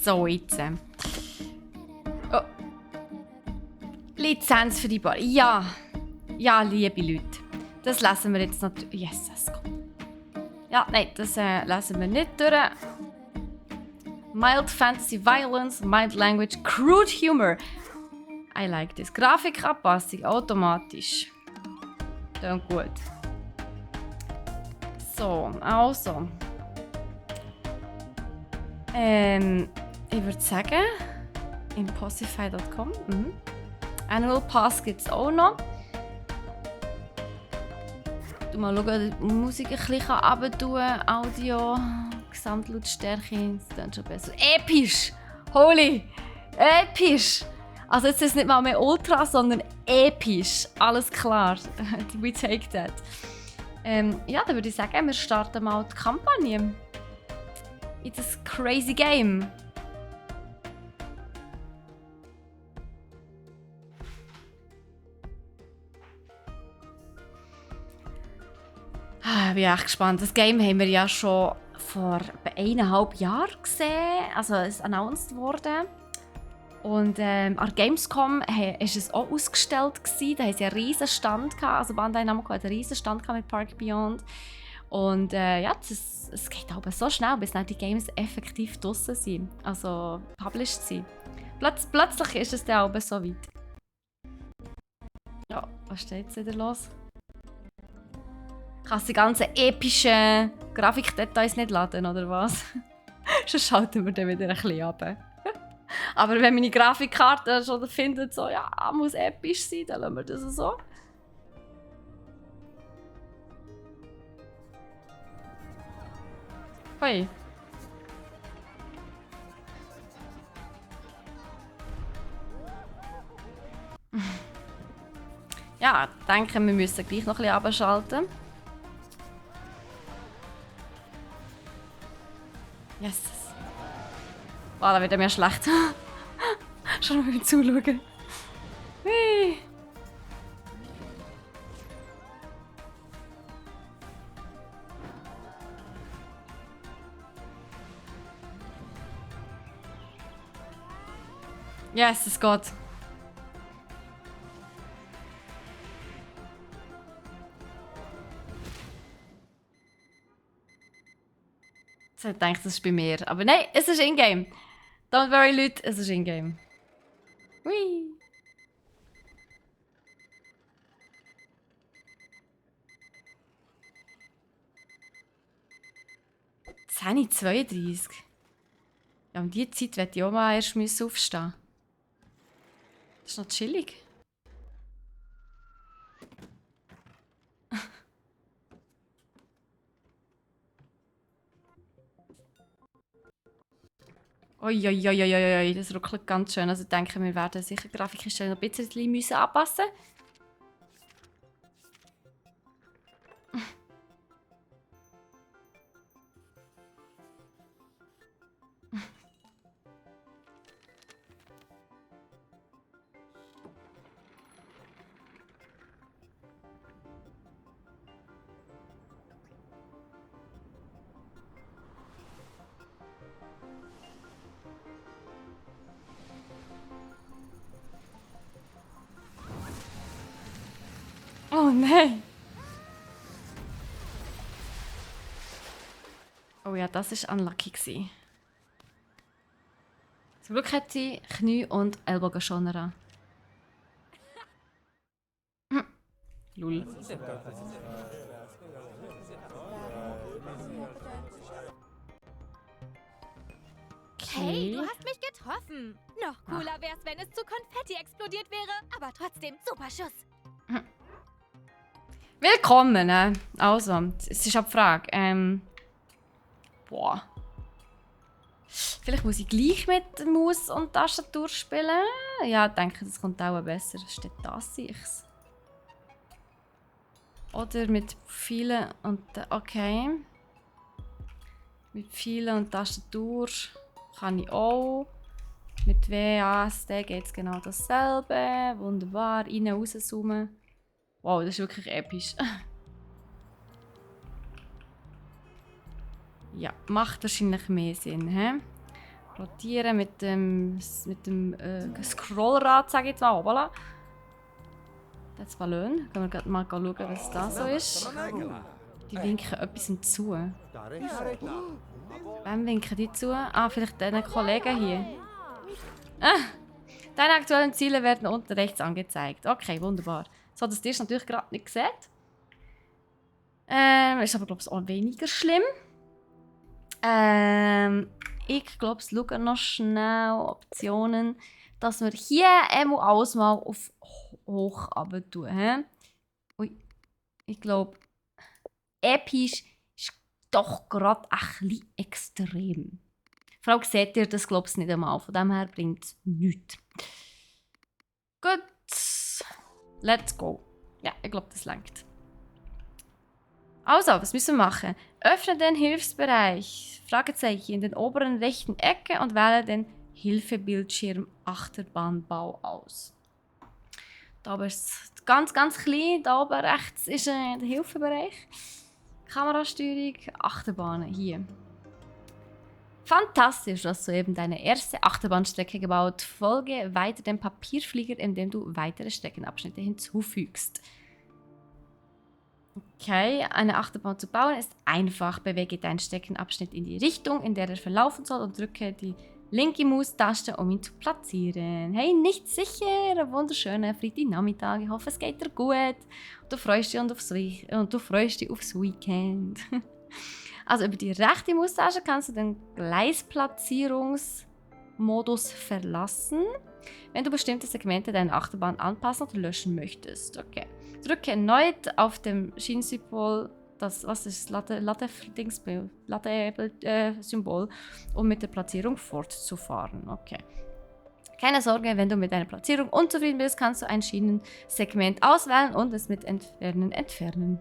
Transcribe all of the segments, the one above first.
So, jetzt. Oh. Lizenz für die Bar. Ja. Ja, liebe Leute. Das lesen wir jetzt natürlich. Jesus, komm. Ja, nein, das lesen wir nicht durch. Mild Fantasy Violence, Mild Language, Crude Humor. I like this. Grafikanpassung automatisch. Dann gut. So, also. Ich würde sagen, impossify.com. Annual Pass gibt es auch noch. Du mal schauen, die Musik ein bisschen runter, Audio, Gesamtlautstärke, das klingt schon besser. Episch! Holy! Episch! Also jetzt ist es nicht mal mehr Ultra, sondern episch. Alles klar. We take that. Ja, dann würde ich sagen, wir starten mal die Kampagne. In das crazy game. Ich bin echt gespannt. Das Game haben wir ja schon vor 1,5 Jahren gesehen. Also es ist announced worden. Und an Gamescom war es auch ausgestellt. Da hatten sie einen riesen Stand. Also Bandai Namco hat einen riesen Stand mit Park Beyond. Und ja, es geht aber so schnell, bis dann die Games effektiv draussen sind. Also published sind. Plötzlich ist es dann aber so weit. Ja, was steht jetzt wieder los? Kannst du die ganzen epischen Grafikdetails nicht laden, oder was? Sonst schalten wir dann wieder ein bisschen ab. Aber wenn meine Grafikkarte schon findet, so, ja, muss episch sein, dann lassen wir das so. Hoi. Ja, ich denke, wir müssen gleich noch ein bisschen abschalten. Yes. Wow, da wird mir schlecht. Schon mal zuschauen. Hui. Yes, es geht. Ich denke, das ist bei mir. Aber nein, es ist in-game. Don't worry, Leute, es ist in-game. Hui. Zehn 32. Ja, um diese Zeit werde ich auch mal erst aufstehen. Das ist noch chillig. Uiuiuiui, das ruckelt ganz schön. Also ich denke, wir werden sicher die Grafikeinstellung noch ein bisschen anpassen müssen. Oh nein! Oh ja, das war unlucky. Zum Glück hat sie Knie- und Ellbogenschoner an. Lul. Hey, du hast mich getroffen. Noch cooler wär's, wenn es zu Konfetti explodiert wäre, aber trotzdem super Schuss. Willkommen, Also, es ist eine Frage. Boah. Vielleicht muss ich gleich mit Maus und Tastatur spielen. Ja, ich denke, das kommt auch besser. Steht das sich's? Oder mit vielen und okay. Mit vielen und Tastatur kann ich auch. Mit WASD geht es genau dasselbe. Wunderbar. Rein, rauszoomen. Wow, das ist wirklich episch. Ja, macht wahrscheinlich mehr Sinn. He? rotieren mit dem Scrollrad, sage ich jetzt mal. Voilà. Das Ballon. Können wir gerade mal schauen, was das so ist. Die winken etwas zu. Wem winken die zu? Ah, vielleicht diesen Kollegen hier. Deine aktuellen Ziele werden unten rechts angezeigt. Okay, wunderbar. So, dass ihr es natürlich gerade nicht seht. Ist aber, glaube ich, auch weniger schlimm. Ich glaube, es schauen noch schnell Optionen, dass wir hier alles mal auf hoch runter tun. Ui, ich glaube, episch ist doch gerade ein bisschen extrem. Vor allem seht ihr das, glaube ich, nicht einmal. Von dem her bringt es nichts. Gut. Let's go. Ja, ich glaube, das reicht. Also, was müssen wir machen? Öffne den Hilfsbereich, Fragezeichen, in den oberen rechten Ecke und wähle den Hilfebildschirm Achterbahnbau aus. Da oben ist es ganz, ganz klein. Da oben rechts ist der Hilfebereich. Kamerasteuerung, Achterbahnen, hier. Fantastisch, du hast soeben deine erste Achterbahnstrecke gebaut. Folge weiter dem Papierflieger, indem du weitere Streckenabschnitte hinzufügst. Okay, eine Achterbahn zu bauen ist einfach. Bewege deinen Streckenabschnitt in die Richtung, in der er verlaufen soll und drücke die linke Maustaste, um ihn zu platzieren. Hey, nicht sicher? Ein wunderschöner Freitagnachmittag. Ich hoffe, es geht dir gut. Du freust dich aufs Weekend. Also über die rechte Maustaste kannst du den Gleisplatzierungsmodus verlassen, wenn du bestimmte Segmente deiner Achterbahn anpassen oder löschen möchtest. Okay. Drücke erneut auf dem Schienensymbol, Latte-Symbol, um mit der Platzierung fortzufahren. Okay. Keine Sorge, wenn du mit deiner Platzierung unzufrieden bist, kannst du ein Schienensegment auswählen und es mit entfernen.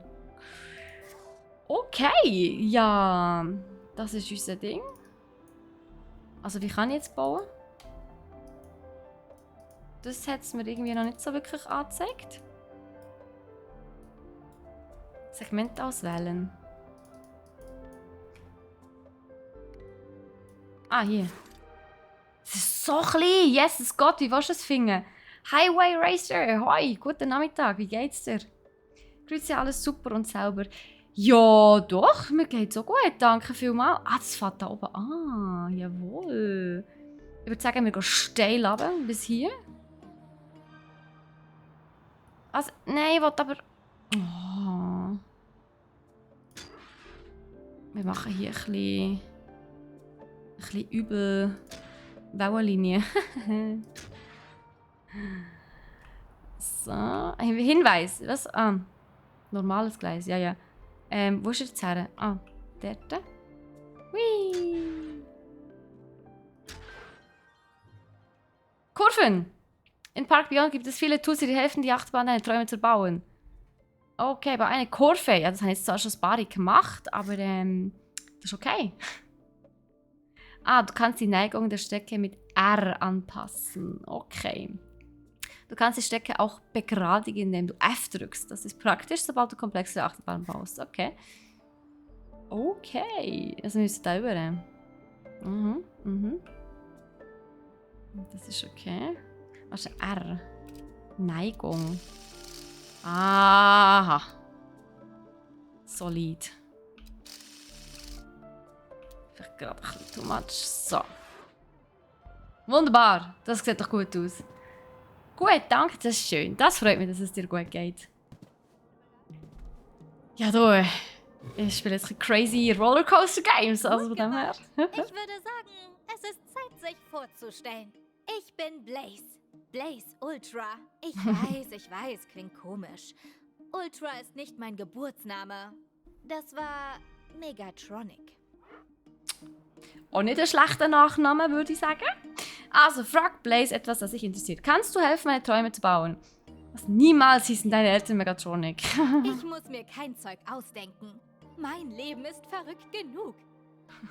Okay, ja, das ist unser Ding. Also wie kann ich jetzt bauen? Das hat es mir irgendwie noch nicht so wirklich angezeigt. Segment auswählen. Ah, hier. Es ist so klein. Jesus Gott, wie willst du es finden? Highway Racer, hoi, guten Nachmittag, wie geht's dir? Grüezi, alles super und sauber. Ja, doch, mir geht's so gut, danke vielmals. Ah, das fährt da oben an, jawohl. Ich würde sagen, wir gehen steil runter, bis hier. Also, nein, ich will aber... Oh. Wir machen hier ein bisschen übel Wellenlinie. So, Hinweis. Was? Ah, normales Gleis, ja, ja. Wo ist er jetzt her? Ah, dort. Hui. Kurven! In Park Beyond gibt es viele Tools, die helfen, die Achterbahn deine Träume zu bauen. Okay, aber eine Kurve. Ja, das habe ich jetzt zwar schon ein paar gemacht, aber das ist okay. Ah, du kannst die Neigung der Strecke mit R anpassen. Okay. Du kannst die Strecke auch begradigen, indem du F drückst. Das ist praktisch, sobald du komplexe Achterbahnen baust. Okay. Okay. Also müssen wir da über. Das ist okay. Was ist R? Neigung. Aha. Solid. Vielleicht gerade ein bisschen too much. So. Wunderbar. Das sieht doch gut aus. Gut, danke, das ist schön. Das freut mich, dass es dir gut geht. Ja, du. Ich spiele jetzt crazy Rollercoaster Games. Also von dem her. Ich würde sagen, es ist Zeit, sich vorzustellen. Ich bin Blaze. Blaze Ultra. Ich weiß, klingt komisch. Ultra ist nicht mein Geburtsname. Das war Megatronic. Auch nicht ein schlechter Nachname, würde ich sagen. Also, frag Blaze etwas, das dich interessiert. Kannst du helfen, meine Träume zu bauen? Was niemals hießen deine Eltern Megatronic. Ich muss mir kein Zeug ausdenken. Mein Leben ist verrückt genug.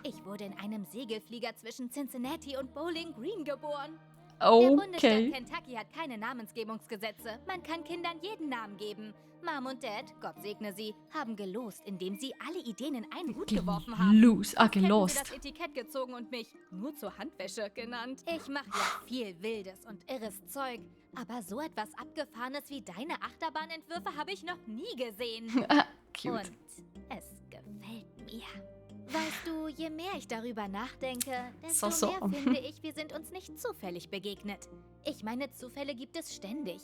Ich wurde in einem Segelflieger zwischen Cincinnati und Bowling Green geboren. Der Bundesstaat Okay. Kentucky hat keine Namensgebungsgesetze. Man kann Kindern jeden Namen geben. Mom und Dad, Gott segne sie, haben gelost, indem sie alle Ideen in einen Hut geworfen haben. Gelost. Fast hätten sie Gelost. das Etikett gezogen und mich nur zur Handwäsche genannt. Ich mache ja viel wildes und irres Zeug. Aber so etwas Abgefahrenes wie deine Achterbahnentwürfe habe ich noch nie gesehen. Cute. Und es gefällt mir. Weißt du, je mehr ich darüber nachdenke, desto So. mehr finde ich, wir sind uns nicht zufällig begegnet. Ich meine, Zufälle gibt es ständig.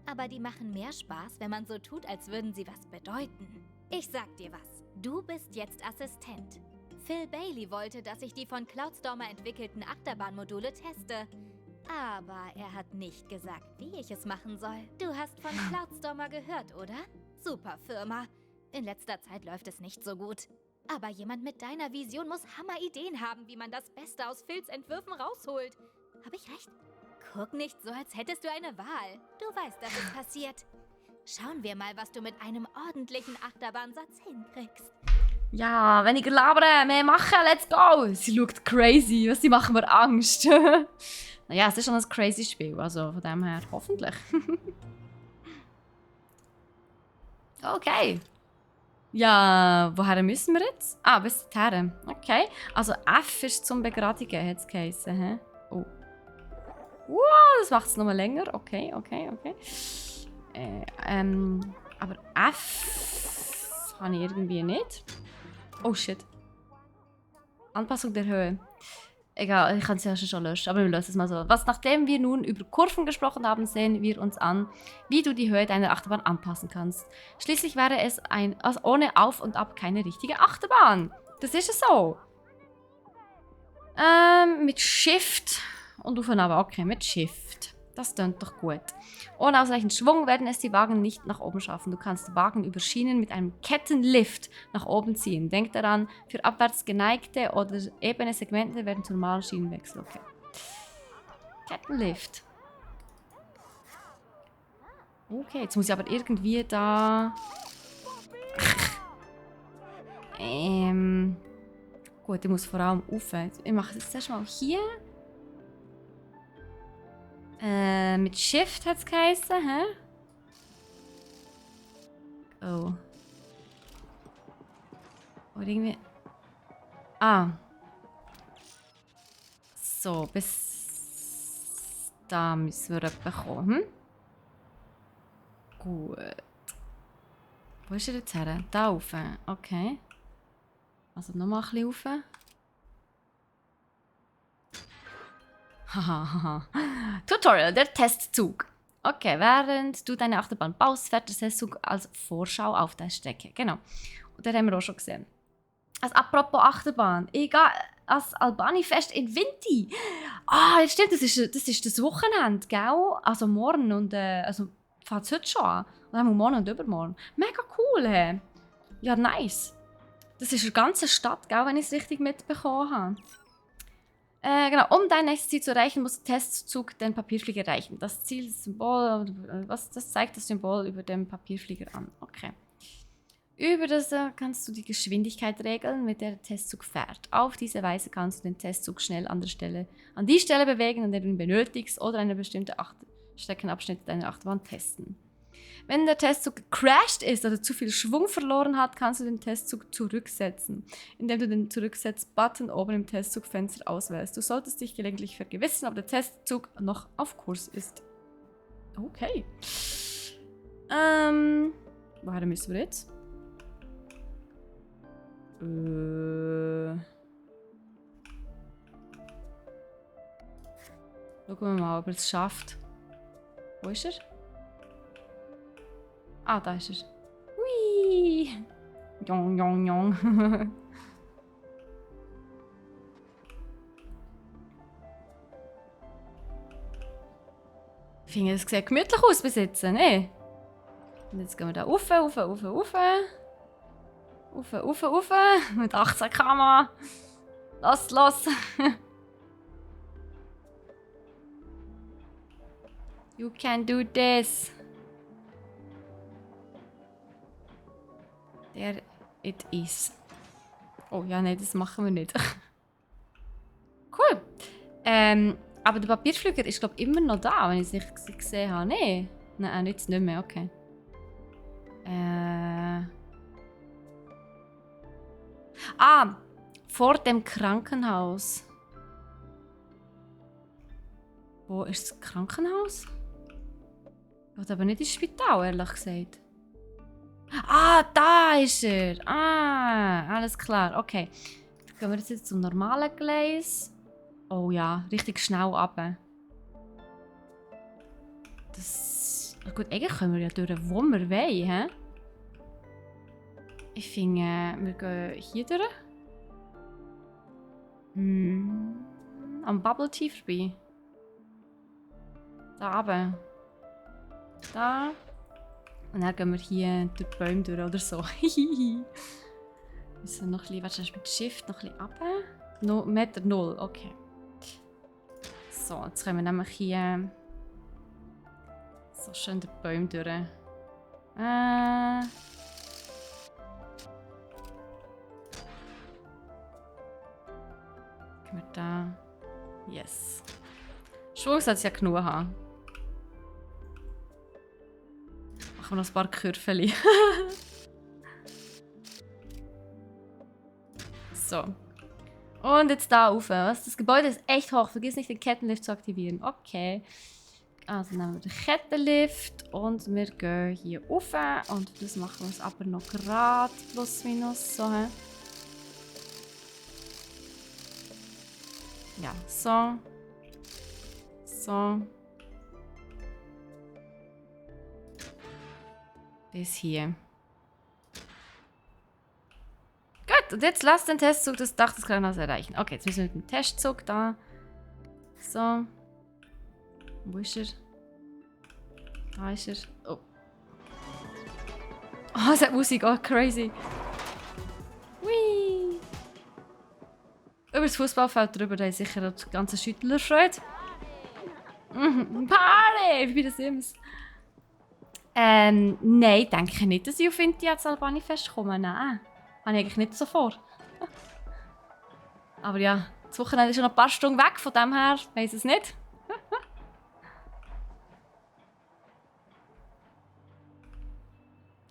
Aber die machen mehr Spaß, wenn man so tut, als würden sie was bedeuten. Ich sag dir was. Du bist jetzt Assistent. Phil Bailey wollte, dass ich die von Cloudstormer entwickelten Achterbahnmodule teste. Aber er hat nicht gesagt, wie ich es machen soll. Du hast von Cloudstormer gehört, oder? Super Firma. In letzter Zeit läuft es nicht so gut. Aber jemand mit deiner Vision muss Hammerideen haben, wie man das Beste aus Phils Entwürfen rausholt. Habe ich recht? Guck nicht so, als hättest du eine Wahl. Du weißt, dass es passiert. Schauen wir mal, was du mit einem ordentlichen Achterbahnsatz hinkriegst. Ja, weniger labern, mehr machen, let's go! Sie schaut crazy, was sie machen mir Angst. Naja, es ist schon ein crazy Spiel, also von dem her hoffentlich. Okay. Ja, woher müssen wir jetzt? Ah, bis dahin. Okay. Also F ist zum Begradigen, hat es geheißen. Hä? Oh. Wow, das macht es nochmal länger. Okay. Aber F habe ich irgendwie nicht. Oh shit. Anpassung der Höhe. Egal, ich kann es ja schon löschen, aber wir lösen es mal so. Nachdem wir nun über Kurven gesprochen haben, sehen wir uns an, wie du die Höhe deiner Achterbahn anpassen kannst. Schließlich wäre es also ohne Auf und Ab keine richtige Achterbahn. Das ist es so. Mit Shift und Auf und Ab. Okay, mit Shift. Das klingt doch gut. Ohne ausreichend Schwung werden es die Wagen nicht nach oben schaffen. Du kannst Wagen über Schienen mit einem Kettenlift nach oben ziehen. Denk daran, für abwärts geneigte oder ebene Segmente werden zu normalen Schienen wechseln. Okay. Kettenlift. Okay, jetzt muss ich aber irgendwie da... Gut, ich muss vor allem rauf. Ich mache es jetzt erstmal hier. Mit Shift hat es geheißen, hä? Oh. Oder irgendwie... Ah. So, bis... Da müssen wir etwa kommen. Gut. Wo ist er jetzt her? Da rauf. Okay. Also nochmal ein bisschen rauf. Hahaha. Tutorial, der Testzug. Okay, während du deine Achterbahn baust, fährt der Testzug als Vorschau auf der Strecke. Genau. Und den haben wir auch schon gesehen. Also apropos Achterbahn. Egal, als Albani-Fest in Vinti. Ah, jetzt stimmt, das ist das Wochenende, gell? Also morgen und also fängt es heute schon an. Und dann haben wir morgen und übermorgen. Mega cool, hey. Ja, nice. Das ist eine ganze Stadt, gell, wenn ich es richtig mitbekommen habe. Genau, um dein nächstes Ziel zu erreichen, muss der Testzug den Papierflieger erreichen. Das das zeigt das Symbol über dem Papierflieger an. Okay. Über das kannst du die Geschwindigkeit regeln, mit der der Testzug fährt. Auf diese Weise kannst du den Testzug schnell an die Stelle bewegen, an der du ihn benötigst, oder eine bestimmte Streckenabschnitt deiner Achterbahn testen. Wenn der Testzug gecrashed ist oder zu viel Schwung verloren hat, kannst du den Testzug zurücksetzen, indem du den Zurücksetz-Button oben im Testzugfenster auswählst. Du solltest dich gelegentlich vergewissern, ob der Testzug noch auf Kurs ist. Okay. Woher müssen wir jetzt? Schauen wir mal, ob er es schafft. Wo ist er? Ah, da ist er. Hui! Jong, jong, jong. Ich finde, es sieht gemütlich aus bis jetzt, ne? Und jetzt gehen wir da rauf, rauf, rauf, rauf. Rauf, rauf, rauf. Mit 18 km. Los, los. You can do this. There it is. Oh ja, nein, das machen wir nicht. Cool. Aber der Papierflüger ist, glaube ich, immer noch da, wenn ich es nicht gesehen habe. Nee. Nein, jetzt nicht mehr, okay. Vor dem Krankenhaus. Wo ist das Krankenhaus? Ich will aber nicht ins Spital, ehrlich gesagt. Ah, da ist er. Ah, alles klar. Okay. Dann gehen wir jetzt zum normalen Gleis. Oh ja, richtig schnell runter. Das... Gut, eigentlich können wir ja durch, wo wir wollen, hä? Ich finde, wir gehen hier durch. Am Bubble Tea vorbei. Da oben. Da. Und dann gehen wir hier durch die Bäume durch oder so. Müssen noch ein bisschen, mit Shift noch ein bisschen runter. No, Meter 0, okay. So, jetzt können wir nämlich hier so schön durch die Bäume durch. Gehen wir da. Yes. Schwung sollte es ja genug haben. Machen wir noch ein paar Kürfeli. So. Und jetzt da rauf. Was? Das Gebäude ist echt hoch. Vergiss nicht, den Kettenlift zu aktivieren. Okay. Also nehmen wir den Kettenlift und wir gehen hier rauf. Und das machen wir uns aber noch gerade plus minus so. Ja, so. So. Bis hier. Gut, und jetzt lasst den Testzug das Dach des Krankenhauses erreichen. Okay, jetzt müssen wir mit dem Testzug da. So. Wo ist er? Da ist er. Oh. Oh, es hat Musik. Oh, crazy. Whee. Über das Fußballfeld drüber, da ist sicher das ganze Schüttlerfreude. Party! Wie bei den Sims. Nein, denke ich nicht, dass ich auf Inti Albani Fest komme. Nein. Habe ich eigentlich nicht so vor. Aber ja, das Wochenende ist schon noch ein paar Stunden weg, von dem her weiss es nicht.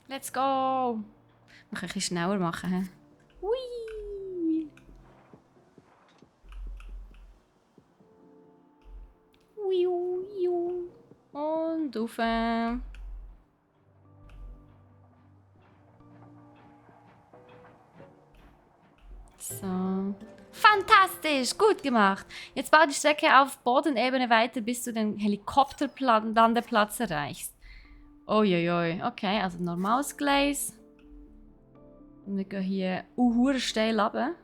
Let's go! Wir können ein bisschen schneller machen. He? Hui! Hui, hui, hui. Und rauf. So. Fantastisch! Gut gemacht! Jetzt bau die Strecke auf Bodenebene weiter, bis du den Helikopterlandeplatz erreichst. Uiuiui. Okay, also normales Gleis. Und wir gehen hier hure steil runter.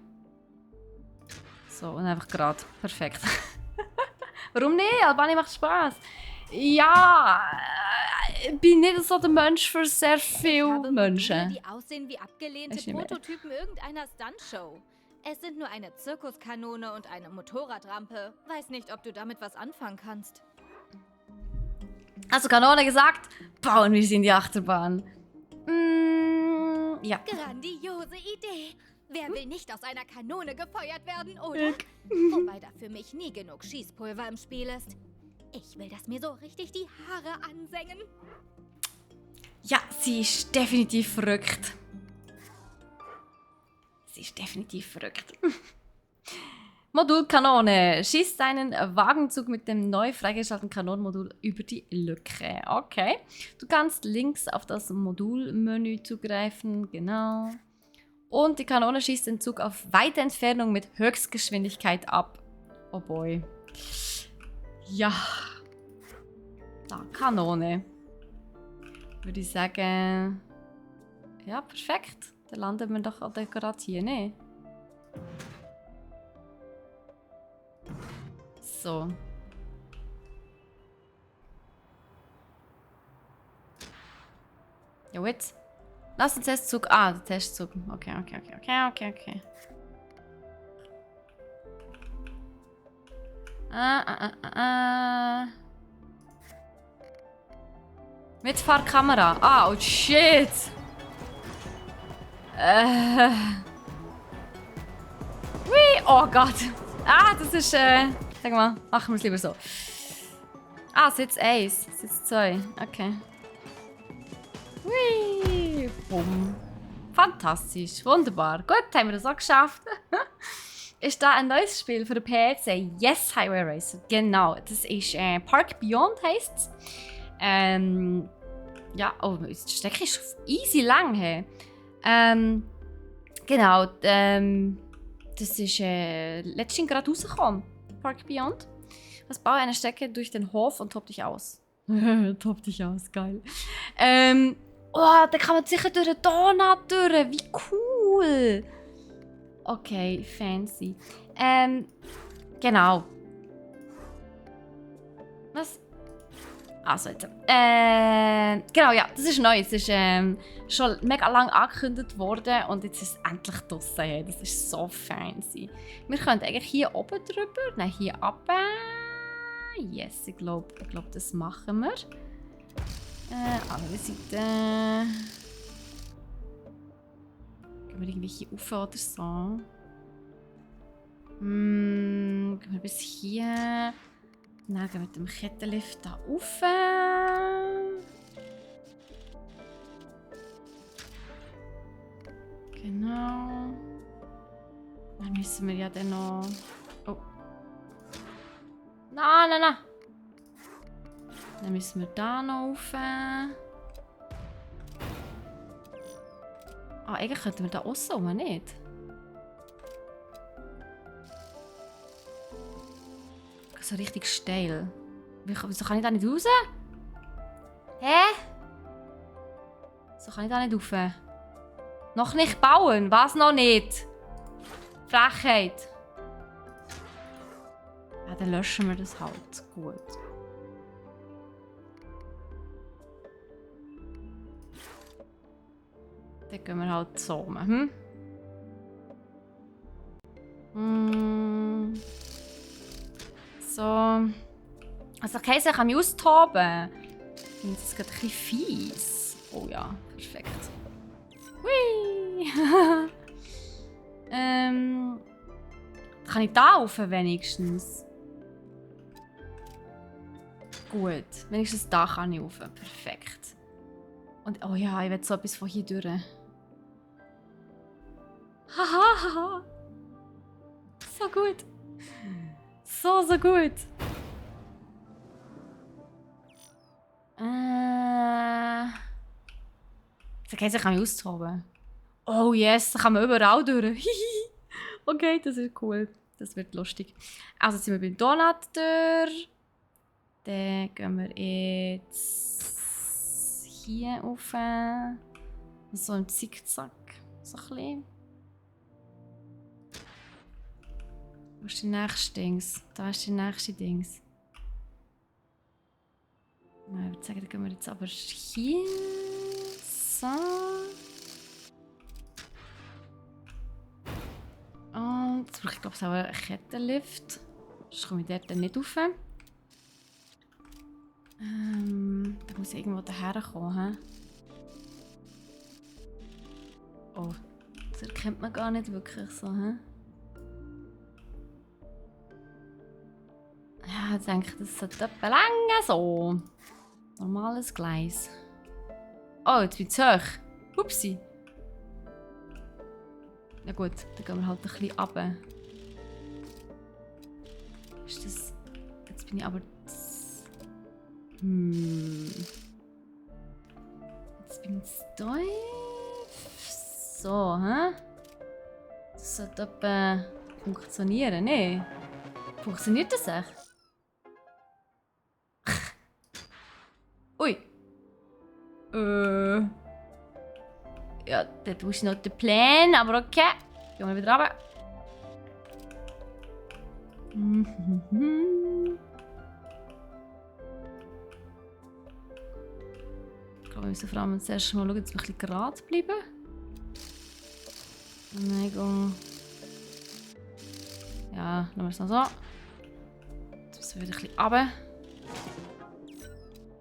So, und einfach gerade. Perfekt. Warum nicht? Albani macht Spaß. Ja, ich bin nicht so der Mensch für sehr viele Menschen. Die aussehen wie abgelehnte Prototypen irgendeiner Stuntshow. Es sind nur eine Zirkuskanone und eine Motorradrampe. Weiß nicht, ob du damit was anfangen kannst. Hast du Kanone gesagt? Bauen wir sie in die Achterbahn. Ja. Grandiose Idee. Wer will nicht aus einer Kanone gefeuert werden, oder? Wobei da für mich nie genug Schießpulver im Spiel ist. Ich will, dass mir so richtig die Haare ansengen. Ja, sie ist definitiv verrückt. Sie ist definitiv verrückt. Modulkanone. Schießt deinen Wagenzug mit dem neu freigeschalteten Kanonenmodul über die Lücke. Okay. Du kannst links auf das Modulmenü zugreifen. Genau. Und die Kanone schießt den Zug auf weite Entfernung mit Höchstgeschwindigkeit ab. Oh boy. Ja. Da, Kanone. Würde ich sagen. Ja, perfekt. Dann landen wir doch gerade hier, ne? So. Ja, jetzt. Lass den Testzug. Ah, der Testzug. Okay. Mitfahrkamera. Ah, oh shit. Ui, oh Gott. Ah, das ist sag mal, machen wir es lieber so. Ah, Sitz 1, Sitz 2. Okay. Hui, bumm. Fantastisch, wunderbar. Gut, haben wir das auch geschafft. Ist da ein neues Spiel für den PC? Yes, Highway Racer. Genau, das ist Park Beyond heisst es. Ja, oh, das Stück ist easy lang. Hey. Genau, das ist letztens gerade rausgekommen. Park Beyond. Das baue eine Strecke durch den Hof und tob dich aus. Tob dich aus, geil. Oh, da kann man sicher durch den Donut durch. Wie cool. Okay, fancy. Genau. Was? Also jetzt. Genau, ja, das ist neu. Es ist schon mega lang angekündigt worden und jetzt ist es endlich draussen. Ja. Das ist so fancy. Wir können eigentlich hier oben drüber, nein, hier runter. Yes, ich glaube, das machen wir. Andere Seite. Gehen wir irgendwie hier rauf oder so? Gehen wir bis hier. Dann gehen wir mit dem Kettenlift da rauf. Genau. Dann müssen wir ja dann noch... Oh. Nein. Dann müssen wir da noch rauf. Ah, eigentlich könnten wir da aussen rum, nicht? So richtig steil. Wieso kann ich da nicht raus? Hä? So kann ich da nicht rauf. Noch nicht bauen? Was noch nicht? Frechheit. Ja, dann löschen wir das halt. Gut. Dann gehen wir halt so rum. So. Also, okay, ich kann mich austoben. Ich finde das gerade ein bisschen fies. Oh ja, perfekt. Hui! Kann ich da rauf wenigstens? Gut, wenigstens da kann ich rauf. Perfekt. Und oh ja, ich will so etwas von hier durch. Haha! So gut. So gut. Okay, so kann ich austoben. Oh yes, da kann man überall durch. Okay, das ist cool. Das wird lustig. Also jetzt sind wir beim Donut durch. Dann gehen wir jetzt hier rauf. So im Zickzack. So ein bisschen. Wo ist die nächste Dings? Da ist die nächste Dings. Ich würde sagen, da gehen wir jetzt aber hier. So. Und jetzt brauche ich glaube ich auch einen Kettenlift. Sonst komme ich dort dann nicht rauf. Da muss ich irgendwo daher kommen. Oh, das erkennt man gar nicht wirklich so. Ja, ich denke, das sollte etwa länger so. Normales Gleis. Oh, jetzt bin ich zu hoch. Upsi. Na gut, dann gehen wir halt ein bisschen runter. Ist das... Jetzt bin ich aber... Jetzt bin ich steif. So, hä? Das sollte etwa funktionieren, ne? Funktioniert das echt? Ui. Ja, das ist noch der Plan, aber okay. Gehen wir wieder runter. Ich glaube, wir müssen vor allem zuerst mal schauen, dass wir ein bisschen gerade bleiben. Nein, ja, lassen wir es noch so. Jetzt müssen wir wieder ein bisschen runter.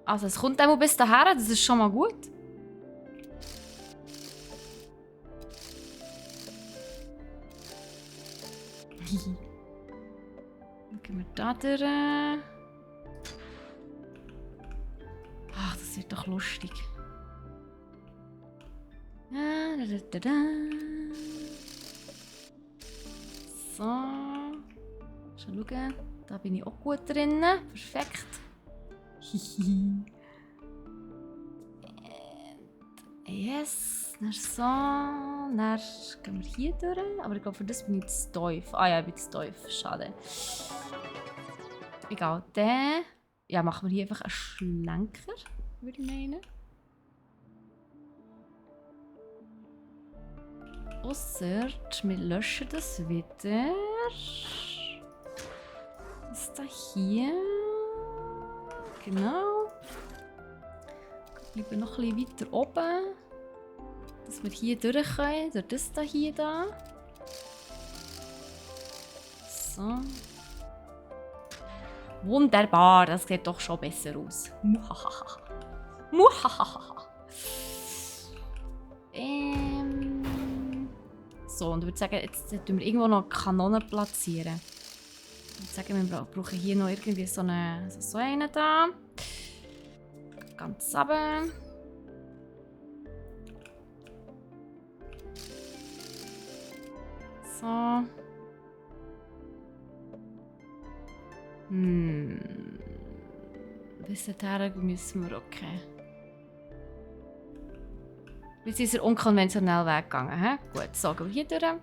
Also, es kommt einmal bis daher, das ist schon mal gut. Dann gehen wir da durch. Ach, das wird doch lustig. So. Schon schauen. Da bin ich auch gut drin. Perfekt. Yes. Dann so. Dann gehen wir hier durch. Aber ich glaube, für das bin ich zu tief. Ah ja, ich bin zu tief. Schade. Egal. Dann ja, machen wir hier einfach einen Schlenker, würde ich meinen. Ausser, wir löschen das wieder. Was ist da hier? Genau. Wir bleiben noch ein bisschen weiter oben. Dass wir hier durch können. Durch das da hier. Da. So. Wunderbar, das sieht doch schon besser aus. Muhahaha. Muhahaha. So, und ich würde sagen, jetzt sollten wir irgendwo noch Kanonen platzieren. Ich würde sagen, wir brauchen hier noch irgendwie so einen da. Ganz runter. So. Bis dahin müssen wir, okay. Wir sind unseren unkonventionellen Weg gegangen. He? Gut, so gehen wir hier durch. Dann...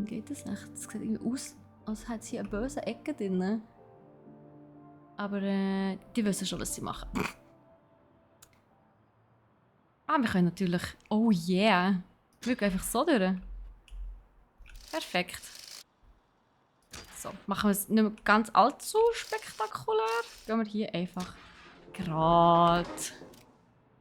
geht das nicht? Das sieht irgendwie aus, als hätte sie eine böse Ecke drin. Aber die wissen schon, was sie machen. Ah, wir können natürlich... Oh yeah! Wir gehen einfach so durch. Perfekt. So, machen wir es nicht mehr ganz allzu spektakulär. Gehen wir hier einfach gerade.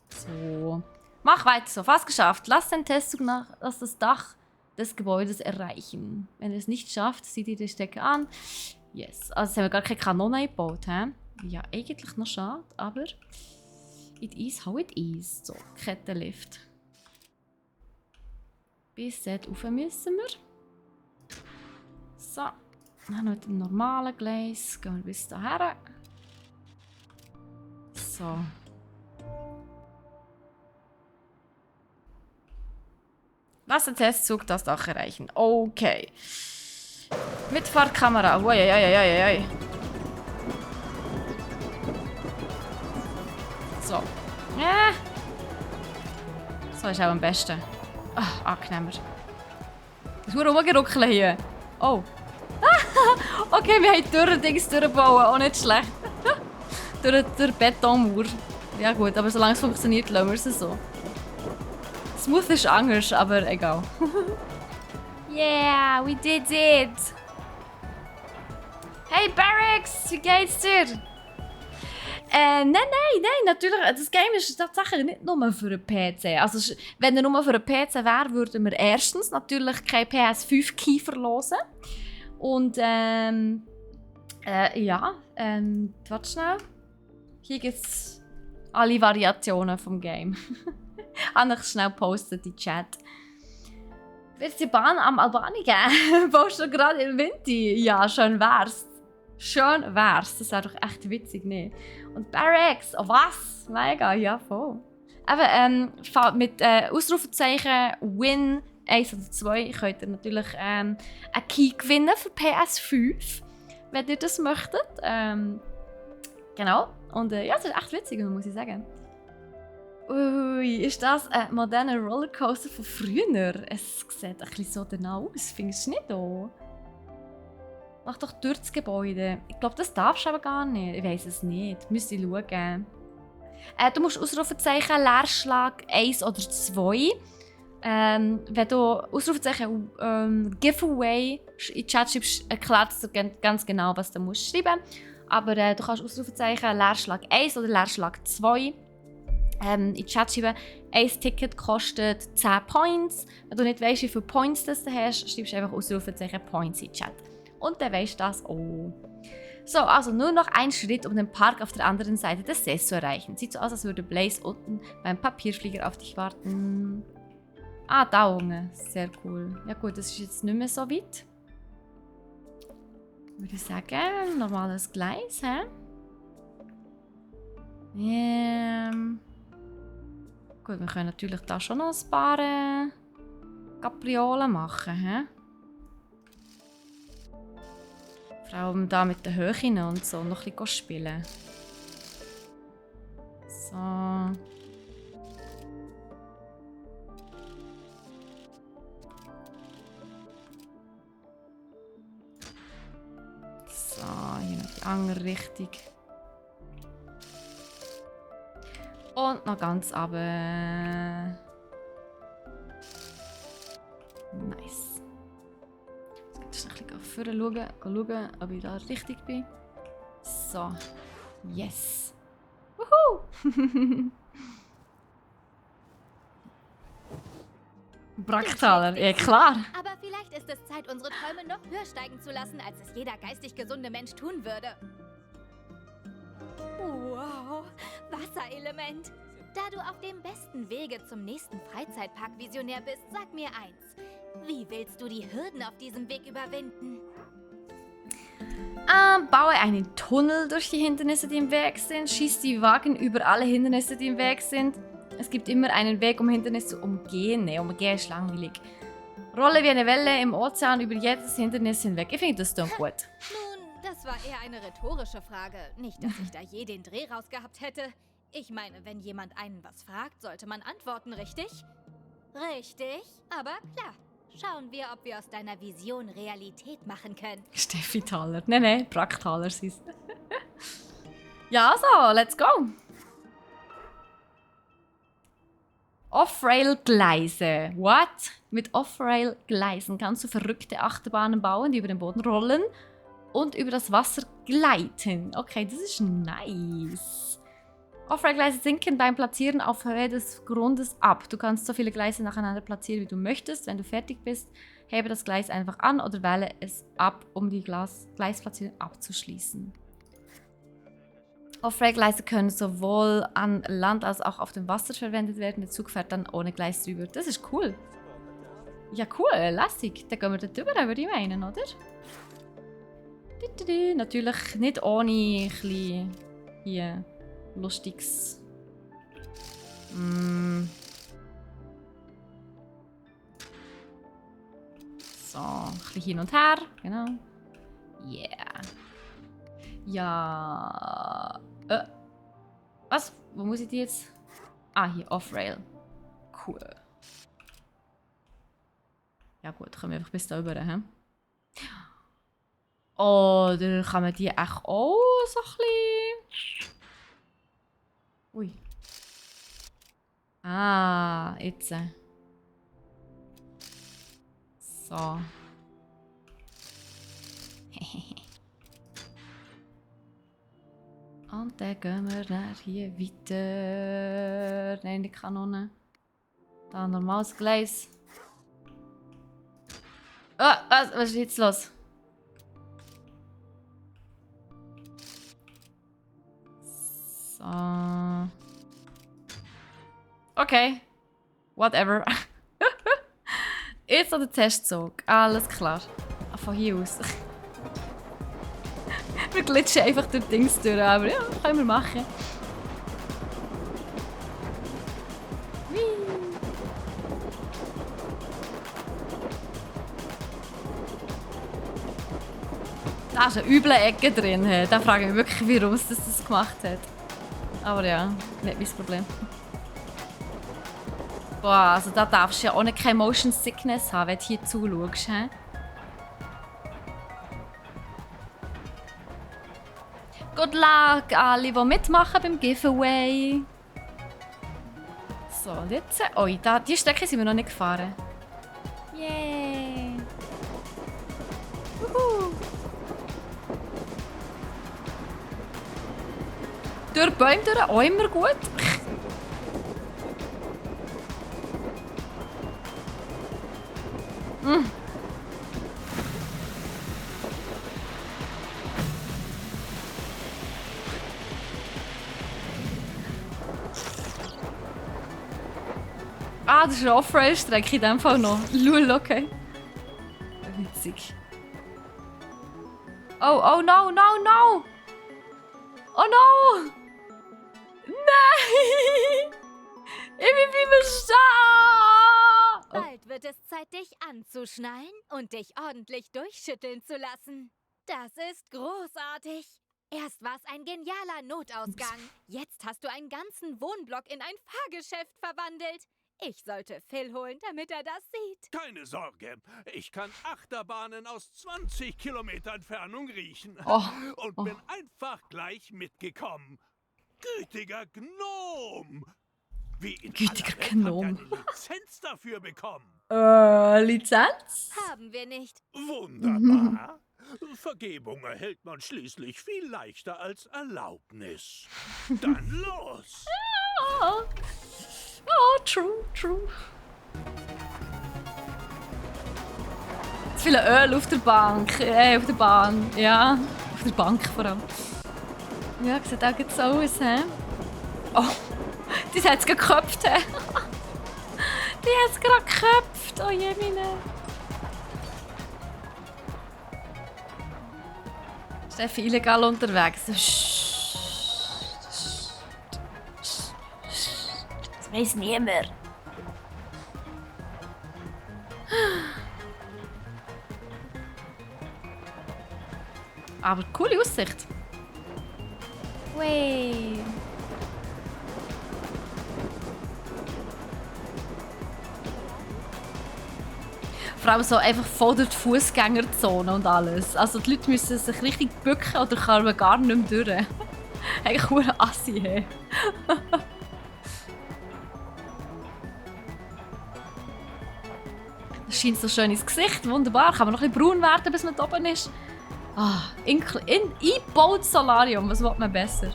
So. Mach weiter so. Fast geschafft. Lass den Testzug nach das Dach des Gebäudes erreichen. Wenn er es nicht schafft, zieht ihr die Stecke an. Yes. Also jetzt haben wir gar keine Kanone eingebaut. He? Ja, eigentlich noch schade, aber it is how it is. So, Kettenlift. Bis dort rauf müssen wir. So. Dann mit dem normalen Gleis gehen wir bis dahin. So. Lass den Testzug das Dach erreichen. Okay. Mit Fahrkamera. Uiuiuiui. So. Ja. So ist auch am besten. Ach, angenehmer. Es ist rumgeruckelt hier. Oh. Okay, wir haben Dings durchbauen. Auch nicht schlecht. durch Betonmauer. Ja gut, aber solange es funktioniert, lassen wir es so. Smooth ist anders, aber egal. Yeah, we did it! Hey Barracks, wie geht's dir? Nein, natürlich. Das Game ist tatsächlich nicht nur für einen PC. Also, wenn er nur für einen PC wäre, würden wir erstens natürlich kein PS5-Key verlosen. Und warte schnell. Hier gibt es alle Variationen vom Game. Habe ich schnell gepostet in Chat. Wird die Bahn am Albani geben? Baust du gerade im Winter? Ja, schön wär's. Schön wär's. Das wäre doch echt witzig, ne? Und Barracks, oh was? Mega, ja voll. Aber mit Ausrufezeichen Win 1 oder 2 könnt ihr natürlich einen Key gewinnen für PS5, wenn ihr das möchtet. Genau. Und ja, das ist echt witzig, muss ich sagen. Ui, ist das ein moderner Rollercoaster von früher? Es sieht ein bisschen so danach aus, findest du nicht auch? Mach doch durch das Gebäude. Ich glaube, das darfst du aber gar nicht. Ich weiss es nicht. Müsste ich schauen. Du musst Ausrufezeichen Leerschlag 1 oder 2. Wenn du Ausrufezeichen Giveaway in den Chat schreibst, erklärt es dir ganz genau, was du musst schreiben. Aber du kannst Ausrufezeichen Leerschlag 1 oder Leerschlag 2 in den Chat schreiben. Ein Ticket kostet 10 Points. Wenn du nicht weißt, wie viele Points du hast, schreibst du einfach Ausrufezeichen Points in den Chat. Und dann weisst du das auch. So, also nur noch ein Schritt, um den Park auf der anderen Seite des Sees zu erreichen. Sieht so aus, als würde Blaze unten beim Papierflieger auf dich warten. Ah, da unten. Sehr cool. Ja gut, das ist jetzt nicht mehr so weit. Würde ich sagen, normales Gleis, hä? Gut, wir können natürlich da schon noch ein paar Kapriolen machen, hä? Vor allem da mit den Höhen und so noch ein bisschen spielen. So. So, hier noch die andere Richtung. Und noch ganz runter. Nice. Jetzt geht es ein bisschen vorne schauen, ob ich da richtig bin. So. Yes. Wuhu! Bracktaler, ja klar. Aber vielleicht ist es Zeit, unsere Träume noch höher steigen zu lassen, als es jeder geistig gesunde Mensch tun würde. Wow, Wasserelement. Da du auf dem besten Wege zum nächsten Freizeitpark Visionär bist, sag mir eins. Wie willst du die Hürden auf diesem Weg überwinden? Baue einen Tunnel durch die Hindernisse, die im Weg sind. Schieß die Wagen über alle Hindernisse, die im Weg sind. Es gibt immer einen Weg, um Hindernisse zu umgehen. Nee, umgehen ist langweilig. Rolle wie eine Welle im Ozean über jedes Hindernis hinweg. Ich finde das dann gut. Nun, das war eher eine rhetorische Frage. Nicht, dass ich da je den Dreh rausgehabt hätte. Ich meine, wenn jemand einen was fragt, sollte man antworten, richtig? Richtig, aber klar. Schauen wir, ob wir aus deiner Vision Realität machen können. Steffi Thaler. Nein, Bracktaler sind es. Ja, also, let's go. Off-Rail-Gleise. What? Mit Off-Rail-Gleisen kannst du verrückte Achterbahnen bauen, die über den Boden rollen und über das Wasser gleiten. Okay, das ist nice. Off-Rail-Gleise sinken beim Platzieren auf Höhe des Grundes ab. Du kannst so viele Gleise nacheinander platzieren, wie du möchtest. Wenn du fertig bist, hebe das Gleis einfach an oder wähle es ab, um die Gleisplatzierung abzuschließen. Off-Rail-Gleise können sowohl an Land als auch auf dem Wasser verwendet werden. Der Zug fährt dann ohne Gleis drüber. Das ist cool. Ja, cool, lässig. Dann gehen wir da drüber, würde ich meinen, oder? Natürlich nicht ohne ein bisschen hier lustiges. So, ein bisschen hin und her, genau. Yeah. Ja. Was? Wo muss ich die jetzt? Ah, hier, Off-Rail. Cool. Ja gut, kommen wir einfach bis da rüber, hä? Oder kann man die echt auch so ein bisschen... Ui. Ah, jetzt. So. Und dann gehen wir dann hier weiter. Nein, die Kanone. Da normales Gleis. Oh, was ist jetzt los? So. Okay. Whatever. Jetzt noch der Testzug. Alles klar. Von hier aus. Wir glitschen einfach durch Dings durch, aber ja, können wir machen. Da ist eine üble Ecke drin. Da frage ich mich wirklich, wie Russ das gemacht hat. Aber ja, nicht mein Problem. Boah, also da darfst du ja auch keine Motion Sickness haben, wenn du hier zuschaust. He? Good luck alle, die mitmachen beim Giveaway. So, und jetzt... Oh, die Strecke sind wir noch nicht gefahren. Yay! Wuhu! Durch die Bäume durch, auch immer gut. Ah, das ist eine Off-Rail-Strecke in dem Fall noch. Lul, okay. Witzig. Oh, oh no, no, no! Oh no! Nein! Ich bin bleiben stehen! Bald wird es Zeit, dich anzuschnallen und dich ordentlich durchschütteln zu lassen. Das ist großartig. Erst war es ein genialer Notausgang. Jetzt hast du einen ganzen Wohnblock in ein Fahrgeschäft verwandelt. Ich sollte Phil holen, damit er das sieht. Keine Sorge, ich kann Achterbahnen aus 20 Kilometer Entfernung riechen. Und bin einfach gleich mitgekommen. Gütiger Gnom! Wie in Gütiger aller Welt Gnom. habt ihr eine Lizenz dafür bekommen? Lizenz? Haben wir nicht. Wunderbar. Vergebung erhält man schließlich viel leichter als Erlaubnis. Dann los! Oh, oh true, true. Zu viele Öl auf der Bank. Auf der Bahn. Ja, auf der Bank vor allem. Ja, sieht auch gut so aus, hä? Oh, die hat es geköpft, hä? Die hat es gerade geköpft. Oh je, meine. Steffi illegal unterwegs. Das weiss niemand. Aber coole Aussicht. Wey. Vor allem so einfach voll durch die Fußgängerzone und alles. Also die Leute müssen sich richtig bücken oder kommen gar nicht mehr durch. Eigentlich hure assi, hey. Das scheint so schön ins Gesicht, wunderbar. Kann man noch ein bisschen braun werden, bis man da oben ist. Ah, eingebautes Solarium, was will man besser?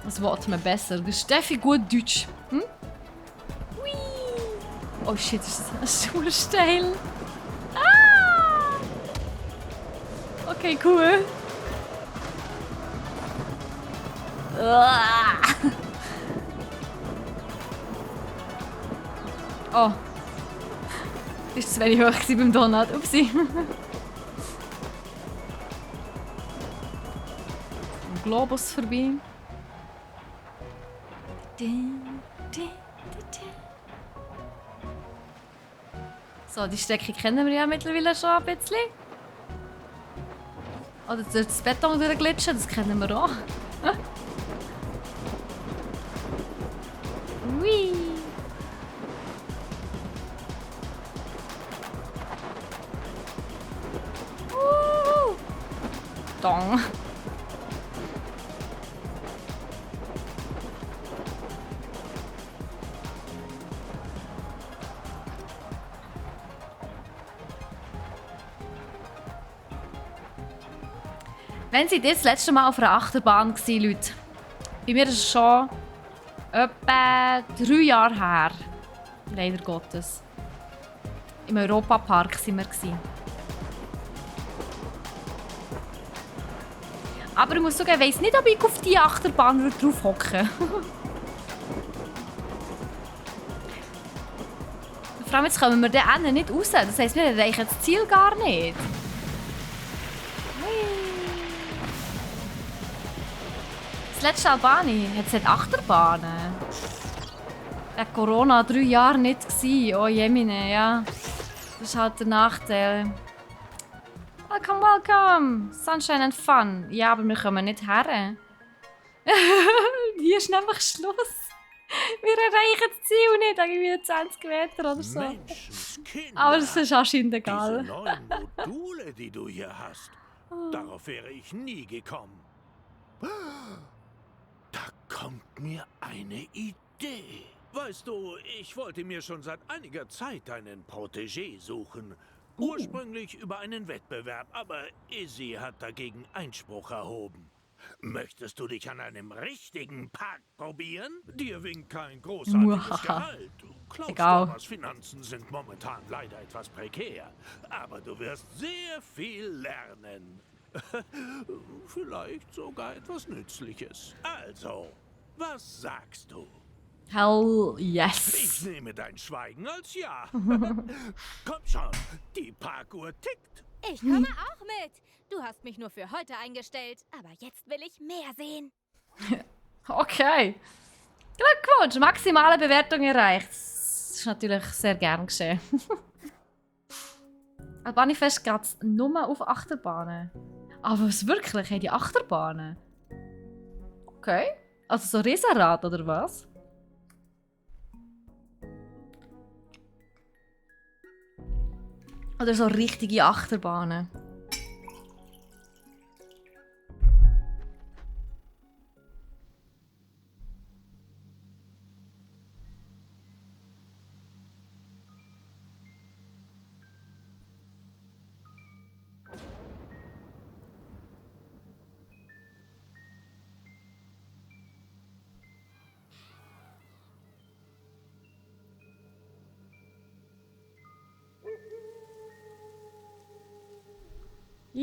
Was will man besser? Das ist Steffi gut Deutsch. Hm? Hui. Oh shit, ist das super steil. Ah! Okay, cool. Ah. Oh. Ist zu wenig hoch beim Donut. Upsi. Globus vorbei. So, die Strecke kennen wir ja mittlerweile schon ein bisschen. Oder durch das Beton durchglitschen, das kennen wir auch. Ui. Dong. Wenn seid ihr das letzte Mal auf einer Achterbahn gewesen, Leute? Bei mir ist es schon etwa 3 Jahre her. Leider Gottes. Im Europapark waren wir. Aber ich muss sagen, ich weiss nicht, ob ich auf diese Achterbahn drauf hocken würde. Vor allem jetzt kommen wir da nicht raus. Das heisst, wir erreichen das Ziel gar nicht. Das letzte Albani hat Achterbahnen. Der Corona 3 Jahre nicht gewesen. Oh Jemine, ja. Das ist halt der Nachteil. Welcome, welcome! Sunshine and fun. Ja, aber wir kommen nicht her. Hier ist nämlich Schluss. Wir erreichen das Ziel nicht, irgendwie 20 Meter oder so. Menschenskinder, Aber das ist anscheinend egal. diese neuen Module, die du hier hast, darauf wäre ich nie gekommen. Da kommt mir eine Idee. Weißt du, ich wollte mir schon seit einiger Zeit einen Protégé suchen. Ursprünglich über einen Wettbewerb, aber Izzy hat dagegen Einspruch erhoben. Möchtest du dich an einem richtigen Park probieren? Dir winkt kein großartiges Gehalt. Klaus Thomas' Finanzen sind momentan leider etwas prekär. Aber du wirst sehr viel lernen. Vielleicht sogar etwas Nützliches. Also, was sagst du? Hell Ich yes. nehme dein Schweigen als Ja. Komm schon, die Parkuhr tickt. Ich komme auch mit. Du hast mich nur für heute eingestellt, aber jetzt will ich mehr sehen. Okay. Glückwunsch, maximale Bewertung erreicht. Das ist natürlich sehr gern geschehen. Albanifest geht es nur auf Achterbahnen. Aber was wirklich? Haben die Achterbahnen? Okay. Also so Riesenrad oder was? Oder so richtige Achterbahnen?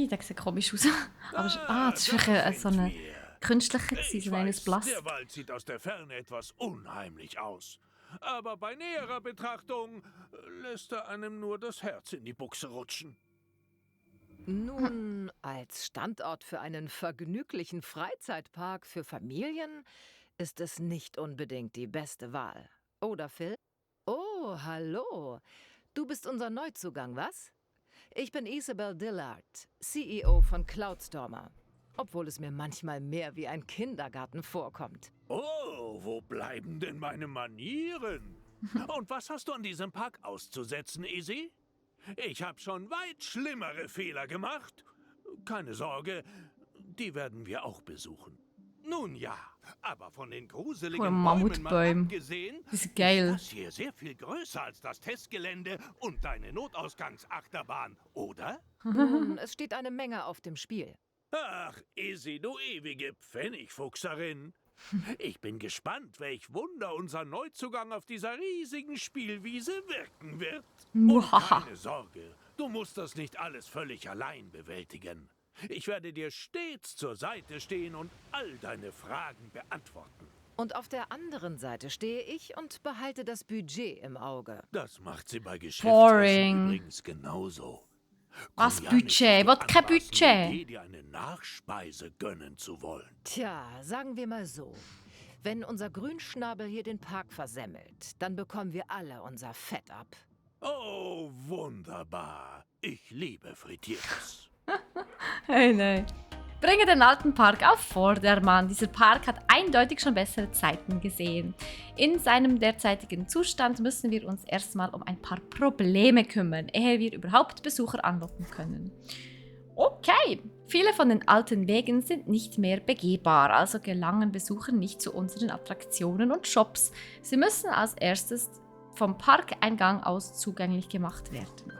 Das sieht komisch aus. Aber das war vielleicht so eine künstliche, Ich so eines weiß, Blast. der Wald sieht aus der Ferne etwas unheimlich aus. Aber bei näherer Betrachtung lässt er einem nur das Herz in die Buchse rutschen. Nun, als Standort für einen vergnüglichen Freizeitpark für Familien ist es nicht unbedingt die beste Wahl. Oder, Phil? Oh, hallo. Du bist unser Neuzugang, was? Ich bin Isabel Dillard, CEO von Cloudstormer. Obwohl es mir manchmal mehr wie ein Kindergarten vorkommt. Oh, wo bleiben denn meine Manieren? Und was hast du an diesem Park auszusetzen, Izzy? Ich habe schon weit schlimmere Fehler gemacht. Keine Sorge, die werden wir auch besuchen. Nun ja, aber von den gruseligen Coole Bäumen mal Mammutbäume. abgesehen, Das ist geil. das hier sehr viel größer als das Testgelände und deine Notausgangsachterbahn, oder? Nun, es steht eine Menge auf dem Spiel. Ach, Izzy, du ewige Pfennigfuchserin. Ich bin gespannt, welch Wunder unser Neuzugang auf dieser riesigen Spielwiese wirken wird. Und Muhaha. keine Sorge, du musst das nicht alles völlig allein bewältigen. Ich werde dir stets zur Seite stehen und all deine Fragen beantworten. Und auf der anderen Seite stehe ich und behalte das Budget im Auge. Das macht sie bei Boring. Geschäftsessen übrigens genauso. Was Komm ja nicht Budget? auf die Was kein anmaßende Budget? Idee, dir eine Nachspeise gönnen zu wollen. Tja, sagen wir mal so. Wenn unser Grünschnabel hier den Park versemmelt, dann bekommen wir alle unser Fett ab. Oh, wunderbar. Ich liebe Frittiertes. Hey, nein. Bringe den alten Park auf Vordermann. Dieser Park hat eindeutig schon bessere Zeiten gesehen. In seinem derzeitigen Zustand müssen wir uns erstmal um ein paar Probleme kümmern, ehe wir überhaupt Besucher anlocken können. Okay, viele von den alten Wegen sind nicht mehr begehbar, also gelangen Besucher nicht zu unseren Attraktionen und Shops. Sie müssen als erstes vom Parkeingang aus zugänglich gemacht werden.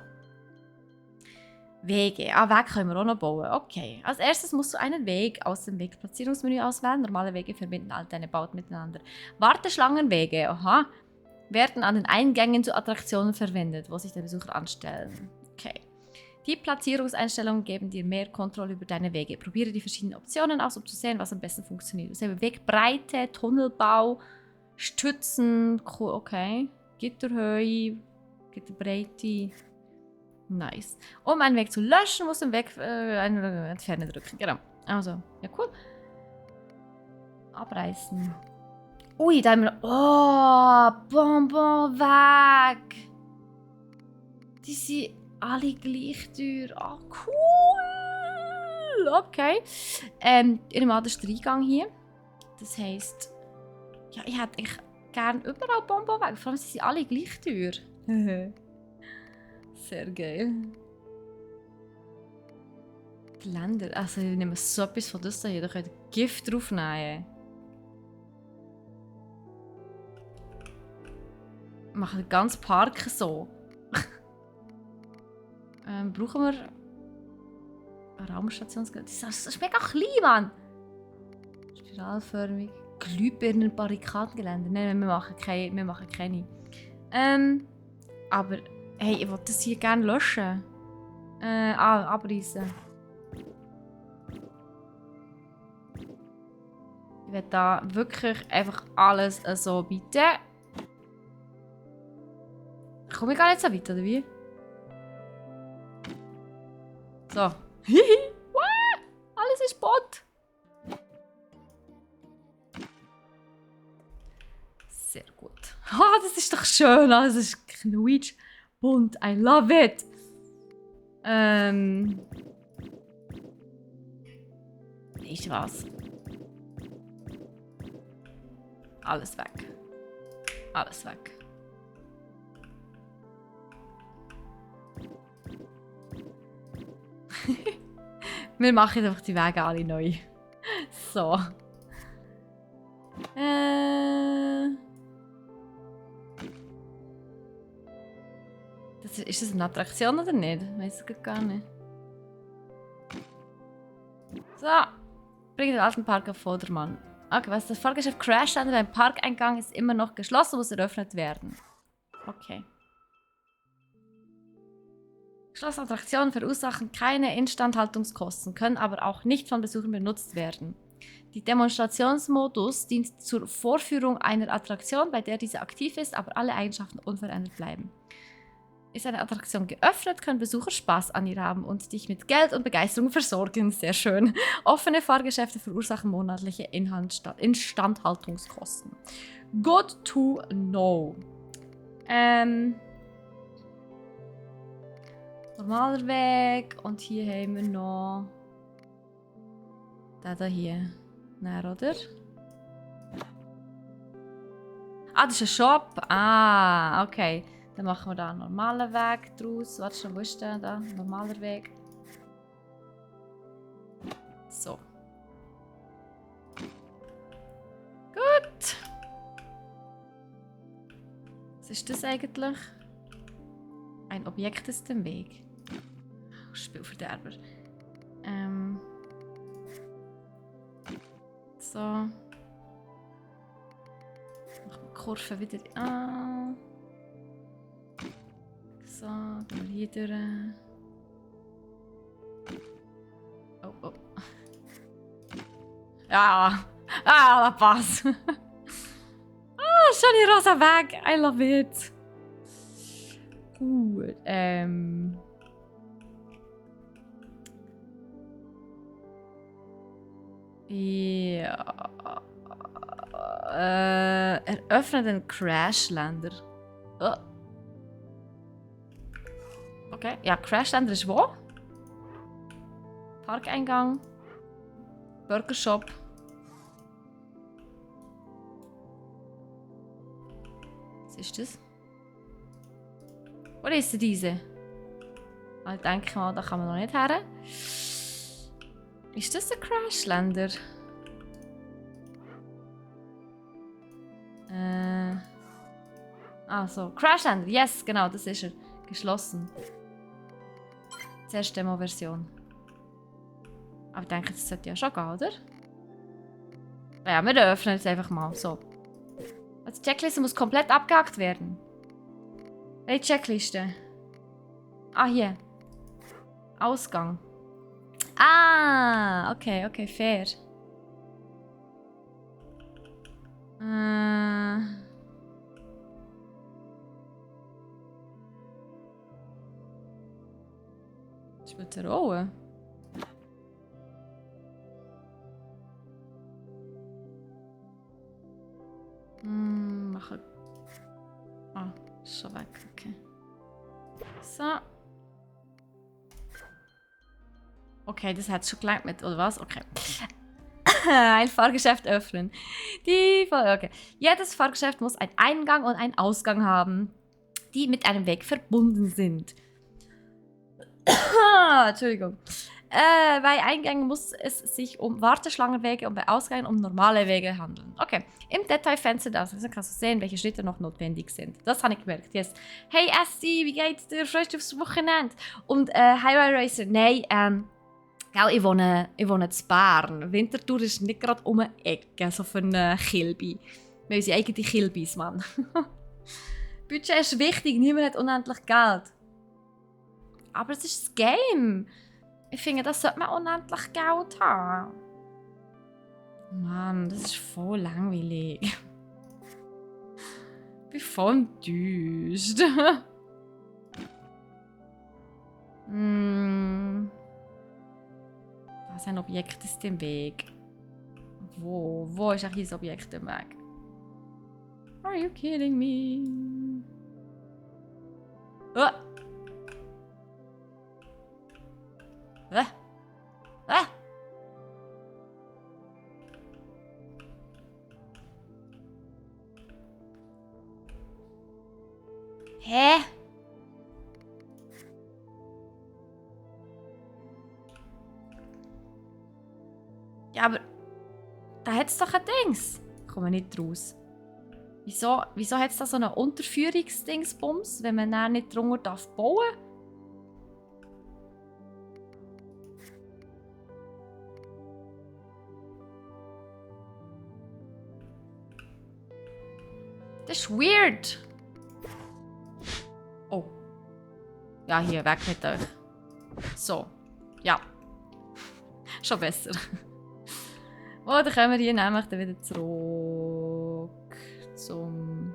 Wege. Weg können wir auch noch bauen. Okay. Als erstes musst du einen Weg aus dem Wegplatzierungsmenü auswählen. Normale Wege verbinden all deine Bauten miteinander. Warteschlangenwege, aha, werden an den Eingängen zu Attraktionen verwendet, wo sich die Besucher anstellen. Okay. Die Platzierungseinstellungen geben dir mehr Kontrolle über deine Wege. Probiere die verschiedenen Optionen aus, um zu sehen, was am besten funktioniert. Also Wegbreite, Tunnelbau, Stützen, okay, Gitterhöhe, Gitterbreite. Nice. Um einen Weg zu löschen, musst du den Weg entfernen drücken. Genau. Also, ja, cool. Abreißen. Ui, da haben wir... Oh, Bonbon weg. Die sind alle gleich teuer. Oh, cool. Okay. Ihr habt den Eingang hier. Das heisst... Ja, ich hätte gerne überall Bonbon weg. Vor allem sind sie alle gleich teuer. Sehr geil. Geländer. Also, ich nehme so etwas von das hier. Da könnt ihr Gift draufnehmen. Machen den ganzen Park so. Brauchen wir eine Raumstation? Das ist mega klein, Mann! Spiralförmig. Glühbirnen, Barrikadengeländer. Nein, wir machen keine. Aber... Hey, ich wollte das hier gerne löschen. Abreißen. Ich will da wirklich einfach alles so bitte. Komme ich gar nicht so weit, oder wie? So. Hihi. Alles ist Bot. Sehr gut. Ah, das ist doch schön. Alles ist quietsch bunt. I love it. Ist was. Alles weg. Alles weg. Wir machen einfach die Wege alle neu. So. Ist das eine Attraktion oder nicht? Ich weiß es gar nicht. So. Bring den alten Park auf Vordermann. Okay, was? Das Fahrgeschäft Crashland beim Parkeingang ist immer noch geschlossen, muss eröffnet werden. Okay. Geschlossene Attraktionen verursachen keine Instandhaltungskosten, können aber auch nicht von Besuchern benutzt werden. Die Demonstrationsmodus dient zur Vorführung einer Attraktion, bei der diese aktiv ist, aber alle Eigenschaften unverändert bleiben. Ist eine Attraktion geöffnet, können Besucher Spaß an ihr haben und dich mit Geld und Begeisterung versorgen. Sehr schön. Offene Fahrgeschäfte verursachen monatliche Instandhaltungskosten. Good to know. Normaler Weg. Und hier haben wir noch... Den hier. Nein, oder? Ah, das ist ein Shop. Ah, okay. Dann machen wir da einen normalen Weg draus. Warte schon, wo ist der da? Normaler Weg. So. Gut. Was ist das eigentlich? Ein Objekt ist im Weg. Spielverderber. So. Machen wir die Kurve wieder an. So, dann hier durch. Oh, oh. Ja. Ah, la paz. Ah, schöne rosa Weg. I love it. Gut, ja. Eröffne den Crashlander. Oh. Okay, ja, Crashlander ist wo? Parkeingang. Burgershop. Was ist das? Wo ist diese? Ich denke mal, da kann man noch nicht her. Ist das ein Crashlander? Ah, so. Crashlander, yes, genau, das ist er. Geschlossen. Zuerst Demo-Version. Aber ich denke, das sollte ja schon gehen, oder? Ja, wir öffnen jetzt einfach mal. So. Also die Checkliste muss komplett abgehakt werden. Welche Checkliste? Ah, hier. Ausgang. Ah, okay, okay, fair. Ich will rollen. Machen. Ah, ist schon weg, okay. So. Okay, das hat schon gelangt mit, oder was? Okay. Ein Fahrgeschäft öffnen. Okay. Jedes Fahrgeschäft muss einen Eingang und einen Ausgang haben, die mit einem Weg verbunden sind. Entschuldigung. Bei Eingängen muss es sich um Warteschlangenwege und bei Ausgängen um normale Wege handeln. Okay. Im Detailfenster da kannst du sehen, welche Schritte noch notwendig sind. Das habe ich gemerkt. Yes. Hey Esti, wie geht's dir? Freust du aufs Wochenende? Und Highway Racer, nein, ich wohne in Bern. Winterthur ist nicht gerade um eine Ecke, so für eine Kilby. Wir haben unsere eigene Kilbys, Mann. Budget ist wichtig, niemand hat unendlich Geld. Aber es ist das Game. Ich finde, das sollte man unendlich Geld haben. Mann, das ist voll langweilig. Ich bin voll enttäuscht. Was ein Objekt ist im Weg? Wo ist eigentlich das Objekt im Weg? Are you kidding me? Ah! Ah! Ah! Hä? Ja, aber da hat es doch ein Dings. Ich komme nicht raus. Wieso hat es da so einen Unterführungsdingsbums, wenn man dann nicht drunter bauen darf? Das ist weird. Oh. Ja, hier, weg mit euch. So. Ja. Schon besser. Oh, dann kommen wir hier nämlich dann wieder zurück zum...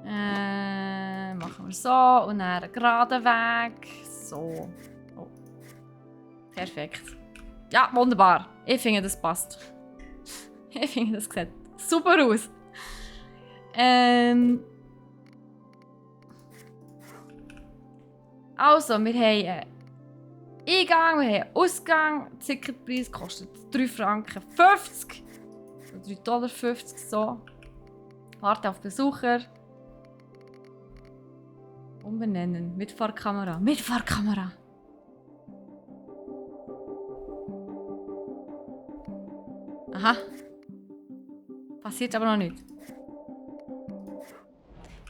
machen wir so und dann einen geraden Weg. So. Oh. Perfekt. Ja, wunderbar. Ich finde, das passt. Ich finde, das sieht super aus. Also, wir haben Eingang, wir haben Ausgang. Der Ticketpreis kostet 3,50 Franken. Oder 3,50 $, so. Warte auf Besucher. Umbenennen. Mitfahrkamera. Mitfahrkamera. Aha. Passiert aber noch nicht.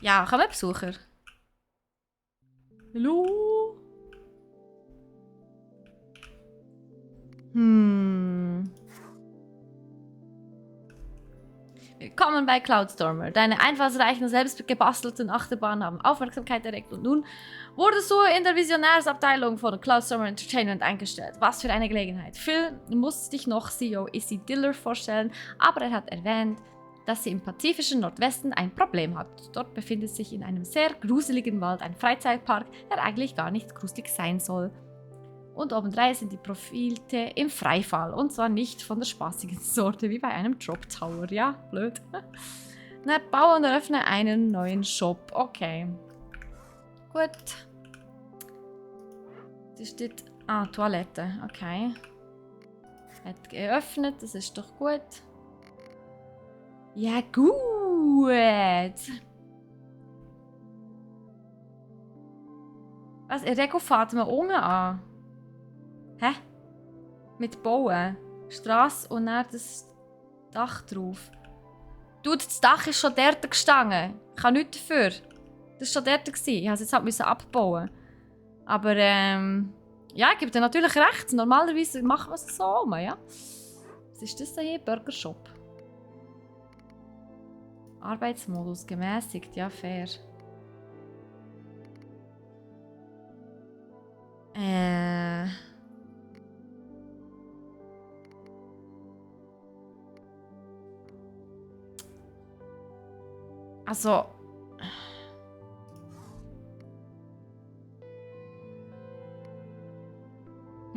Ja, kommen Besucher. Hallo? Willkommen bei Cloudstormer. Deine einfallsreichen, selbst gebastelten Achterbahnen haben Aufmerksamkeit erregt und nun wurdest du in der Visionärsabteilung von Cloudstormer Entertainment eingestellt. Was für eine Gelegenheit. Phil muss dich noch CEO Izzy Diller vorstellen, aber er hat erwähnt, dass sie im pazifischen Nordwesten ein Problem hat. Dort befindet sich in einem sehr gruseligen Wald ein Freizeitpark, der eigentlich gar nicht gruselig sein soll. Und obendrein sind die Profite im Freifall. Und zwar nicht von der spaßigen Sorte, wie bei einem Drop Tower. Ja, blöd. Na, baue und eröffne einen neuen Shop. Okay. Gut. Da steht... Ah, Toilette. Okay. Hat geöffnet, das ist doch gut. Ja, gut. Was? Rego fährt mir unten an. Hä? Mit Bauen? Strasse und dann das Dach drauf. Du, das Dach ist schon dort gestanden. Ich kann nichts dafür. Das war schon dort. Ich musste es jetzt halt abbauen. Aber ja, ich gebe dir natürlich recht. Normalerweise machen wir es so. Ja? Was ist das hier? Burger Shop. Arbeitsmodus gemäßigt. Ja, fair. Also...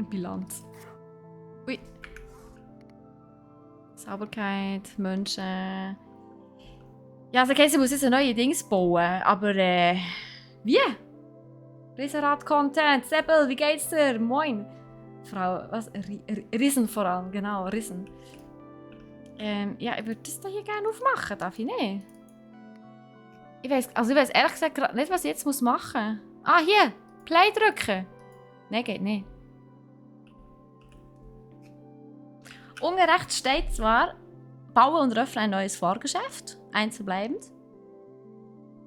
Bilanz. Ui. Sauberkeit, Menschen... Ja, also okay, sie muss jetzt ein neues Dings bauen, aber wie? Riesenrad-Content, Seppel, wie geht's dir? Moin. Frau, was? Riesen vor allem, genau, Riesen. Ja, ich würde das hier gerne aufmachen, darf ich nicht? Ich weiss ehrlich gesagt gerade nicht, was ich jetzt machen muss. Ah, hier! Play drücken! Nein, geht nicht. Unten rechts steht zwar, baue und öffne ein neues Fahrgeschäft, einzelbleibend.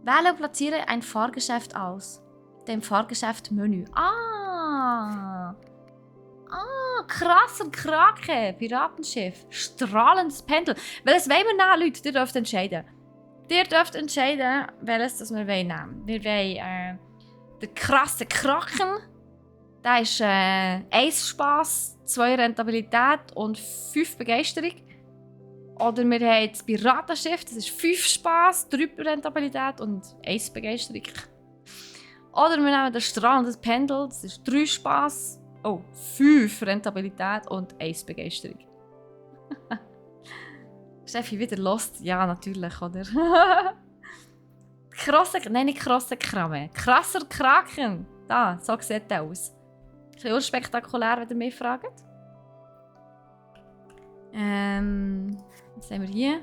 Wähle und platziere ein Fahrgeschäft aus. Dem Fahrgeschäft-Menü. Ah, krass und Krake, Piratenschiff, strahlendes Pendel. Welches wollen wir nehmen, Leute? Ihr dürft entscheiden. Ihr dürft entscheiden, welches das wir nehmen wollen. Wir wollen den krassen Kraken Da ist 1 Spass, 2 Rentabilität und 5 Begeisterung. Oder wir haben das Piratenschiff, das ist 5 Spass, 3 Rentabilität und 1 Begeisterung. Oder wir nehmen den Strand, das Pendel, das ist 3 Spass, 5 Rentabilität und 1 Begeisterung. Steffi, wieder Lost? Ja, natürlich, oder? Nicht krosse Krame. Krasser Kraken. Da, so sieht der aus. Ein bisschen unspektakulär, wenn ihr mich fragt. Was haben wir hier?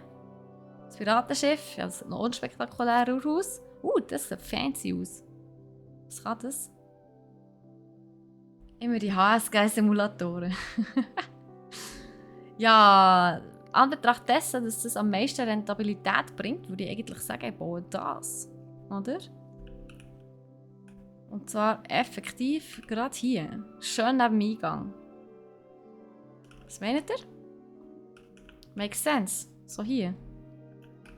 Das Piratenschiff. Ja, das sieht noch unspektakulärer aus. Das sieht fancy aus. Was kann das? Immer die HSG-Simulatoren. Ja, an Betracht dessen, dass das am meisten Rentabilität bringt, würde ich eigentlich sagen, ich baue das. Oder? Und zwar effektiv gerade hier. Schön neben dem Eingang. Was meint ihr? Makes sense. So hier.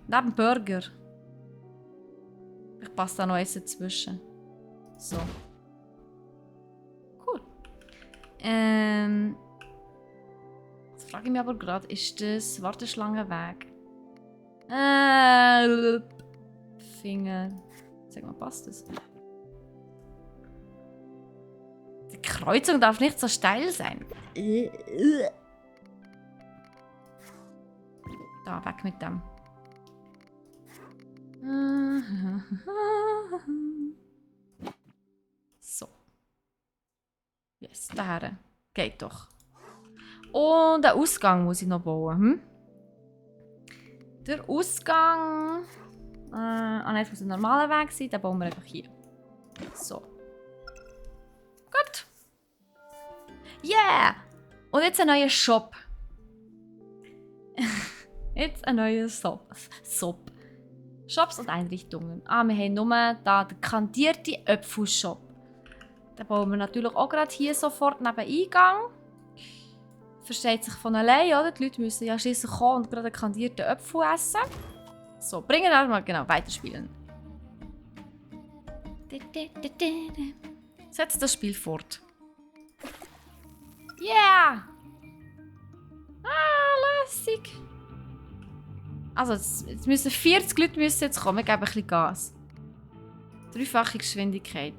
Neben dem Burger. Ich passe da noch eins dazwischen. So. Cool. Jetzt frage ich mich aber gerade, ist das Warteschlangenweg? Finger. Sag mal, passt das? Die Kreuzung darf nicht so steil sein. Da, weg mit dem. So. Yes, daher. Geht doch. Und den Ausgang muss ich noch bauen. Der Ausgang... jetzt muss ein normaler Weg sein, den bauen wir einfach hier. So. Gut. Yeah! Und jetzt ein neuer Shop. Jetzt ein neuer Shop. Shops und Einrichtungen. Wir haben nur da den kandierten Äpfelshop. Den bauen wir natürlich auch gerade hier sofort neben Eingang. Versteht sich von allein, oder? Die Leute müssen ja schliesslich kommen und gerade einen kandierten Äpfel essen. So, bringen wir mal genau weiterspielen. Setzt das Spiel fort. Yeah! Lässig! Also, jetzt müssen 40 Leute jetzt kommen. Wir geben ein bisschen Gas. 3-fache Geschwindigkeit.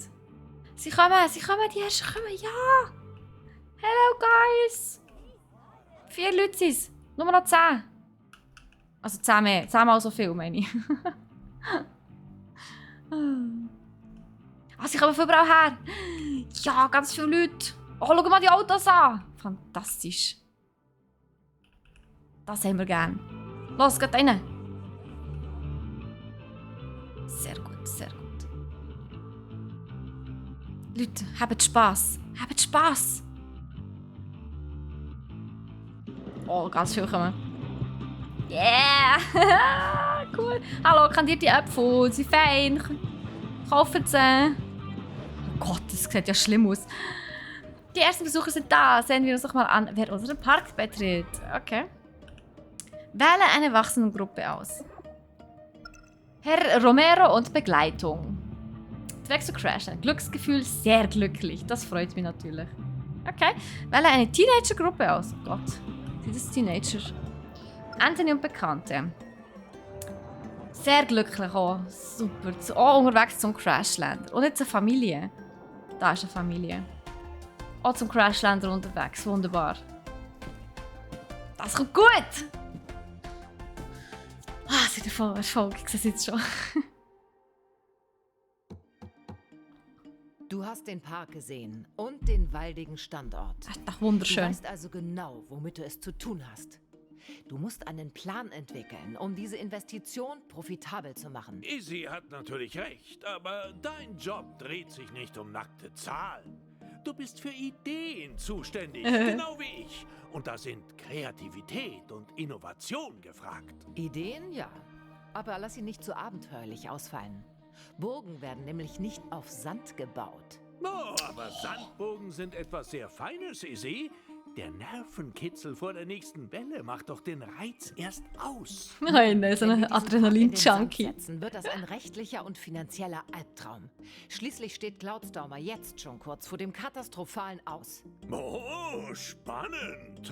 Sie kommen, die ersten kommen, ja! Hello, guys! 4 Leute sind es. Nur noch 10. Also 10 mehr. 10 mal so viel, meine ich. Sie kommen von überall her. Ja, ganz viele Leute. Oh, schau mal die Autos an. Fantastisch. Das haben wir gern. Los, geht rein. Sehr gut, sehr gut. Leute, habt Spass. Habt Spass. Oh, ganz viel kommen. Yeah! Cool. Hallo, kandierte Äpfel. Sie fein. Kaufen sie. Oh Gott, das sieht ja schlimm aus. Die ersten Besucher sind da. Sehen wir uns doch mal an, wer unseren Park betritt. Okay. Wähle eine Erwachsenengruppe aus. Herr Romero und Begleitung. Weg zu Crash. Ein Glücksgefühl, sehr glücklich. Das freut mich natürlich. Okay. Wähle eine Teenagergruppe aus. Oh Gott. Sind das Teenager? Anthony und Bekannte. Sehr glücklich auch. Super. Unterwegs zum Crashländer. Und jetzt eine Familie. Da ist eine Familie. Auch zum Crashländer unterwegs. Wunderbar. Das kommt gut! Es ist voll Erfolg. Ich sehe es jetzt schon. Du hast den Park gesehen und den waldigen Standort. Das ist doch wunderschön. Du weißt also genau, womit du es zu tun hast. Du musst einen Plan entwickeln, um diese Investition profitabel zu machen. Izzy hat natürlich recht, aber dein Job dreht sich nicht um nackte Zahlen. Du bist für Ideen zuständig, genau wie ich. Und da sind Kreativität und Innovation gefragt. Ideen, ja. Aber lass sie nicht zu abenteuerlich ausfallen. Burgen werden nämlich nicht auf Sand gebaut. Oh, aber Sandburgen sind etwas sehr Feines, Izzy. Der Nervenkitzel vor der nächsten Welle macht doch den Reiz erst aus. Nein, so Wenn wir ein diesen Park in den Sand Adrenalin-Junkie. setzen, wird das ein rechtlicher und finanzieller Albtraum. Schließlich steht Cloudstormer jetzt schon kurz vor dem katastrophalen Aus. Oh, spannend.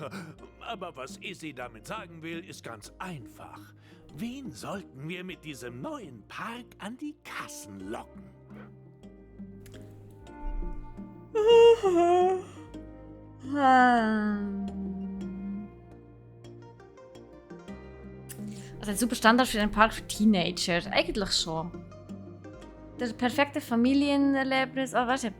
Aber was Izzy damit sagen will, ist ganz einfach. Wen sollten wir mit diesem neuen Park an die Kassen locken? Also ein super Standard für einen Park für Teenager. Eigentlich schon. Das perfekte Familienerlebnis. Aber weißt du,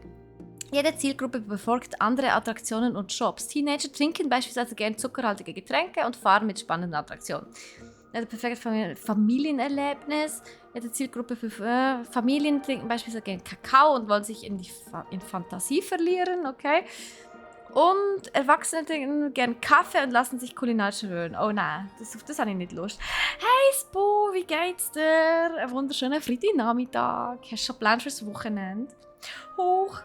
jede Zielgruppe befolgt andere Attraktionen und Shops. Teenager trinken beispielsweise gerne zuckerhaltige Getränke und fahren mit spannenden Attraktionen. Das perfekte Familienerlebnis. Jede Zielgruppe für Familien trinken beispielsweise gerne Kakao und wollen sich in Fantasie verlieren, okay? Und Erwachsene trinken gerne Kaffee und lassen sich kulinarisch rühren. Oh nein, das habe ich nicht Lust. Hey Spo, wie geht's dir? Einen wunderschönen Freitagnachmittag. Hast du schon Pläne fürs Wochenende? Hoch.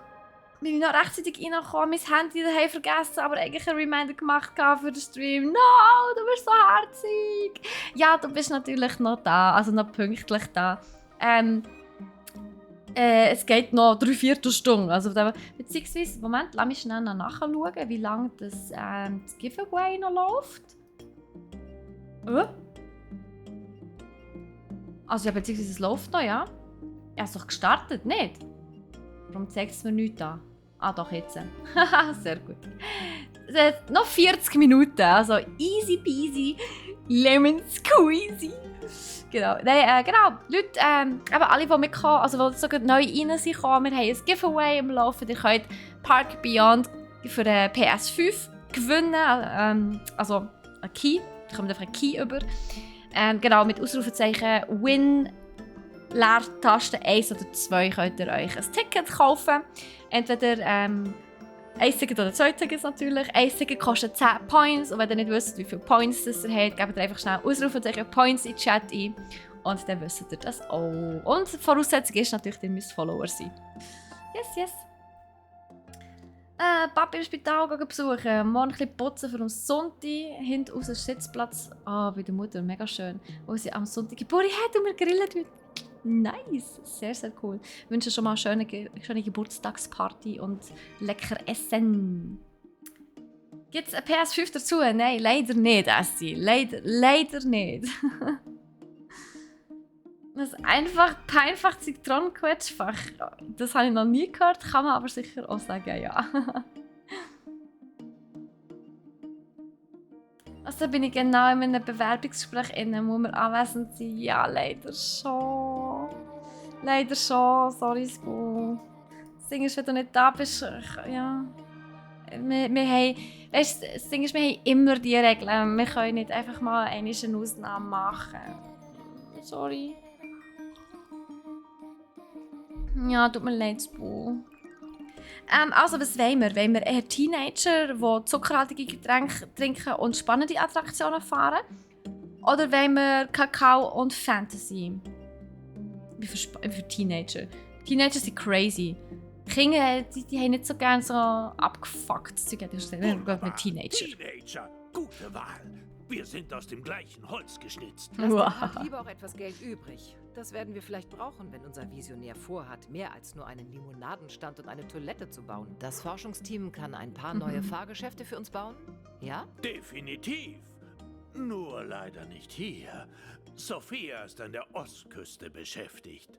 Bin ich noch rechtzeitig reingekommen, mein Handy daheim vergessen, aber eigentlich einen Reminder gemacht für den Stream. No, du bist so herzig. Ja, du bist natürlich noch da, also noch pünktlich da. Es geht noch 3/4 Stunde. Also, beziehungsweise, Moment, lass mich schnell nachschauen, wie lange das Giveaway noch läuft. Also, ja, beziehungsweise es läuft noch, ja. Er ist doch gestartet, nicht? Warum zeigt es mir nichts an? Ah, doch, jetzt. Haha, sehr gut. Noch 40 Minuten, also easy peasy, lemon squeezy. Genau, nein, genau. Leute, aber alle, die mitkommen, also die sogar neu rein sind, wir haben ein Giveaway im Laufen. Ihr könnt Park Beyond für den PS5 gewinnen, also ein Key. Ihr kommt einfach einen Key über. Genau, mit Ausrufezeichen Win, Leertaste 1 oder 2 könnt ihr euch ein Ticket kaufen. Entweder 1 Ticket oder 2 Tickets natürlich. 1 Ticket kostet 10 Points und wenn ihr nicht wisst, wie viele Points das ihr habt, gebt ihr einfach schnell Ausrufezeichen Points in den Chat ein und dann wisst ihr das auch. Und die Voraussetzung ist natürlich, ihr müsst Follower sein. Yes, yes. Papi im Spital besuchen, morgen ein bisschen putzen für am Sonntag, hinten raus Sitzplatz. Bei der Mutter, mega schön, wo sie am Sonntag Geburtstag hat und wir grillen heute. Nice, sehr, sehr cool. Ich wünsche schon mal eine schöne Geburtstagsparty und lecker Essen. Gibt es ein PS5 dazu? Nein, leider nicht, Essi. Leider nicht. Das einfach Zitronenquetschfach. Das habe ich noch nie gehört, kann man aber sicher auch sagen, ja. Also bin ich genau in einem Bewerbungsgespräch inne, wo wir anwesend sind. Ja, leider schon. Leider schon, sorry, Spo. Das Ding ist, wenn du nicht da bist, ja. Wir haben, weißt, das Ding ist, wir haben immer die Regeln. Wir können nicht einfach mal eine Ausnahme machen. Sorry. Ja, tut mir leid, Spo. Also, was wollen wir? Wollen wir eher Teenager, die zuckerhaltige Getränke trinken und spannende Attraktionen fahren? Oder wollen wir Kakao und Fantasy? Wie für Teenager. Teenager sind crazy. Kinder, die haben nicht so gerne so abgefuckt. Sie gehen mit Teenager. Teenager, gute Wahl. Wir sind aus dem gleichen Holz geschnitzt. Lass dem Park lieber auch etwas Geld übrig. Das werden wir vielleicht brauchen, wenn unser Visionär vorhat, mehr als nur einen Limonadenstand und eine Toilette zu bauen. Das Forschungsteam kann ein paar neue Fahrgeschäfte für uns bauen? Ja? Definitiv. Nur leider nicht hier. Sophia ist an der Ostküste beschäftigt.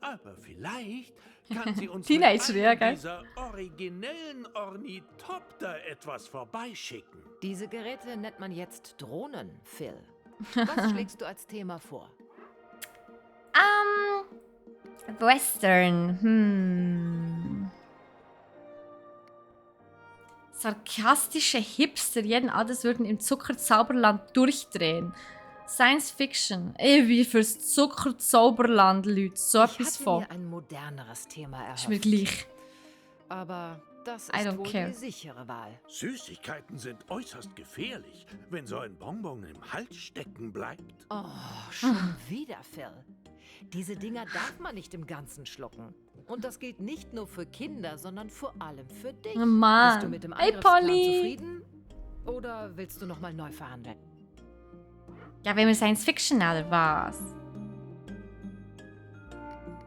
Aber vielleicht kann sie uns Teenager, ja, mit einem geil. dieser originellen Ornithopter etwas vorbeischicken. Diese Geräte nennt man jetzt Drohnen, Phil. Was schlägst du als Thema vor? Western, Sarkastische Hipster jeden Alters würden im Zuckerzauberland durchdrehen. Science Fiction. Wie fürs Zuckerzauberland, Leute. So Ich etwas hatte von. mir ein moderneres Thema erhofft. Ist mir gleich. Aber das I ist don't wohl care. die sichere Wahl. Süßigkeiten sind äußerst gefährlich, wenn so ein Bonbon im Hals stecken bleibt. Oh, schon wieder, Phil. Diese Dinger darf man nicht im Ganzen schlucken. Und das gilt nicht nur für Kinder, sondern vor allem für dich. Oh Mann. Bist du mit dem Hey, Angriffsplan Polly. zufrieden? Oder willst du nochmal neu verhandeln? Ja, wenn wir Science Fiction oder was?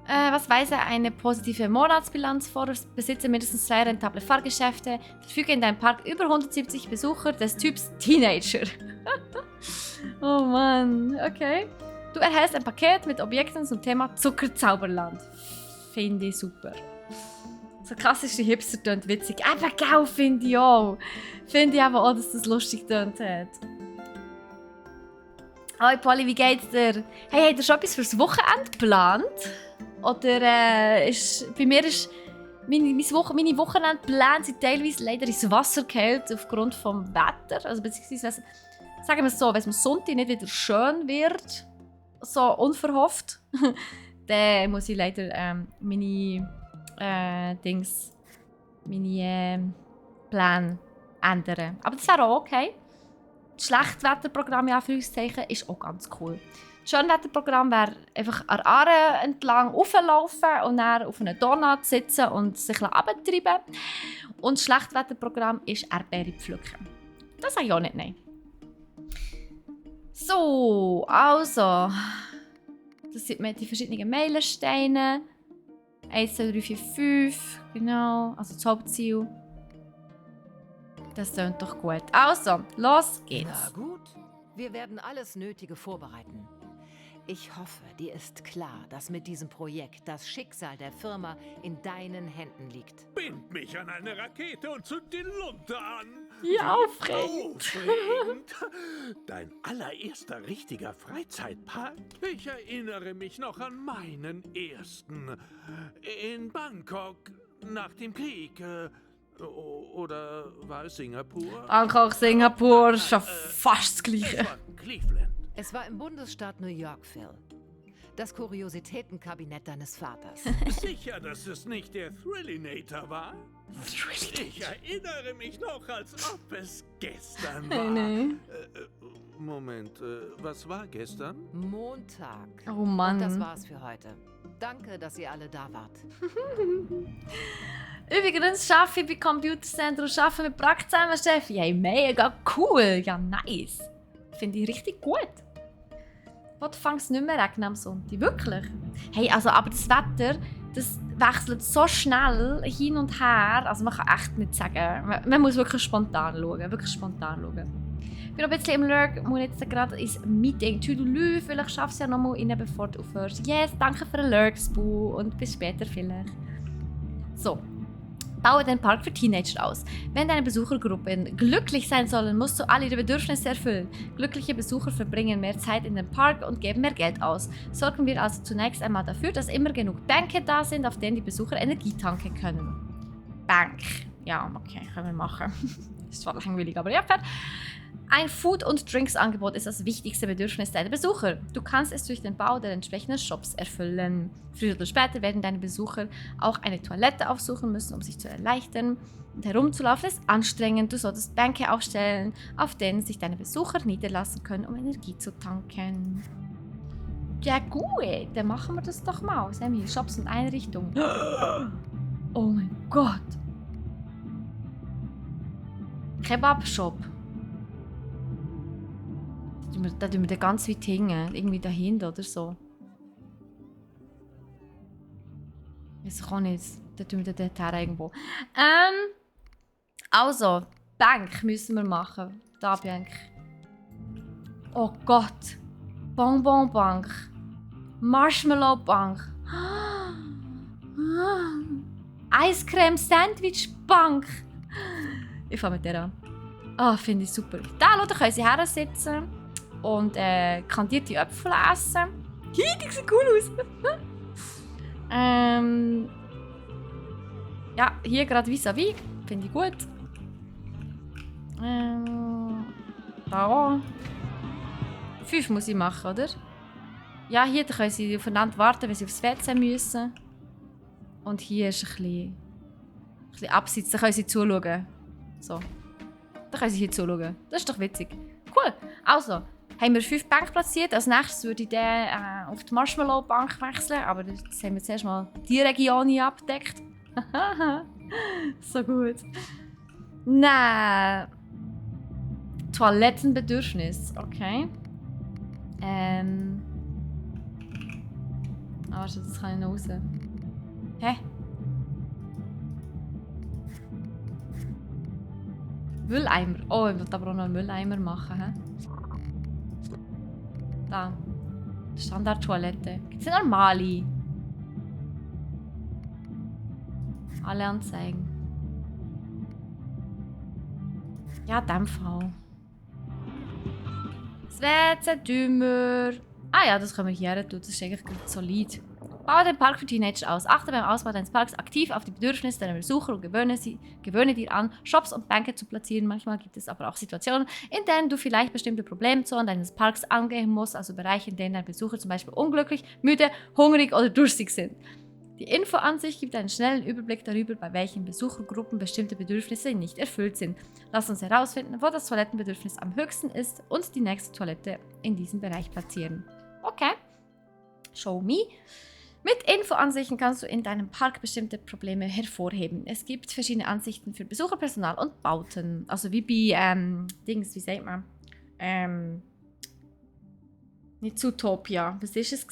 Was weise eine positive Monatsbilanz vor? Besitze mindestens 2 rentable Fahrgeschäfte. Verfüge in deinem Park über 170 Besucher des Typs Teenager. Oh Mann, okay. Du erhältst ein Paket mit Objekten zum Thema Zuckerzauberland. Finde ich super. So klassische Hipster tönt witzig. Eben geil, finde ich auch. Finde ich aber auch, dass das lustig tönt hat. Hoi Polly, wie geht's dir? Hey, habt ihr schon etwas fürs Wochenende geplant? Oder bei mir ist meine Wochenendpläne sind teilweise leider ins Wasser gefallen aufgrund des Wetter. Also beziehungsweise, sagen wir es so, wenn es am Sonntag nicht wieder schön wird, so unverhofft, dann muss ich leider meine Pläne ändern. Aber das wäre auch okay. Das Schlechtwetterprogramm, in Anführungszeichen, ist auch ganz cool. Das Schönwetterprogramm wäre einfach an der Aare entlang hochlaufen und dann auf einem Donut sitzen und sich herabtreiben. Und das Schlechtwetterprogramm ist Erdbeere pflücken. Das sage ich auch nicht, nein. So, also. Das sind die verschiedenen Meilensteine. 1, 2, 3, 4, 5. Genau, also das Hauptziel. Das klingt doch gut. Also, los geht's. Na gut, wir werden alles Nötige vorbereiten. Ich hoffe, dir ist klar, dass mit diesem Projekt das Schicksal der Firma in deinen Händen liegt. Bind mich an eine Rakete und zünd die Lunte an. Ja, aufregend. Aufregend. Dein allererster richtiger Freizeitpark? Ich erinnere mich noch an meinen ersten. In Bangkok, nach dem Krieg. Oder war es Singapur? Bangkok, Singapur, ist schon fast das Gleiche. Es war Cleveland. Es war im Bundesstaat New York, Phil. Das Kuriositätenkabinett deines Vaters. Sicher, dass es nicht der Thrillinator war? Ich erinnere mich noch, als ob es gestern war. Nein. Moment, was war gestern? Montag. Oh Mann. Und das war's für heute. Danke, dass ihr alle da wart. Übrigens arbeite ich bei Computer Center und arbeite mit Prakt zusammen, Steffi. Hey, mega cool. Ja, nice. Finde ich richtig gut. Wo fängt es nicht mehr regnen am Sonntag? Wirklich? Hey, also, aber das Wetter, das wechselt so schnell hin und her. Also man kann echt nicht sagen. Man muss wirklich spontan schauen. Wirklich spontan schauen. Ich bin noch ein bisschen im Lurk, muss jetzt gerade ins Meeting. Tüdelü, vielleicht schaffst du ja noch mal rein, bevor du aufhörst. Yes, danke für den Lurk, Spu. Und bis später vielleicht. So. Baue den Park für Teenager aus. Wenn deine Besuchergruppen glücklich sein sollen, musst du alle ihre Bedürfnisse erfüllen. Glückliche Besucher verbringen mehr Zeit in dem Park und geben mehr Geld aus. Sorgen wir also zunächst einmal dafür, dass immer genug Bänke da sind, auf denen die Besucher Energie tanken können. Bank. Ja, okay, können wir machen. Ist zwar langweilig, aber ja, fair. Ein Food- und Drinks-Angebot ist das wichtigste Bedürfnis deiner Besucher. Du kannst es durch den Bau der entsprechenden Shops erfüllen. Früher oder später werden deine Besucher auch eine Toilette aufsuchen müssen, um sich zu erleichtern. Und herumzulaufen ist anstrengend. Du solltest Bänke aufstellen, auf denen sich deine Besucher niederlassen können, um Energie zu tanken. Ja gut, dann machen wir das doch mal. Sammy, Shops und Einrichtungen. Oh mein Gott. Kebab-Shop. Da tun wir den ganz weit hängen. Irgendwie dahinter oder so. Ich kann nicht. Da tun wir den dort irgendwo. Also, Bank müssen wir machen. Da Bank. Oh Gott. Bonbon Bank. Marshmallow Bank. Eiscreme Sandwich Bank. Ich fange mit der an. Ah, finde ich super. Da können sie her sitzen. Und kandierte Äpfel essen. Die sieht cool aus. Ja, hier gerade vis-à-vis. Finde ich gut. Da auch. 5 muss ich machen, oder? Ja, hier können sie aufeinander warten, wenn sie aufs WC müssen. Und hier ist ein bisschen abseits, da können sie zuschauen. So. Da können sie hier zuschauen. Das ist doch witzig. Cool. Also. haben wir 5 Bänke platziert. Als nächstes würde ich dann auf die Marshmallow-Bank wechseln. Aber jetzt haben wir zuerst mal die Region hier abgedeckt. So gut. Nein. Toilettenbedürfnis. Okay. Warte, das kann ich noch raus. Hä? Mülleimer. Oh, ich will aber auch noch einen Mülleimer machen. He? Da. Standardtoilette. Gibt es eine normale? Alle anzeigen. Ja, in dem Fall. Das WC-Dümmer. Ah ja, das können wir hier tun. Das ist eigentlich gut solid. Baue den Park für Teenager aus. Achte beim Ausbau deines Parks aktiv auf die Bedürfnisse deiner Besucher und gewöhne dir an, Shops und Bänke zu platzieren. Manchmal gibt es aber auch Situationen, in denen du vielleicht bestimmte Problemzonen deines Parks angehen musst, also Bereiche, in denen deine Besucher zum Beispiel unglücklich, müde, hungrig oder durstig sind. Die Infoansicht gibt einen schnellen Überblick darüber, bei welchen Besuchergruppen bestimmte Bedürfnisse nicht erfüllt sind. Lass uns herausfinden, wo das Toilettenbedürfnis am höchsten ist und die nächste Toilette in diesem Bereich platzieren. Okay. Show me. Mit Infoansichten kannst du in deinem Park bestimmte Probleme hervorheben. Es gibt verschiedene Ansichten für Besucher, Personal und Bauten. Also wie bei, wie sagt man? Nicht Zootopia. Was war es?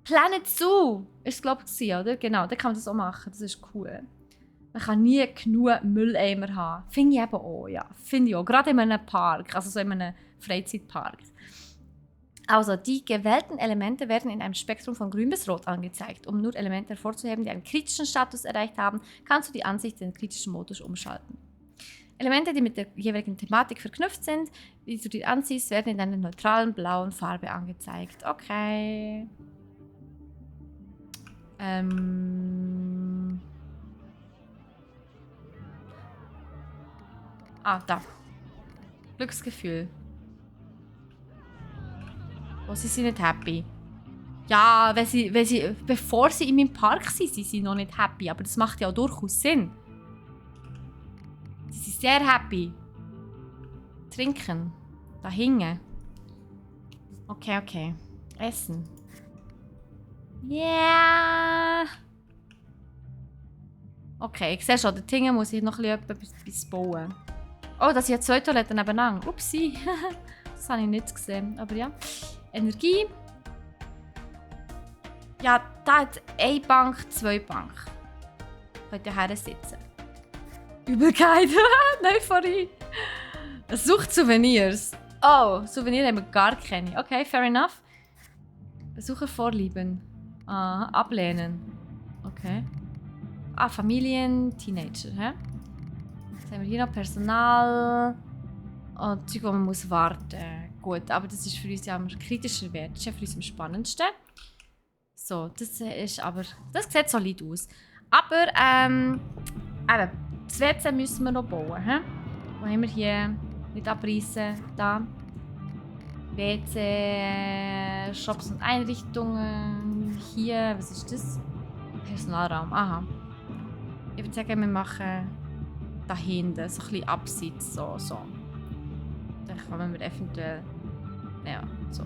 Planet Zoo ist es, glaube ich, oder? Genau, da kann man das auch machen. Das ist cool. Man kann nie genug Mülleimer haben. Finde ich eben auch, ja. Finde ich auch. Gerade in einem Park, also so in einem Freizeitpark. Also, die gewählten Elemente werden in einem Spektrum von grün bis rot angezeigt. Um nur Elemente hervorzuheben, die einen kritischen Status erreicht haben, kannst du die Ansicht in den kritischen Modus umschalten. Elemente, die mit der jeweiligen Thematik verknüpft sind, wie du die ansiehst, werden in einer neutralen blauen Farbe angezeigt. Okay. Da. Glücksgefühl. Oh, sie sind nicht happy. Ja, bevor sie in meinem Park sind, sind sie noch nicht happy. Aber das macht ja auch durchaus Sinn. Sie sind sehr happy. Trinken. Da hingen. Okay. Essen. Yeah. Okay, ich sehe schon, dort hinten muss ich noch etwas bauen. Oh, das sind ja 2 Toiletten nebeneinander. Upsi. Das habe ich nicht gesehen. Aber ja. Energie. Ja, da hat 1 Bank, 2 Bank. Könnt ihr hier sitzen. Übelkeit. Euphorie. Sucht Souvenirs. Oh, Souvenirs haben wir gar keine. Okay, fair enough. Besuchervorlieben. Ablehnen. Okay. Familien, Teenager. Hä? Jetzt haben wir hier noch Personal. Und Zeug, wo man muss warten. Gut, aber das ist für uns ja am kritischer Wert. Das ist ja für uns am spannendsten. So, das sieht solid aus. Aber, eben, das WC müssen wir noch bauen. He? Wo haben wir hier? Nicht abreißen. Da. WC, Shops und Einrichtungen. Hier, was ist das? Personalraum, aha. Ich würde sagen, wir machen da hinten, so ein bisschen abseits, so. Dann kommen wir eventuell... Ja, so.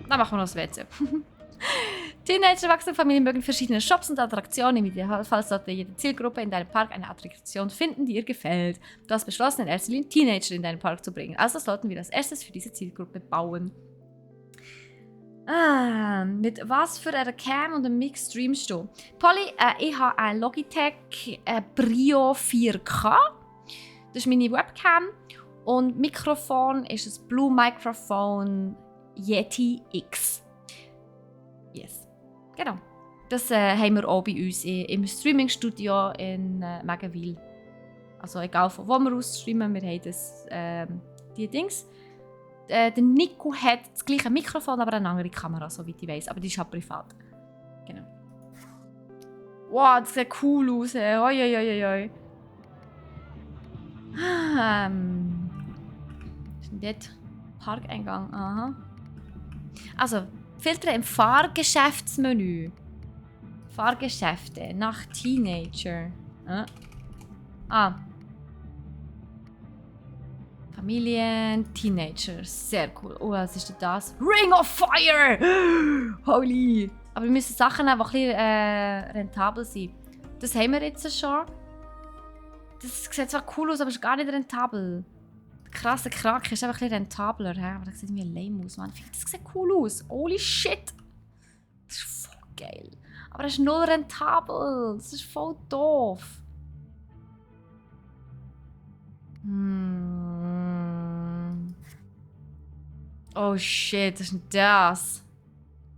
Dann machen wir noch das WC. Teenager, erwachsene Familien mögen verschiedene Shops und Attraktionen. Im Idealfall sollte jede Zielgruppe in deinem Park eine Attraktion finden, die ihr gefällt. Du hast beschlossen, in erster Linie Teenager in deinen Park zu bringen. Also sollten wir als erstes für diese Zielgruppe bauen. Mit was für einer Cam und einem Mix streamst du? Polly, ich habe ein Logitech Brio 4K. Das ist meine Webcam. Und Mikrofon ist ein Blue Microphone Yeti X. Yes. Genau. Das haben wir auch bei uns im Streaming-Studio in Megenwil. Also egal von wo wir aus streamen, wir haben das, die Dings. Der Nico hat das gleiche Mikrofon, aber eine andere Kamera, soweit ich weiß. Aber die ist halt privat. Genau. Wow, das sieht cool aus. Oi. Ist denn dort Parkeingang? Aha. Also, Filter im Fahrgeschäftsmenü. Fahrgeschäfte nach Teenager. Familien, Teenager. Sehr cool. Oh, was ist denn das? Ring of Fire! Holy! Aber wir müssen Sachen haben, die ein bisschen rentabel sind. Das haben wir jetzt schon. Das sieht zwar cool aus, aber ist gar nicht rentabel. Der krasse Krake ist einfach ein bisschen rentabler. He? Aber das sieht wie lame aus, Mann. Ich finde, das sieht cool aus. Holy shit! Das ist voll geil. Aber das ist null rentabel. Das ist voll doof. Oh shit, was ist denn das?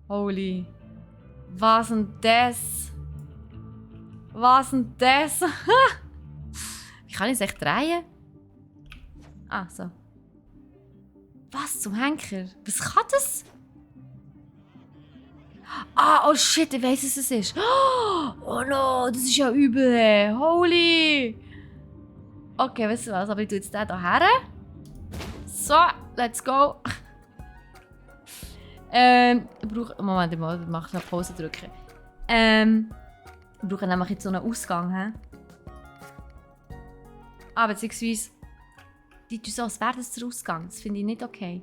Holy. Was denn das? Was denn das? Wie kann ich es echt drehen? Ah, so. Was zum Henker? Was kann das? Ah, oh shit, ich weiss, was es ist. Oh no, das ist ja übel. Holy. Okay, weißt du was? Aber ich tue jetzt den hier her. So, let's go. Ich brauche... Moment, ich mache noch Pause drücken. Ich brauche nämlich jetzt so einen Ausgang. He? Ah, beziehungsweise... Die tun so, als wäre das der Ausgang. Das finde ich nicht okay.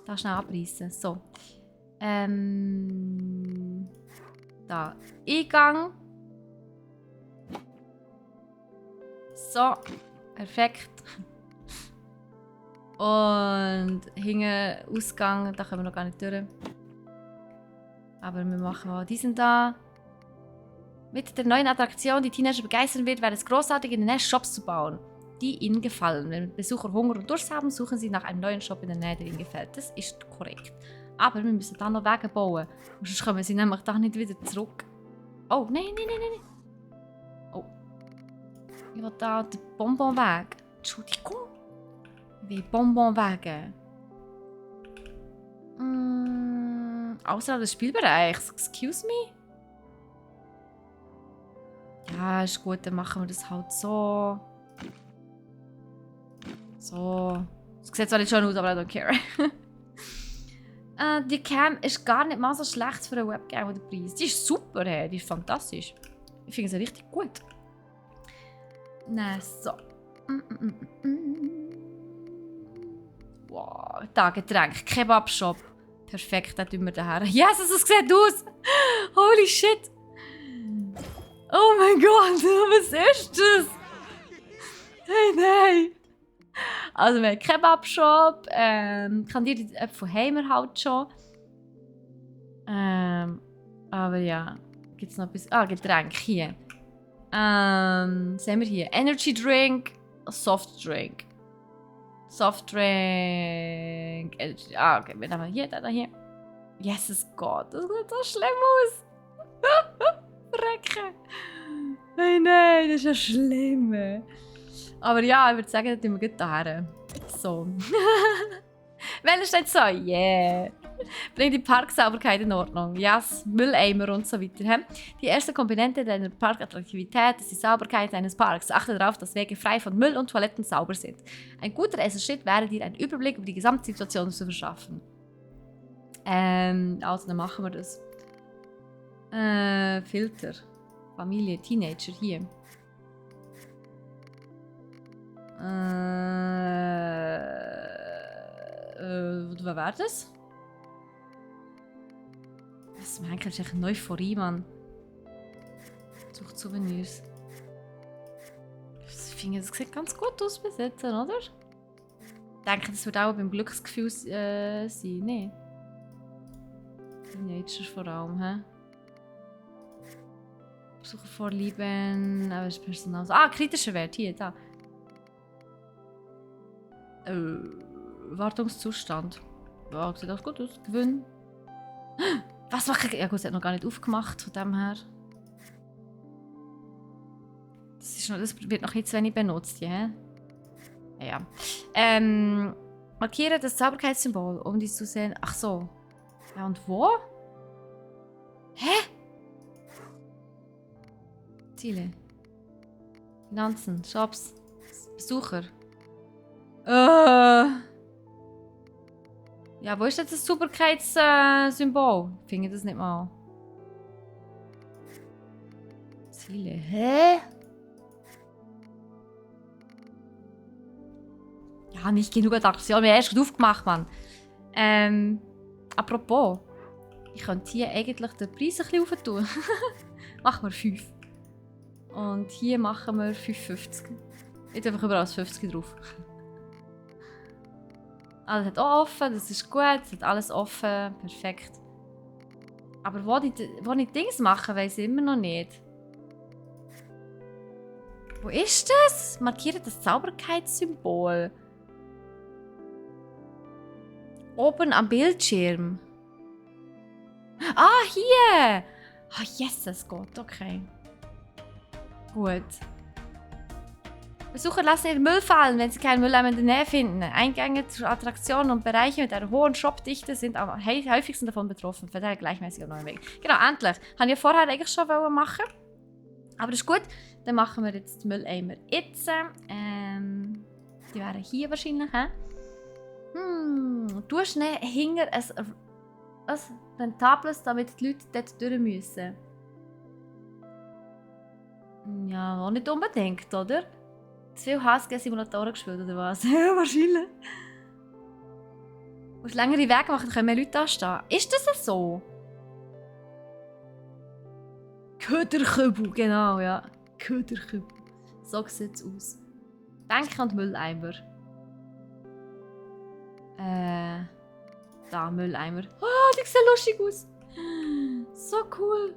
Da schnell abreißen. So. Da. Eingang. So. Perfekt. Und hinten Ausgang, da können wir noch gar nicht durch. Aber wir machen mal diesen da. Mit der neuen Attraktion, die Teenager begeistern wird, wäre es großartig, in der Nähe Shops zu bauen, die ihnen gefallen. Wenn Besucher Hunger und Durst haben, suchen sie nach einem neuen Shop in der Nähe, der ihnen gefällt. Das ist korrekt. Aber wir müssen dann noch Wege bauen. Und sonst kommen sie nämlich da nicht wieder zurück. Oh, nein. Oh. Ich will da den Bonbonweg. Entschuldigung. Ich will Bonbonwege. Außerhalb des Spielbereichs. Excuse me? Ja, ist gut, dann machen wir das halt so. So. Das sieht zwar nicht schön aus, aber I don't care. Die Cam ist gar nicht mal so schlecht für eine Webcam oder Preis. Die ist super, hey. Die ist fantastisch. Ich finde sie richtig gut. Na, so. Wow, da Getränk. Kebab-Shop. Perfekt, da tun wir daher. Yes, es sieht aus! Holy shit! Oh mein Gott, was ist das? Hey, nein! Also, wir haben einen Kebab-Shop, kandierte von Heimer halt schon. Aber ja, gibt es noch etwas? Ah, Getränk hier. Sehen wir hier? Energy Drink, Soft Drink. Soft Drink. Energy. Ah, okay, wir nehmen hier, da hier. Jesus Gott, das sieht so schlimm aus. Frecken. Nein, das ist ja schlimm. Aber ja, ich würde sagen, dann tun wir gut daher. So. Welches steht so? Yeah. Bring die Parksauberkeit in Ordnung. Yes, Mülleimer und so weiter. He? Die erste Komponente deiner Parkattraktivität ist die Sauberkeit deines Parks. Achte darauf, dass Wege frei von Müll und Toiletten sauber sind. Ein guter erster Schritt wäre, dir einen Überblick über die Gesamtsituation zu verschaffen. Also, dann machen wir das. Filter. Familie, Teenager, hier. Was war das? Was meint das? Ist echt eine Euphorie, Mann. Sucht Souvenirs. Ich finde, das sieht ganz gut aus bis jetzt, oder? Ich denke, das wird auch beim Glücksgefühl sein. Nee. Teenager vor allem, hä? Besucher vorlieben, aber das Personal. Ah, kritischer Wert, hier, da. Wartungszustand. Ja, sieht auch gut aus. Gewinn. Was mache ich? Ja gut, es hat noch gar nicht aufgemacht, von dem her. Das wird noch jetzt wenig benutzt, ja? Ja. Markiere das Sauberkeitssymbol, um dies zu sehen. Ach so. Ja, und wo? Hä? Ziele. Finanzen, Shops, Besucher. Ja, wo ist jetzt das Sauberkeitssymbol? Ich finde das nicht mal. Ziele. Hä? Ja, Ja, nicht genug Attraktionen. Wir haben erst aufgemacht, Mann. Apropos. Ich könnte hier eigentlich den Preis ein bisschen aufentun. Machen wir 5. Und hier machen wir 5,50. Jetzt einfach überall 50 drauf. Alles hat auch offen, das ist gut. Es hat alles offen. Perfekt. Aber wo ich Dings mache, weiss ich immer noch nicht. Wo ist das? Markiert das Sauberkeitssymbol. Oben am Bildschirm. Ah, hier! Ah, Jesus Gott, okay. Gut. Besucher lassen ihren Müll fallen, wenn sie keinen Mülleimer in der Nähe finden. Eingänge zur Attraktion und Bereiche mit einer hohen Shopdichte sind am häufigsten davon betroffen. Verteilt gleichmäßig auf neuen Wegen. Genau, endlich. Habe ich vorher eigentlich schon machen. Aber das ist gut. Dann machen wir jetzt die Mülleimer jetzt. Die wären hier wahrscheinlich. Du hast hinter ein rentables, damit die Leute dort durch müssen. Ja, auch nicht unbedingt, oder? Zu viel HSG-Simulatoren gespielt, oder was? Ja, wahrscheinlich. Du musst längere Wege machen, können mehr Leute anstehen. Ist das so? Köderkübel, genau, ja. Köderkübel. So sieht es aus. Denke an die Mülleimer. Da, Mülleimer. Oh, die sehen lustig aus. So cool.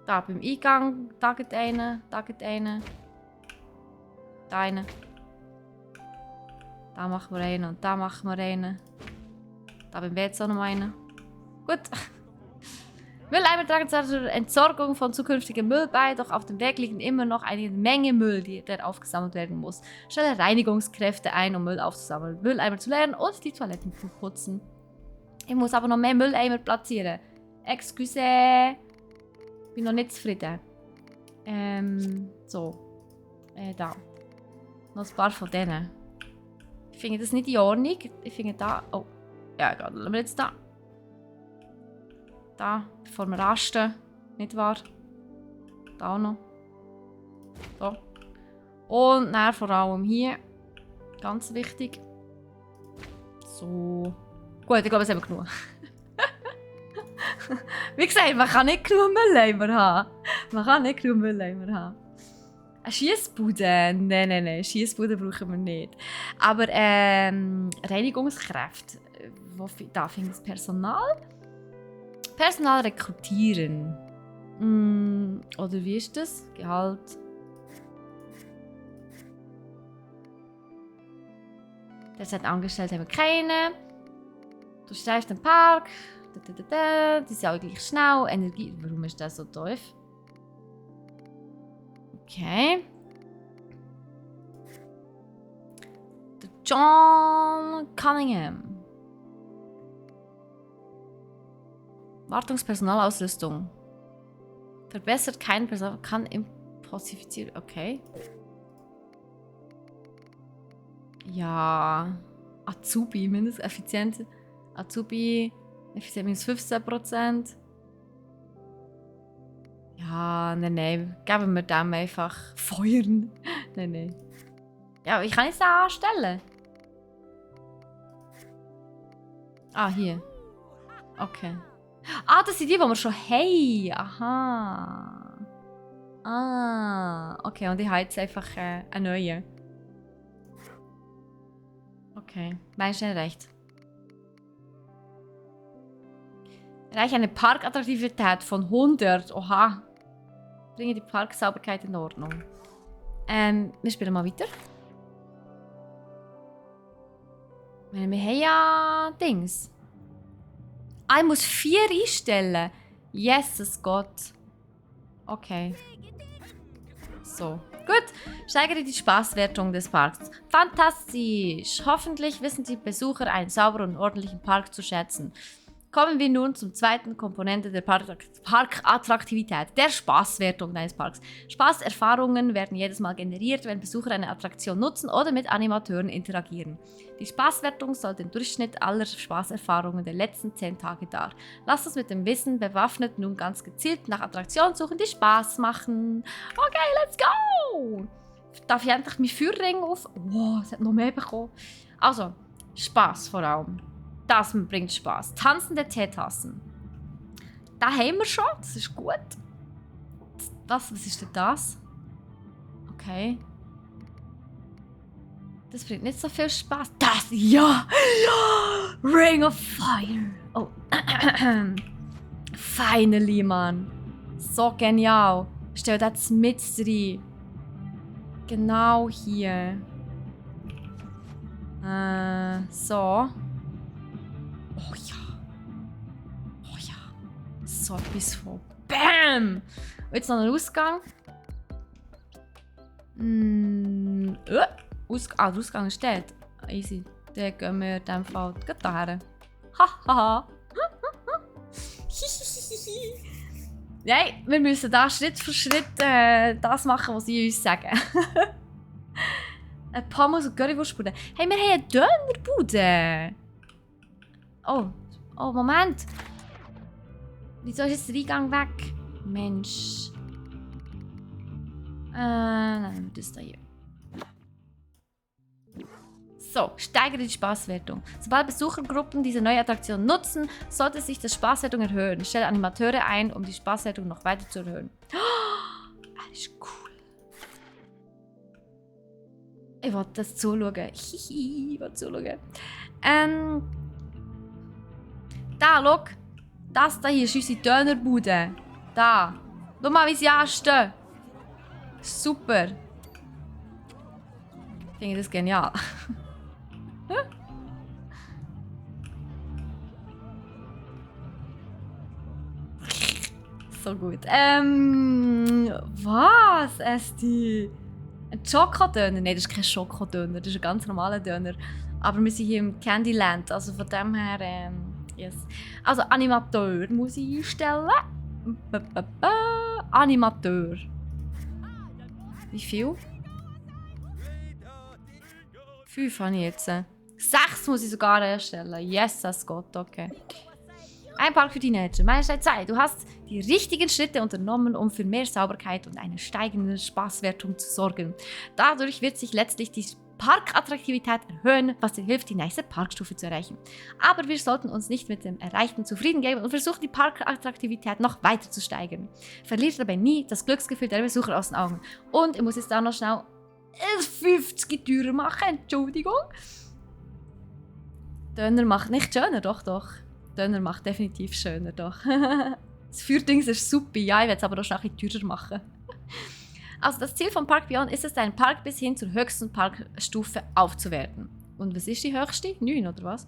Da beim Eingang, da geht einer, da geht einer. Da einen. Da machen wir einen und da machen wir einen. Da beim WC noch einen. Gut. Mülleimer tragen zwar zur Entsorgung von zukünftigem Müll bei, doch auf dem Weg liegen immer noch eine Menge Müll, der aufgesammelt werden muss. Stelle Reinigungskräfte ein, um Müll aufzusammeln, Mülleimer zu leeren und die Toiletten zu putzen. Ich muss aber noch mehr Mülleimer platzieren. Excuse. Bin noch nicht zufrieden. So. Da. Noch ein paar von denen. Ich finde das nicht in Ordnung. Ich finde da... Oh. Ja, egal. Lassen wir jetzt da. Da. Bevor wir rasten. Nicht wahr? Da auch noch. So. Und dann vor allem hier. Ganz wichtig. So. Gut, ich glaube, jetzt haben wir genug. Wie gesagt, man kann nicht genug Mülleimer haben. Man kann nicht genug Mülleimer haben. Eine Schiessbude? Nein. Schiessbude brauchen wir nicht. Aber Reinigungskräfte. Da finde ich das Personal. Personal rekrutieren. Oder wie ist das? Gehalt. Derzeit angestellt haben wir keine. Du streifst den Park. Die sind auch gleich schnell. Energie. Warum ist das so tief? Okay. Der John Cunningham. Wartungspersonalausrüstung. Verbessert kein Personal. Kann impossifiziert. Okay. Ja. Azubi. Mindestens effizient. Azubi. Effizient minus 15%. Ja, nein. Geben wir dem einfach feuern. Nein. Ja, wie kann ich es anstellen? Ah, hier. Okay. Ah, das sind die wir schon haben. Aha. Ah, okay. Und ich habe jetzt einfach einen neuen. Okay. Meinst du nicht recht? Erreiche eine Parkattraktivität von 100. Oha. Bringe die Parksauberkeit in Ordnung. Wir spielen mal weiter. Wir haben ja Dings. Ah, ich muss 4 einstellen. Jesus Gott. Okay. So. Gut. Steigere die Spaßwertung des Parks. Fantastisch. Hoffentlich wissen die Besucher einen sauberen und ordentlichen Park zu schätzen. Kommen wir nun zum zweiten Komponente der Parkattraktivität, der Spaßwertung deines Parks. Spaßerfahrungen werden jedes Mal generiert, wenn Besucher eine Attraktion nutzen oder mit Animateuren interagieren. Die Spaßwertung stellt den Durchschnitt aller Spaßerfahrungen der letzten 10 Tage dar. Lasst uns mit dem Wissen bewaffnet nun ganz gezielt nach Attraktionen suchen, die Spaß machen. Okay, let's go! darf ich endlich meinen Feuerring auf... Wow, es hat noch mehr bekommen. Also, Spass vor allem. Das bringt Spass. Tanzende Teetassen. Da haben wir schon, das ist gut. Was ist denn das? Okay. Das bringt nicht so viel Spaß. Das, ja! Ja! Ring of Fire! Oh. Finally, Mann. So genial. Stell das mit rein. Genau hier. So. Oh ja. Oh ja. So etwas von BAM! Und jetzt noch ein Ausgang. Der Ausgang steht. Easy. Dann gehen wir in diesem Fall gerade daher. Hahaha. Nein, wir müssen da Schritt für Schritt das machen, was sie uns sagen. Ein Pommes und Currywurstbude. Hey, wir haben eine Dönerbude. Oh, Moment. Wieso ist jetzt der Eingang weg? Mensch. Nehmen wir das da hier. So, steigere die Spaßwertung. Sobald Besuchergruppen diese neue Attraktion nutzen, sollte sich die Spaßwertung erhöhen. Stelle Animateure ein, um die Spaßwertung noch weiter zu erhöhen. Das ist cool. Ich wollte das zuschauen. Ich wollte zuschauen. Da, schau. Das da hier ist unsere Dönerbude. Da. Schau mal, wie sie anstehen. Super. Ich finde das genial. So gut. Was, Esti? Ein Schokodöner? Nein, das ist kein Schokodöner. Das ist ein ganz normaler Döner. Aber wir sind hier im Candyland. Also von dem her, yes. Also Animateur muss ich einstellen. Animateur. Wie viel? 5 habe ich jetzt. 6 muss ich sogar erstellen. Yes, das geht, okay. Ein Park für Teenager. Majestät 2. Du hast die richtigen Schritte unternommen, um für mehr Sauberkeit und eine steigende Spaßwertung zu sorgen. Dadurch wird sich letztlich die Parkattraktivität erhöhen, was dir hilft, die nächste Parkstufe zu erreichen. Aber wir sollten uns nicht mit dem Erreichten zufrieden geben und versuchen, die Parkattraktivität noch weiter zu steigern. Verliere dabei nie das Glücksgefühl der Besucher aus den Augen. Und ich muss jetzt da noch schnell 50 teurer machen, Entschuldigung. Döner macht nicht schöner, doch. Döner macht definitiv schöner, doch. Das Feuerdings ist super, ja, ich werde es aber auch schon ein bisschen teurer machen. Also das Ziel von Park Beyond ist es, deinen Park bis hin zur höchsten Parkstufe aufzuwerten. Und was ist die höchste? 9 oder was?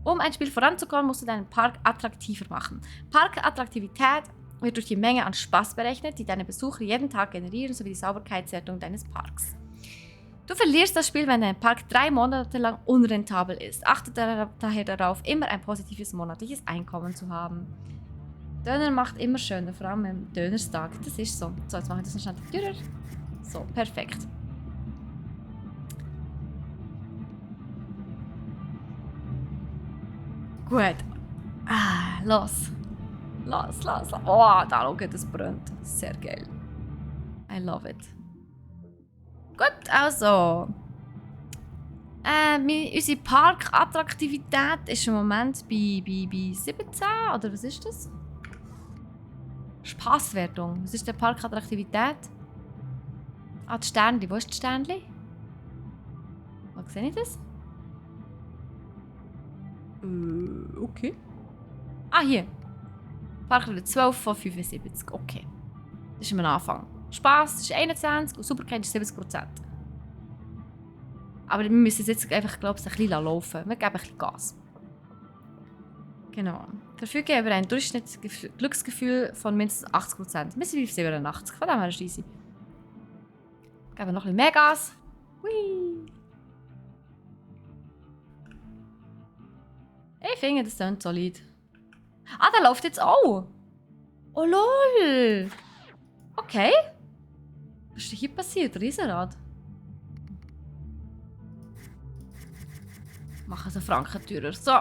Um ein Spiel voranzukommen, musst du deinen Park attraktiver machen. Parkattraktivität wird durch die Menge an Spaß berechnet, die deine Besucher jeden Tag generieren, sowie die Sauberkeitswertung deines Parks. Du verlierst das Spiel, wenn dein Park 3 Monate lang unrentabel ist. Achte daher darauf, immer ein positives monatliches Einkommen zu haben. Döner macht immer schöner, vor allem am Dönerstag. Das ist so. So, jetzt mache ich das noch schnell teurer. So, perfekt. Gut. Los. Oh, da schau, das brennt. Sehr geil. I love it. Gut, also. Unsere Parkattraktivität ist im Moment bei 17, oder was ist das? Spaßwertung. Was ist die Parkattraktivität? Die Sternli. Wo ist das Sternli? Wo sehe ich das? Okay. Hier. Parkratte 12 von 75. Okay. Das ist am Anfang. Spaß ist 21 und Superkeit ist 70%. Aber wir müssen jetzt einfach, glaube ich, ein bisschen laufen. Wir geben ein bisschen Gas. Genau. Verfüge über ein durchschnittliches Glücksgefühl von mindestens 80%. Wir sind bei 87. Von dem her ist easy. Geben noch ein bisschen mehr Gas. Hui. Ich finde, das klingt solid. Der läuft jetzt auch. Oh lol. Okay. Was ist denn hier passiert? Riesenrad. Machen sie Franken teurer. So.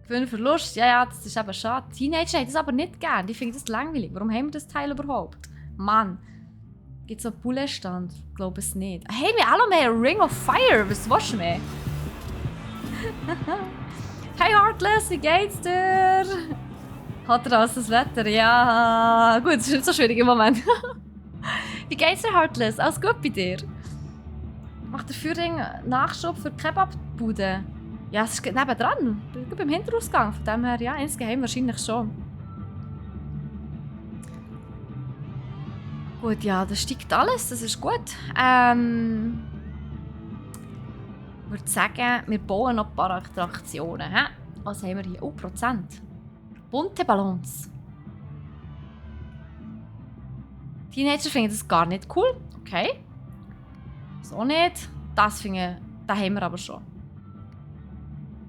Gewinn Verlust. Ja, das ist eben schade. Teenager haben das aber nicht gern. Die finden das langweilig. Warum haben wir das Teil überhaupt? Mann. Gibt es noch Bullenstand? Ich glaube es nicht. Hey, wir haben mehr Ring of Fire. Was willst du mehr? Hey Heartless, wie geht's dir? Hat er das Wetter? Ja. Gut, das ist nicht so schwierig im Moment. Wie geht's dir, Heartless? Alles gut bei dir? Macht der Führing Nachschub für die Kebabbude? Ja, es ist nebendran. Beim Hinterausgang. Von dem her, ja, insgeheim wahrscheinlich schon. Gut, ja, das steigt alles. Das ist gut. Ich würde sagen, wir bauen noch ein paar Attraktionen. Hä? Was haben wir hier? Oh, Prozent. Bunte Ballons. Teenager finden das gar nicht cool. Okay. So nicht. Das finden, da haben wir aber schon.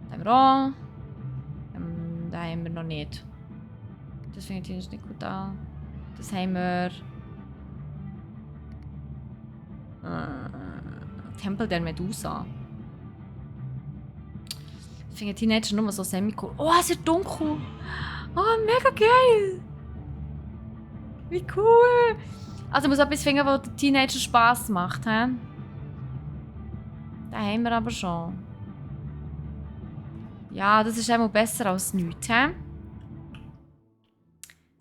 Da haben wir auch. Da haben wir noch nicht. Das finde ich nicht gut an. Das haben wir. Tempel der Medusa. Ich finde Teenager nur so semi-cool. Oh, es ist dunkel. Oh, mega geil. Wie cool. Also ich muss etwas finden, was den Teenager Spass macht. He? Da haben wir aber schon. Ja, das ist einmal besser als nichts. He?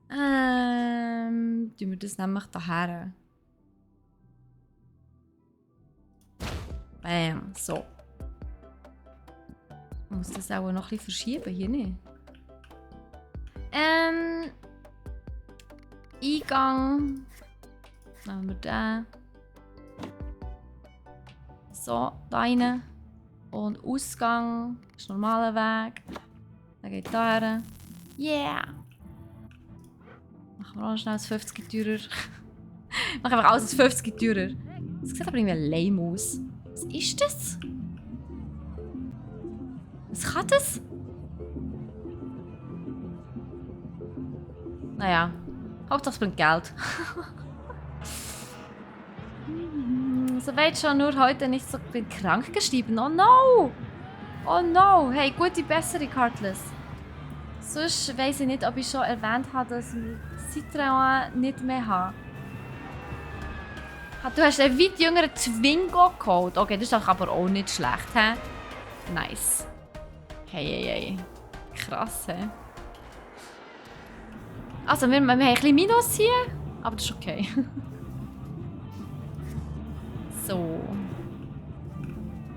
Tun wir das nämlich daher. Bam, so. Ich muss das auch noch ein bisschen verschieben, hier nicht. Eingang. Nehmen wir den. So, da rein. Und Ausgang ist ein normaler Weg. Dann geht da her. Yeah! Machen wir auch schnell das 50 teurer. Machen einfach alles als 50 teurer. Das sieht aber irgendwie lame aus. Was ist das? Was kann das? Naja, Hauptsache es bringt Geld. So weit schon, nur heute nicht so bin krank geschrieben. Oh no! Oh no! Hey, gute Besserung, Heartless. Sonst weiss ich nicht, ob ich schon erwähnt habe, dass ich Citroën nicht mehr habe. Du hast einen weit jüngeren Twingo geholt. Okay, das ist doch aber auch nicht schlecht, hä? Nice. Hey. Krass, hä? Also, wir haben ein bisschen Minus hier, aber das ist okay. So.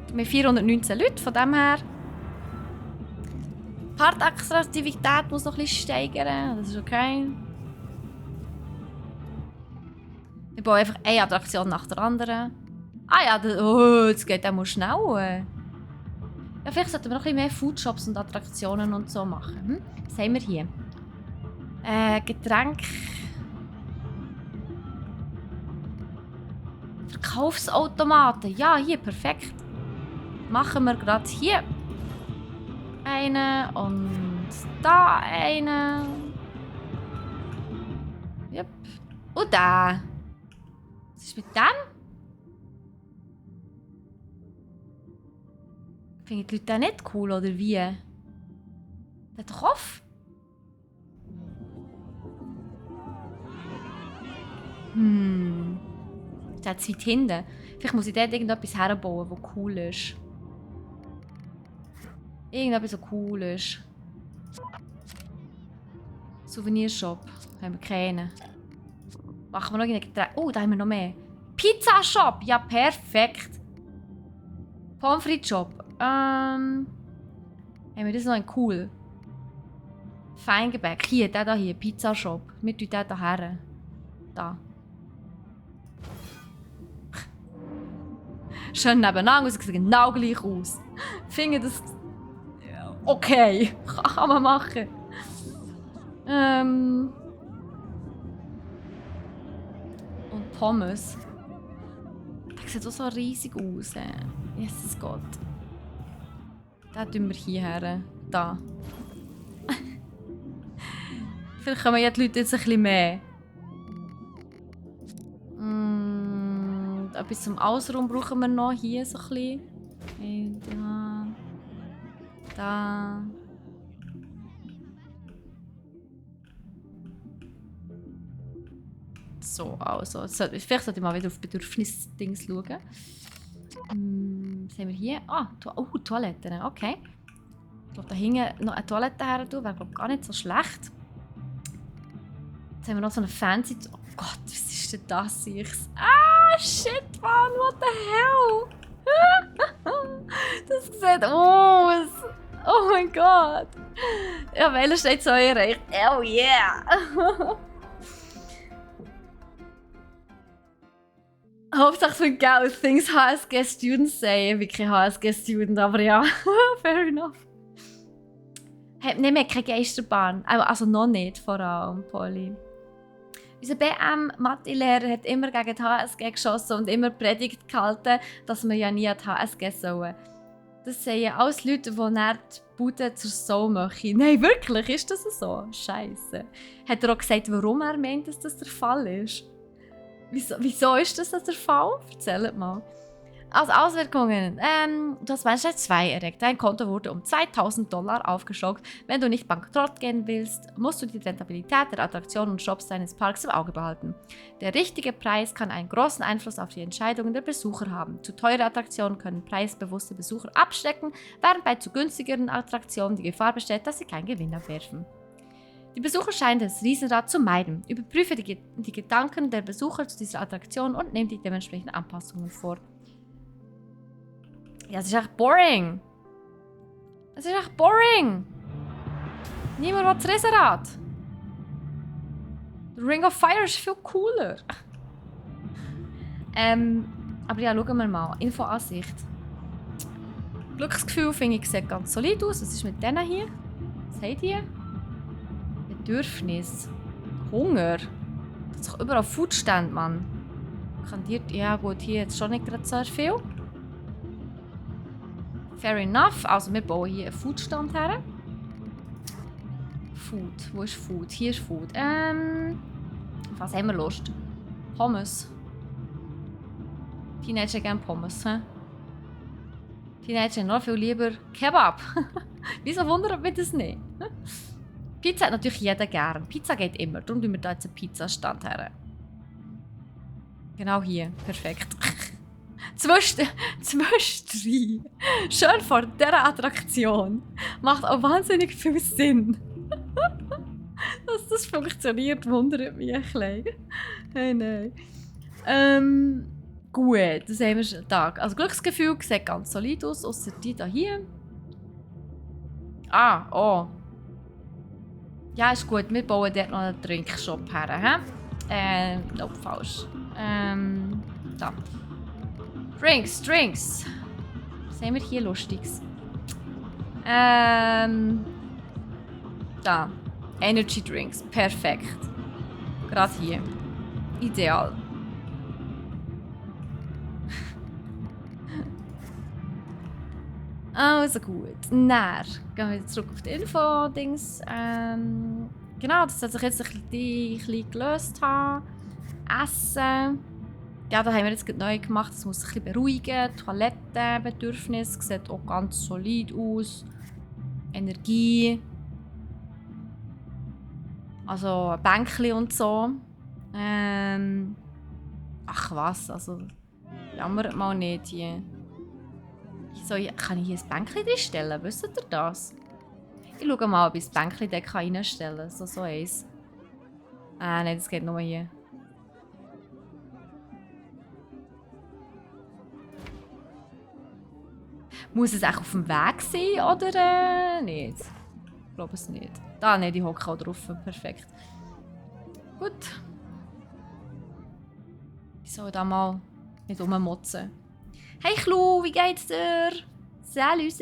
Wir haben 419 Leute, von dem her. Die Partattraktivität muss noch ein bisschen steigern, das ist okay. Wir bauen einfach eine Attraktion nach der anderen. Ah ja, das geht auch mal schnell. Ja, vielleicht sollten wir noch ein bisschen mehr Foodshops und Attraktionen und so machen. Was haben wir hier? Getränk. Verkaufsautomaten. Ja, hier, perfekt. Machen wir gerade hier eine und da eine. Yep. Und da. Was ist mit dem? Finden die Leute den nicht cool, oder wie? Der hat doch auf. Der hat zu weit hinten. Vielleicht muss ich dort irgendetwas herbauen, das cool ist. Irgendetwas, das cool ist. Souvenirshop. Haben wir keinen. Machen wir noch einen Getränk. Oh, da haben wir noch mehr. Pizzashop! Ja, perfekt. Pommes frites Shop. Haben wir das noch ein cool? Feingebäck. Hier, der da hier. Pizzashop. Wir tun den da her. Da. Schön nebeneinander. Es sieht genau gleich aus. Ich finde das... Okay. Kann man machen. Und Pommes. Das sieht auch so riesig aus. Jesus Gott. Den tun wir hierher. Da. Vielleicht kommen ja die Leute jetzt ein bisschen mehr. Etwas zum Außenraum brauchen wir noch. Hier so ein bisschen. Da. Da. So, also. Vielleicht sollte ich mal wieder auf Bedürfnisdings schauen. Was haben wir hier? Toiletten. Okay. Ich glaube, da hinten noch eine Toilette her tun, wäre glaube gar nicht so schlecht. Jetzt haben wir noch so eine fancy... Oh Gott, was ist denn das? Shit, man, what the hell? Das sieht aus. Oh mein Gott. Ja, welcher steht so erreicht? Oh yeah. Hauptsache für Geld. Things HSG Students say. Wie kein HSG Student, aber ja. Fair enough. Hey, nehmen wir keine Geisterbahn. Also noch nicht, vor allem, Polly. Unser BM-Mathe-Lehrer hat immer gegen die HSG geschossen und immer Predigt gehalten, dass wir ja nie an die HSG sollen. Das sagen alles Leute, die nicht die Bude zur Sau machen. Nein, wirklich, ist das so? Scheisse. Hat er auch gesagt, warum er meint, dass das der Fall ist? Wieso ist das der Fall? Erzählt mal. Als Auswirkungen, du hast Menschheit 2 erregt. Dein Konto wurde um $2000 aufgestockt. Wenn du nicht bankrott gehen willst, musst du die Rentabilität der Attraktionen und Shops deines Parks im Auge behalten. Der richtige Preis kann einen großen Einfluss auf die Entscheidungen der Besucher haben. Zu teure Attraktionen können preisbewusste Besucher abschrecken, während bei zu günstigeren Attraktionen die Gefahr besteht, dass sie keinen Gewinn abwerfen. Die Besucher scheinen das Riesenrad zu meiden. Überprüfe die Gedanken der Besucher zu dieser Attraktion und nimm die dementsprechenden Anpassungen vor. Ja, es ist echt boring. Es ist echt boring. Niemand will das Riesenrad. Ring of Fire ist viel cooler. Aber ja, schauen wir mal. Infoansicht. Glücksgefühl finde ich sieht ganz solid aus. Was ist mit denen hier? Was haben die? Bedürfnis. Hunger. Das ist doch überall Foodstand, Mann. Kandiert. Ja gut, hier jetzt schon nicht gerade so viel. Fair enough. Also wir bauen hier einen Foodstand her. Food. Wo ist Food? Hier ist Food. Was haben wir Lust? Pommes. Teenager gerne Pommes, hä? Teenager noch viel lieber Kebab. Wieso wundert mich das nicht? Pizza hat natürlich jeder gern. Pizza geht immer. Darum tun wir da jetzt einen Pizzastand her. Genau hier. Perfekt. Zwischendrin. Schön vor dieser Attraktion. Macht auch wahnsinnig viel Sinn. Dass das funktioniert, wundert mich ein bisschen. Hey, nein. Gut, das haben wir schon Tag. Also Glücksgefühl sieht ganz solid aus, außer die hier. Oh. Ja, ist gut. Wir bauen dort noch einen Trinkshop her. Nope, falsch. Da. Drinks. Was haben wir hier Lustiges? Da. Energy Drinks. Perfekt. Gerade hier. Ideal. Also gut. Dann gehen wir wieder zurück auf die Info-Dings. Genau, das hat sich jetzt ein bisschen gelöst haben. Essen. Ja, da haben wir jetzt gerade neu gemacht. Das muss sich ein bisschen beruhigen. Toilettenbedürfnis sieht auch ganz solid aus. Energie. Also Bänkchen und so. Ach was, also jammert mal nicht hier. So, kann ich hier ein Bänkchen reinstellen? Wisst ihr das? Ich schaue mal, ob ich das Bänkchen da reinstellen kann. So eins. Nein, das geht nur hier. Muss es auch auf dem Weg sein oder nicht? Ich glaube es nicht. Da, ne, die hocken auch drauf. Perfekt. Gut. Ich soll da mal nicht rummotzen. Hey Chlu, wie geht's dir? Salut.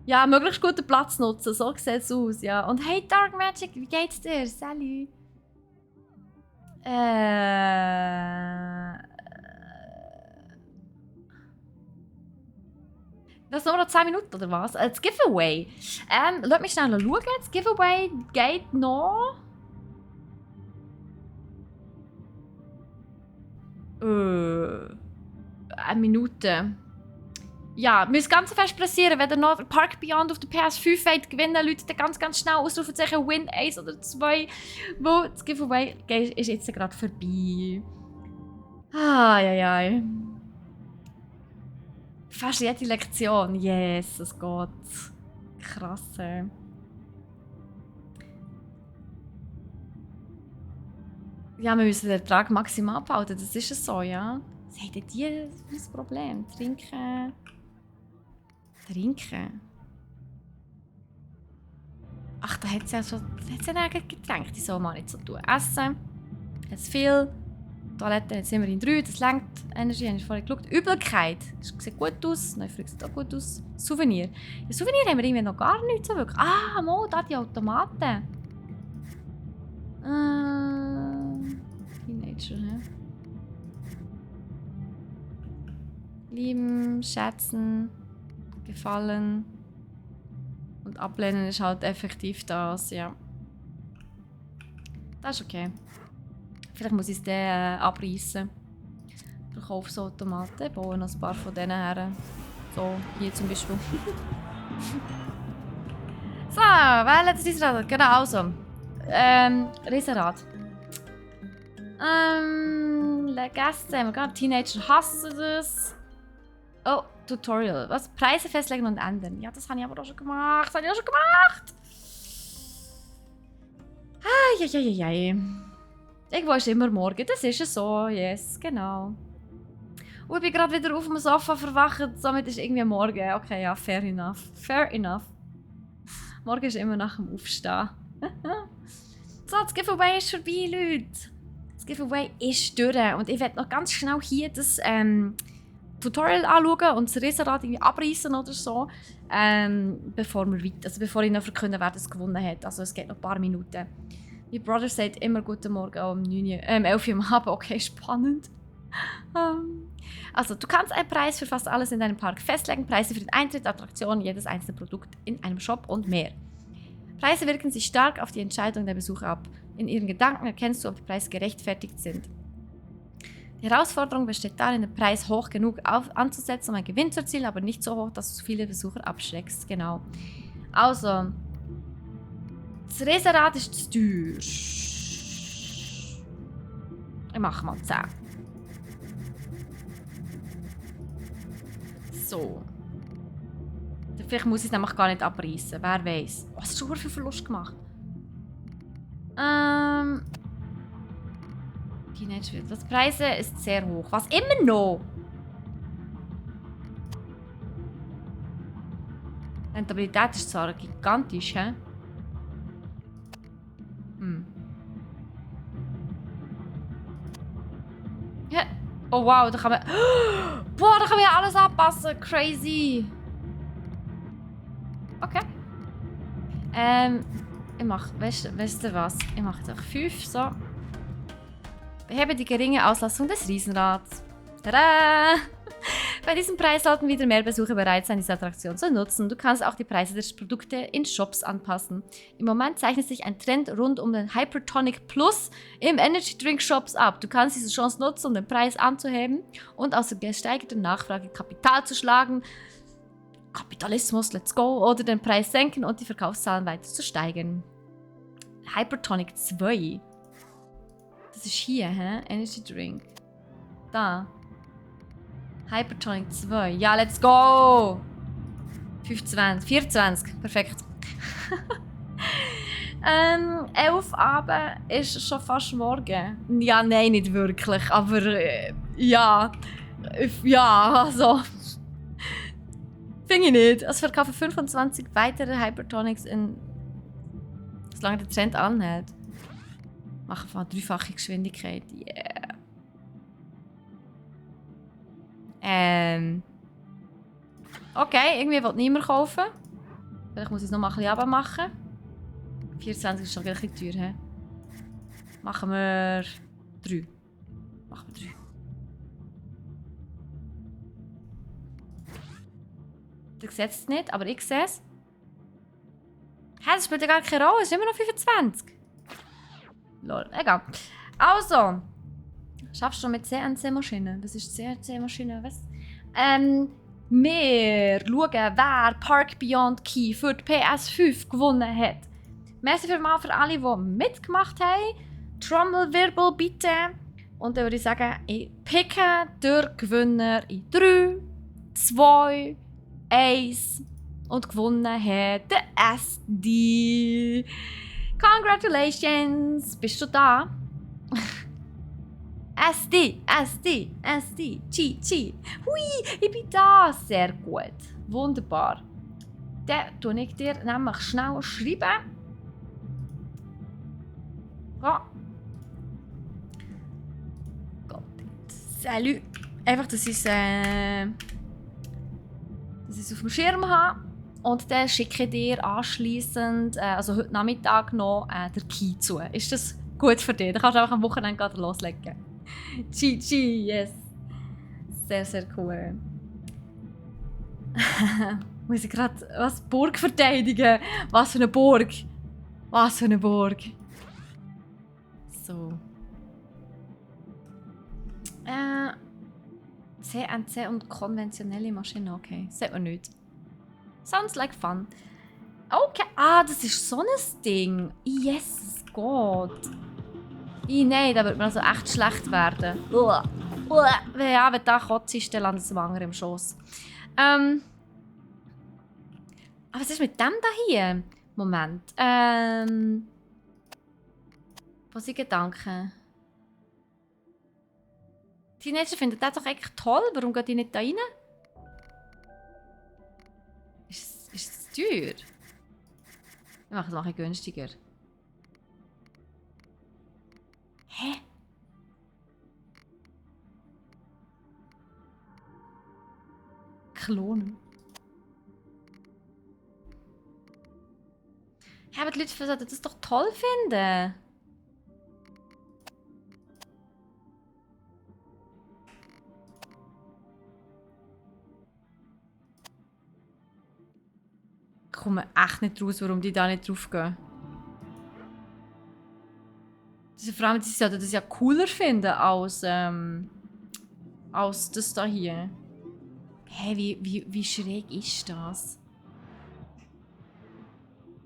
Ja, möglichst guten Platz nutzen, so sieht es aus, ja. Und hey Dark Magic, wie geht's dir? Salut. Das sind nur noch 10 Minuten, oder was? Das Giveaway. Lass mich schnell schauen. Das Giveaway geht noch... eine Minute. ja, müsst ganz fest pressieren, wenn ihr noch Park Beyond auf der PS5 wollt gewinnen, Leute, dann ganz schnell Ausrufezeichen Win 1 oder 2, wo das Giveaway ist jetzt gerade vorbei. Ai. Fast jede Lektion, yes, es geht. Krass. Ja, wir müssen den Ertrag maximal behalten, das ist es so, ja. Was haben denn die das Problem? Trinken. Ach, da hat es ja schon ein eigenes Getränk, die soll man nicht so tun. Essen, hat es viel. Toilette hat es immerhin 3, das lenkt Energie, habe ich vorhin geschaut. Übelkeit, das sieht gut aus. Neufrück sieht auch gut aus. Souvenir. Ja, Souvenir haben wir irgendwie noch gar nicht so wirklich. Ah, mo, da die Automaten. Teenager, hä? Lieben, schätzen, gefallen und ablehnen ist halt effektiv das, ja. Das ist okay. Vielleicht muss ich es dann abreißen. Verkaufsautomaten, bauen noch ein paar von denen her. So, hier zum Beispiel. So, wählen das Riesenrad. Genau, also. Riesenrad. Gäste haben wir gerade. Teenager hassen das. Oh, Tutorial. Was? Preise festlegen und ändern. Ja, das habe ich aber auch schon gemacht. Eieieiei. Irgendwo ist immer morgen. Das ist es so. Yes, genau. Und ich bin gerade wieder auf dem Sofa verwacht. Somit ist irgendwie morgen. Okay, ja, fair enough. Morgen ist immer nach dem Aufstehen. So, das Giveaway ist vorbei, Leute. Das Giveaway ist durch. Und ich werde noch ganz schnell hier das Tutorial anschauen und das Riesenrad irgendwie abreißen oder so. Bevor ich noch verkünden, wer das gewonnen hat. Also es geht noch ein paar Minuten. Mein Bruder sagt immer guten Morgen um 11 Uhr am Abend. Okay, spannend. Also, du kannst einen Preis für fast alles in deinem Park festlegen. Preise für den Eintritt, Attraktionen, jedes einzelne Produkt in einem Shop und mehr. Preise wirken sich stark auf die Entscheidung der Besucher ab. In ihren Gedanken erkennst du, ob die Preise gerechtfertigt sind. Die Herausforderung besteht darin, den Preis hoch genug anzusetzen, um einen Gewinn zu erzielen, aber nicht so hoch, dass du zu viele Besucher abschreckst. Genau. Also, das Riesenrad ist zu teuer. Ich mache mal 10. So. Vielleicht muss ich es nämlich gar nicht abreißen. Wer weiß. Oh, hast du schon viel Verlust gemacht? Teenage wird. Das Preise ist sehr hoch. Was immer noch? Rentabilität ist zwar gigantisch, hä? Ja. Oh wow, da kann man. Boah, da kann man ja alles anpassen. Crazy. Okay. Ich mache, weißt du was? Ich mache jetzt 5, so. Behebe die geringe Auslastung des Riesenrads. Tada! Bei diesem Preis sollten wieder mehr Besucher bereit sein, diese Attraktion zu nutzen. Du kannst auch die Preise der Produkte in Shops anpassen. Im Moment zeichnet sich ein Trend rund um den Hypertonic Plus im Energy Drink Shops ab. Du kannst diese Chance nutzen, um den Preis anzuheben und aus der gesteigerten Nachfrage Kapital zu schlagen. Kapitalismus, let's go. Oder den Preis senken und die Verkaufszahlen weiter zu steigern. Hypertonic 2. Das ist hier, hä? Energy Drink. Da. Hypertonic 2. Ja, let's go! 25, 24. Perfekt. 11 Abend ist schon fast morgen. Ja, nein, nicht wirklich. Aber ja. Ja, also. Finde ich nicht. Es verkaufen 25 weitere Hypertonics solange der Trend anhält. Machen wir 3-fache Geschwindigkeit. Yeah. Okay, irgendwie will niemand kaufen. Vielleicht muss ich es noch mal ein bisschen runtermachen. 24 ist schon ein bisschen teuer. He? Machen wir 3. Du siehst es nicht, aber ich sehe es. Hä, das spielt ja gar keine Rolle, es ist immer noch 25. Lol, egal. Also. Schaffst du mit CNC-Maschinen? Was ist CNC-Maschine? Was? Wir schauen, wer Park Beyond Key für die PS5 gewonnen hat. Merci vielmals für alle, die mitgemacht haben. Trommelwirbel bitte. Und dann würde ich sagen, ich picke den Gewinner in 3, 2, 1. Und gewonnen hat der SD. Congratulations! Bist du da? SD, Chi. Hui, ich bin da. Sehr gut. Wunderbar. Dann tue ich dir nämlich schnell schreiben. Ja. Gott. Salut. Einfach, dass ich es auf dem Schirm habe. Und dann schicke ich dir anschliessend, also heute Nachmittag noch, den Key zu. Ist das gut für dich? Dann kannst du einfach am Wochenende gerade loslegen. GG, yes. Sehr, sehr cool. Muss ich gerade was Burg verteidigen? Was für eine Burg? Was für eine Burg? So. CNC und konventionelle Maschine, okay. Sagt man nicht. Sounds like fun. Okay, das ist so ein Ding. Yes, Gott. Nein, da wird man also echt schlecht werden. Ja, wenn da kotzt ist, dann landet es dem anderen im Schoss. Aber was ist mit dem da hier? Moment. Was sind Gedanken? Teenager finden das doch eigentlich toll. Warum geht die nicht da rein? Ist es teuer? Ich mache es noch günstiger. Hä? Klonen. Ja, aber die Leute sollten das doch toll finden. Ich komme echt nicht raus, warum die da nicht drauf gehen. Vor allem, sie sollten das ja cooler finden als das da hier. Hä, wie schräg ist das?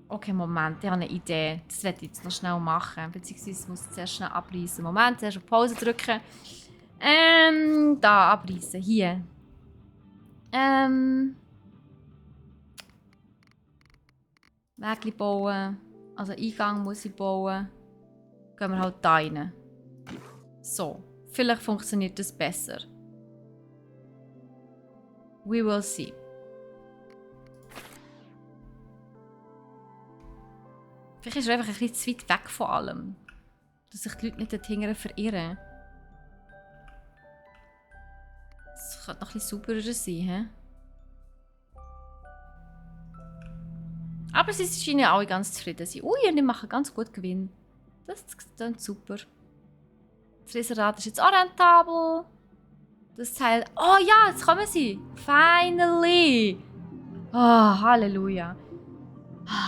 Okay, Moment, ich habe eine Idee. Das werde ich jetzt noch schnell machen. Beziehungsweise muss ich zuerst schnell abreißen. Moment, zuerst auf Pause drücken. Da abreißen. Hier. Wägli bauen. Also Eingang muss ich bauen. Gehen wir halt da rein. So. Vielleicht funktioniert das besser. We will see. Vielleicht ist er einfach ein bisschen zu weit weg von allem. Dass sich die Leute nicht dahinter verirren. Das könnte noch ein bisschen sauberer sein, hä? Aber sie scheinen ja alle ganz zufrieden zu sein. Ui, und die machen ganz gut Gewinn. Das klingt super. Das Reservat ist jetzt auch rentabel. Das Teil... Oh ja, jetzt kommen sie. Finally. Oh, Halleluja.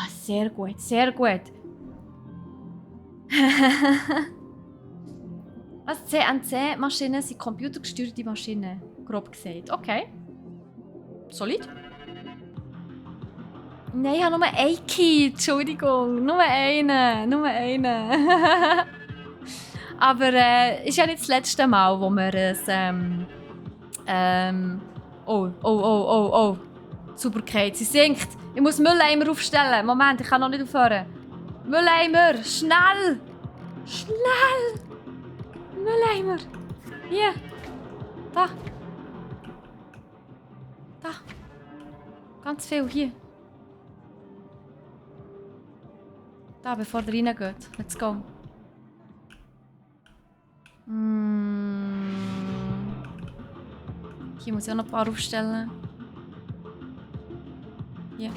Sehr gut, sehr gut. Was? CNC-Maschinen sind computergesteuerte Maschinen. Grob gesagt. Okay. Solid. Nein, ich habe nur einen Key. Entschuldigung. Nur einen. Nur einen. Aber ist ja nicht das letzte Mal, wo wir ein... Oh. Sauberkeit. Sie sinkt. Ich muss Mülleimer aufstellen. Moment, ich kann noch nicht aufhören. Mülleimer. Schnell. Schnell. Mülleimer. Hier. Da. Da. Ganz viel. Hier. Da, bevor ihr reingeht. Let's go. Hier muss ich auch noch ein paar aufstellen. Hier.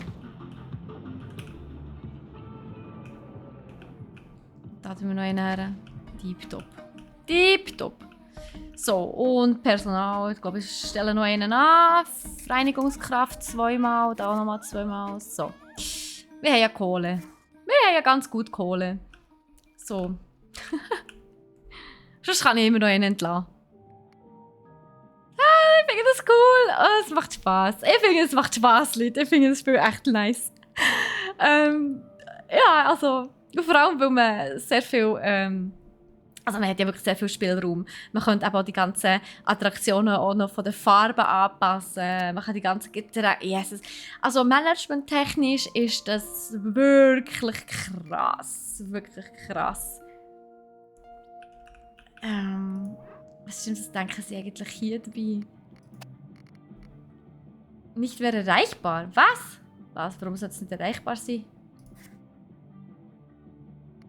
Da tun wir noch einen her. Tipptopp. Tipptopp. So, und Personal. Ich glaube, ich stelle noch einen an. Reinigungskraft zweimal. Da nochmal zweimal. So. Wir haben ja Kohle. Wir haben ja ganz gut Kohle. So. Sonst kann ich immer noch einen entlassen. Ich finde das cool. Oh, es macht Spaß. Ich finde, es macht Spaß, Leute. Ich finde das Spiel echt nice. Ja, also vor allem, weil man sehr viel... also man hat ja wirklich sehr viel Spielraum. Man könnte eben auch die ganzen Attraktionen auch noch von den Farben anpassen. Man kann die ganzen Gitter... Jesus. Also managementtechnisch ist das wirklich krass. Wirklich krass. Was stimmt, das denken sie eigentlich hier dabei? Nicht mehr erreichbar? Was? Was? Warum soll es nicht erreichbar sein?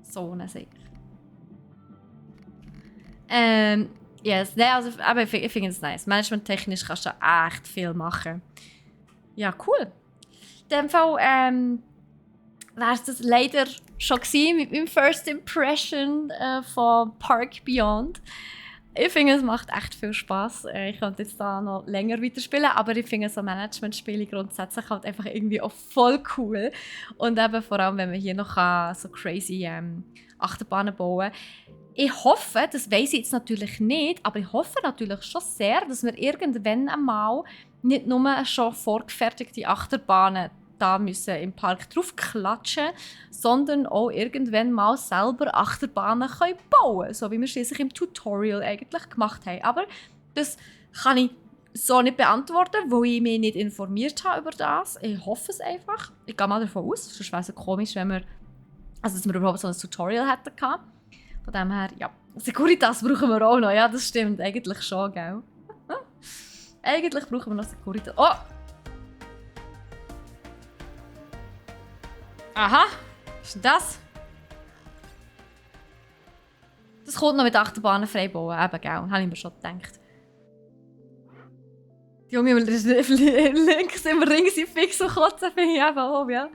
So eine Sicht. Yes, ne, also, aber ich finde es nice. Managementtechnisch kannst du echt viel machen. Ja, cool. In dem Fall wäre es das leider schon gewesen mit meinem First Impression von Park Beyond. Ich finde, es macht echt viel Spaß. Ich könnte jetzt da noch länger weiterspielen, aber ich finde so Management-Spiele grundsätzlich halt einfach irgendwie auch voll cool. Und eben vor allem, wenn man hier noch so crazy Achterbahnen bauen kann. Ich hoffe, das weiss ich jetzt natürlich nicht, aber ich hoffe natürlich schon sehr, dass wir irgendwann einmal nicht nur schon vorgefertigte Achterbahnen da müssen im Park draufklatschen, sondern auch irgendwann mal selber Achterbahnen können bauen, so wie wir schließlich im Tutorial eigentlich gemacht haben. Aber das kann ich so nicht beantworten, weil ich mich nicht informiert habe über das. Ich hoffe es einfach. Ich gehe mal davon aus, sonst wäre es komisch, wenn wir, also dass wir überhaupt so ein Tutorial hätten gehabt. Von dem her, ja, Securitas brauchen wir auch noch. Ja, das stimmt eigentlich schon, gell? Eigentlich brauchen wir noch Securitas. Oh! Aha! Was ist denn das? Das kommt noch mit Achterbahnen freibauen, eben, gell? Habe ich mir schon gedacht. Die Junge links im Ring sind fix und kotzen, finde ich eben auch, ja.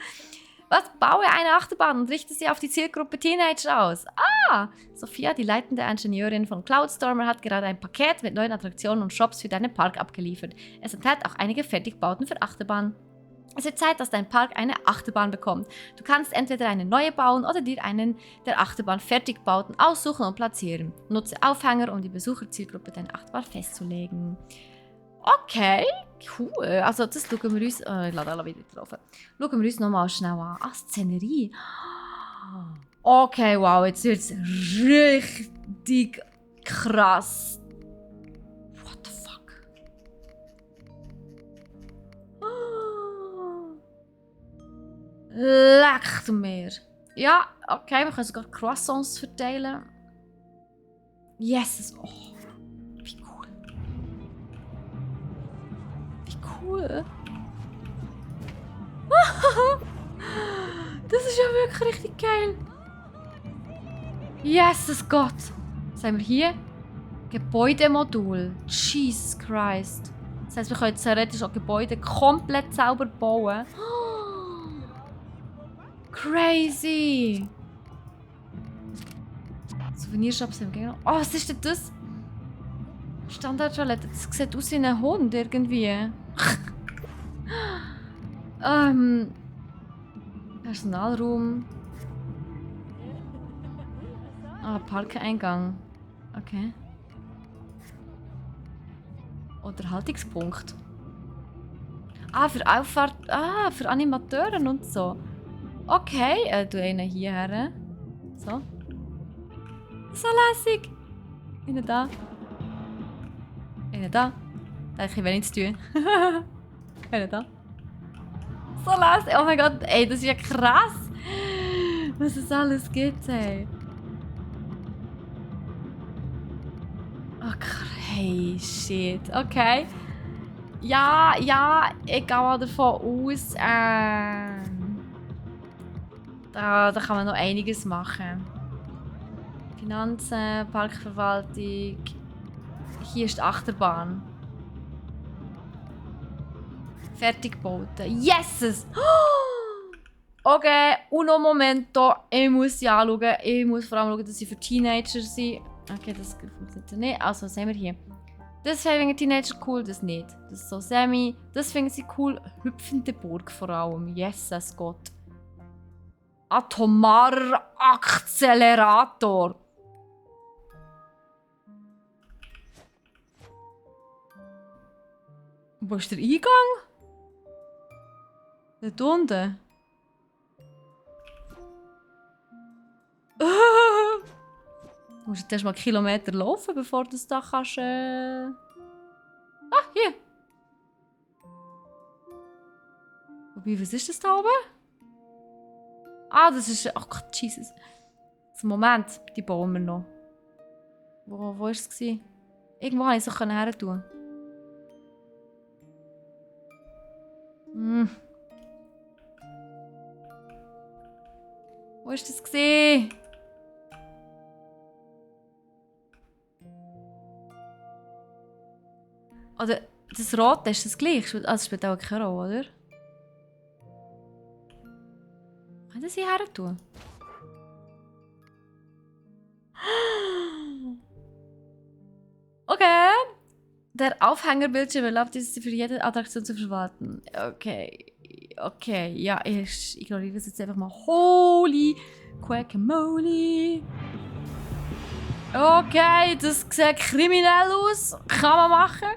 Was? Baue eine Achterbahn und richte sie auf die Zielgruppe Teenager aus. Ah! Sophia, die leitende Ingenieurin von Cloudstormer, hat gerade ein Paket mit neuen Attraktionen und Shops für deinen Park abgeliefert. Es enthält auch einige Fertigbauten für Achterbahnen. Es wird Zeit, dass dein Park eine Achterbahn bekommt. Du kannst entweder eine neue bauen oder dir einen der Achterbahn-Fertigbauten aussuchen und platzieren. Nutze Aufhänger, um die Besucherzielgruppe deiner Achterbahn festzulegen. Okay, cool. Also das schauen wir uns... ich lade alle wieder drauf. Schauen wir uns nochmal schnell an. Ah, Szenerie. Okay, wow, jetzt wird es richtig krass. What the fuck? Leckt mir. Ja, okay, wir können sogar Croissants verteilen. Yes. Oh, wie cool. Wie cool. Das ist ja wirklich richtig geil. Jesus Gott. Was haben wir hier? Gebäudemodul. Jesus Christ. Das heisst, wir können theoretisch auch Gebäude komplett selber bauen. Crazy! Souvenirshops haben wir. Oh, was ist denn das? Standardtoilette. Das sieht aus wie ein Hund irgendwie. Personalraum. Ah, Parkeingang. Okay. Unterhaltungspunkt. Ah, für Auffahrt. Ah, für Animateuren und so. Okay, du einen hierher. So. So lässig. Einen da. Einen da. Da habe ich wenig zu tun. Einen da. So lässig. Oh mein Gott, ey, das ist ja krass. Was es alles gibt, ey. Oh, hey, shit. Okay. Ja, ich gehe mal davon aus, da kann man noch einiges machen. Finanzen, Parkverwaltung. Hier ist die Achterbahn. Fertiggebauten. Yeses! Okay, uno momento. Ich muss sie anschauen. Ich muss vor allem schauen, dass sie für Teenager sind. Okay, das funktioniert nicht. Also, was haben wir hier? Das finden Teenager cool, das nicht. Das ist so semi. Das finden sie cool. Hüpfende Burg vor allem. Jesus Gott. Atomarer Akzelerator. Wo ist der Eingang? Dort unten. Du musst jetzt erst mal Kilometer laufen, bevor du das da kannst. Ah, hier! Wobei, was ist das da oben? Ah, das ist. Oh Gott, Jesus. So, Moment, die bauen wir noch. Wo war es? Irgendwo konnte ich es her tun. Wo war das? Oder das Rote ist das gleich? Also das spielt auch keine Rolle, oder? Kann ich das hierher tun? Okay. Der Aufhängerbildschirm erlaubt es, für jede Attraktion zu verwalten. Okay. Okay, ja, ich ignoriere das jetzt einfach mal. Holy Guacamole. Okay, das sieht kriminell aus. Kann man machen.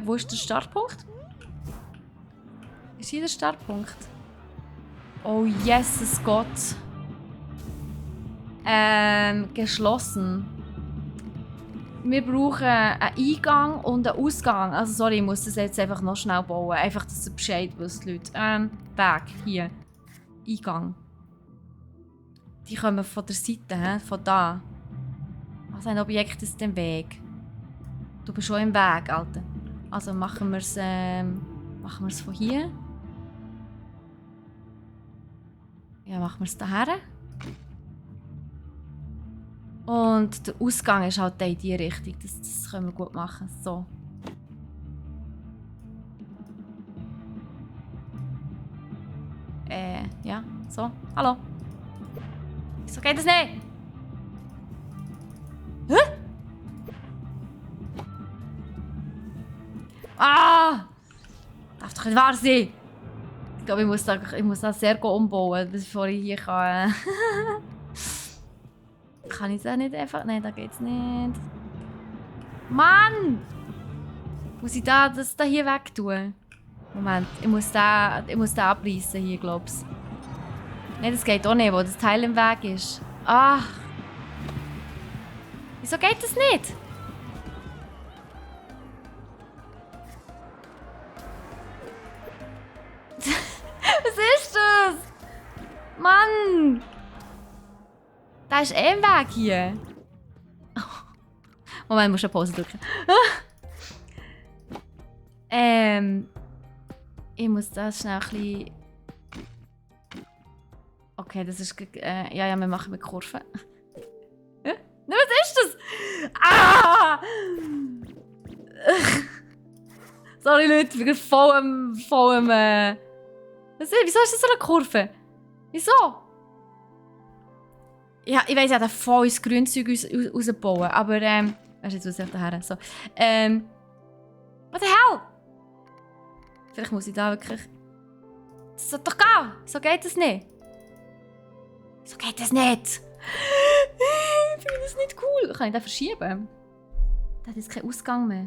Wo ist der Startpunkt? Ist hier der Startpunkt? Oh, Jesus Gott. Geschlossen. Wir brauchen einen Eingang und einen Ausgang. Also sorry, ich muss das jetzt einfach noch schnell bauen. Einfach, dass ihr Bescheid wisst, Leute. Weg, hier. Eingang. Die kommen von der Seite, von da. Was ein Objekt ist im Weg. Du bist schon im Weg, Alter. Also machen wir es von hier. Ja, machen wir es daher. Und der Ausgang ist halt in diese Richtung. Das können wir gut machen. So. Ja, so. Hallo. Wieso geht das nicht? Hä? Ah! Darf doch nicht wahr sein! Ich glaube, ich muss das sehr gut umbauen, bevor ich hier kann. Kann ich das nicht einfach? Nein, da geht's nicht. Mann! Muss ich das hier weg tun? Moment, ich muss den abreißen hier, glaub's. Nein, das geht auch nicht, wo das Teil im Weg ist. Ach! Wieso geht das nicht? Was ist das? Mann! Da ist eh im Weg hier. Moment, ich muss eine Pause drücken. Ich muss das schnell ein bisschen... Okay, das ist... ja, wir machen mit Kurven. Nein, was ist das? Ah! Sorry Leute, ich bin voll am... Wieso ist das so eine Kurve? Wieso? Ja, ich weiss, ich hätte voll ins Grünzeug rausbauen, aber weißt du, jetzt muss ich daher. So. What the hell? Vielleicht muss ich da wirklich... Das soll doch gehen! So geht das nicht! So geht das nicht! Ich finde das nicht cool. Kann ich den verschieben? Der hat jetzt keinen Ausgang mehr.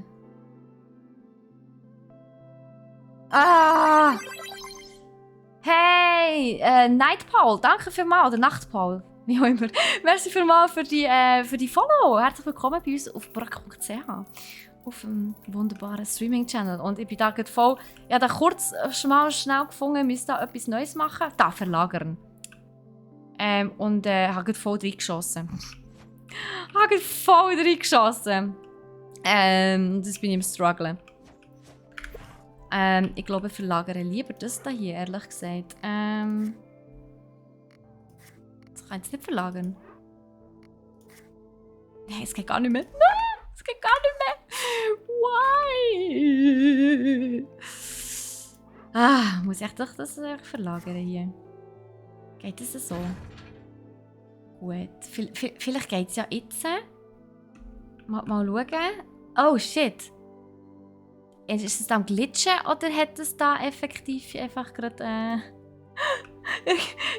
Ah! Hey! Nightpaul, danke vielmals. Oder Nachtpaul. Wie auch immer. Merci vielmals für die Follow. Herzlich willkommen bei uns auf brack.ch. Auf einem wunderbaren Streaming-Channel. Und ich bin da gerade voll... Ich habe da kurz schnell gefunden, ich müsste da etwas Neues machen. Da verlagern. Und habe gerade voll reingeschossen. Das bin ich im Struggeln. Ich glaube, ich verlagere lieber das hier, ehrlich gesagt. Das kann ich jetzt nicht verlagern. Nein, es geht gar nicht mehr. Nein, es geht gar nicht mehr. Why? Ah, muss ich doch das verlagern hier? Geht das so? Gut. Vielleicht geht es ja jetzt. Mal schauen. Oh, shit. Ist es am Glitchen oder hat es da effektiv einfach gerade...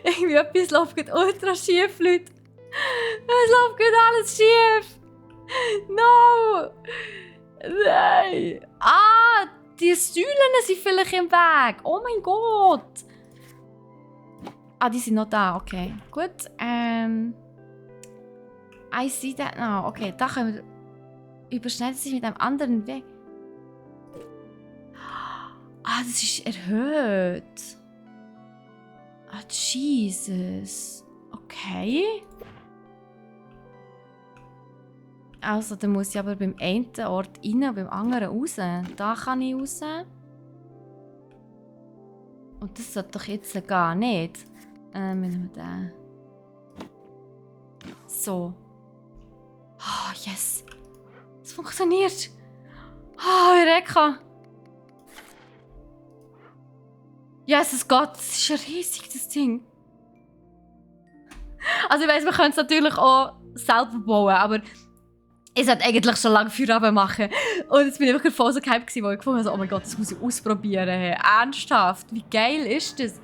irgendwie etwas läuft gerade ultra schief, Leute. Es läuft gerade alles schief. No! Nein! Ah, Die Säulen sind vielleicht im Weg. Oh mein Gott. Ah, die sind noch da. Okay, gut. I see that now. Okay, da können wir... Überschneidet sich mit einem anderen Weg. Ah, das ist erhöht. Ah, Jesus. Okay. Also, dann muss ich aber beim einen Ort rein und beim anderen raus. Da kann ich raus. Und das sollte doch jetzt gar nicht. Nehmen wir den. So. Ah, yes. Es funktioniert. Ah, Eureka. Jesus Gott, das ist ja riesig, das Ding. Also ich weiss, man könnte es natürlich auch selber bauen, aber ich sollte eigentlich schon lange Feierabend machen. Und jetzt bin ich wirklich voll so gehypt gewesen, weil ich gefunden habe, oh mein Gott, das muss ich ausprobieren. Hey. Ernsthaft, wie geil ist das?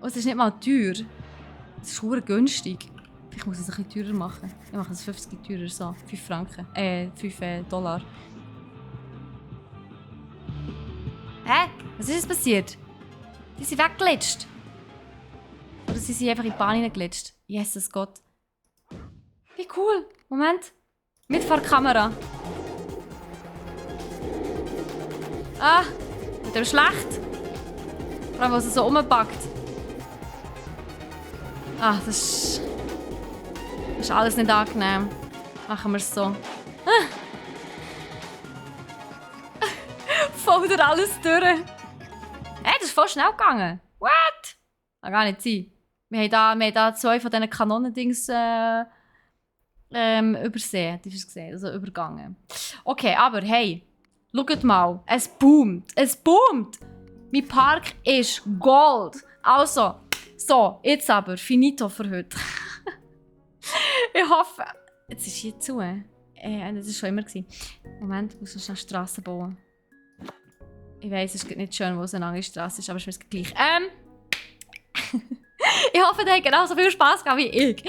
Und es ist nicht mal teuer. Es ist verdammt günstig. Vielleicht muss ich es ein bisschen teurer machen. Ich mache es 50 teurer, so 5 Franken. 5 Dollar. Hä? Was ist jetzt passiert? Die sind weggeglitscht. Oder sie sind einfach in die Bahn hineingeglitscht. Jesus Gott. Wie cool. Moment. Mitfahrkamera. Ah, mit dem schlecht. Vor allem, was er so rumpackt. Ah, das ist alles nicht angenehm. Machen wir es so. Ah. Voll durch alles durch. Hey, das ist voll schnell gegangen. What? Kann gar nicht sein. Wir haben da 2 von diesen Kanonendings übersehen. Die hast du gesehen, also übergangen. Okay, aber hey, schaut mal. Es boomt. Es boomt. Mein Park ist Gold. Also, so, jetzt aber, finito für heute. Ich hoffe... Jetzt ist hier zu. Das war schon immer. Moment, ich muss noch schnell Strassen bauen. Ich weiss, es ist nicht schön, wo es eine lange Straße ist, aber es ist mir gleich. Ich hoffe, ihr habt genauso viel Spass gehabt wie ich.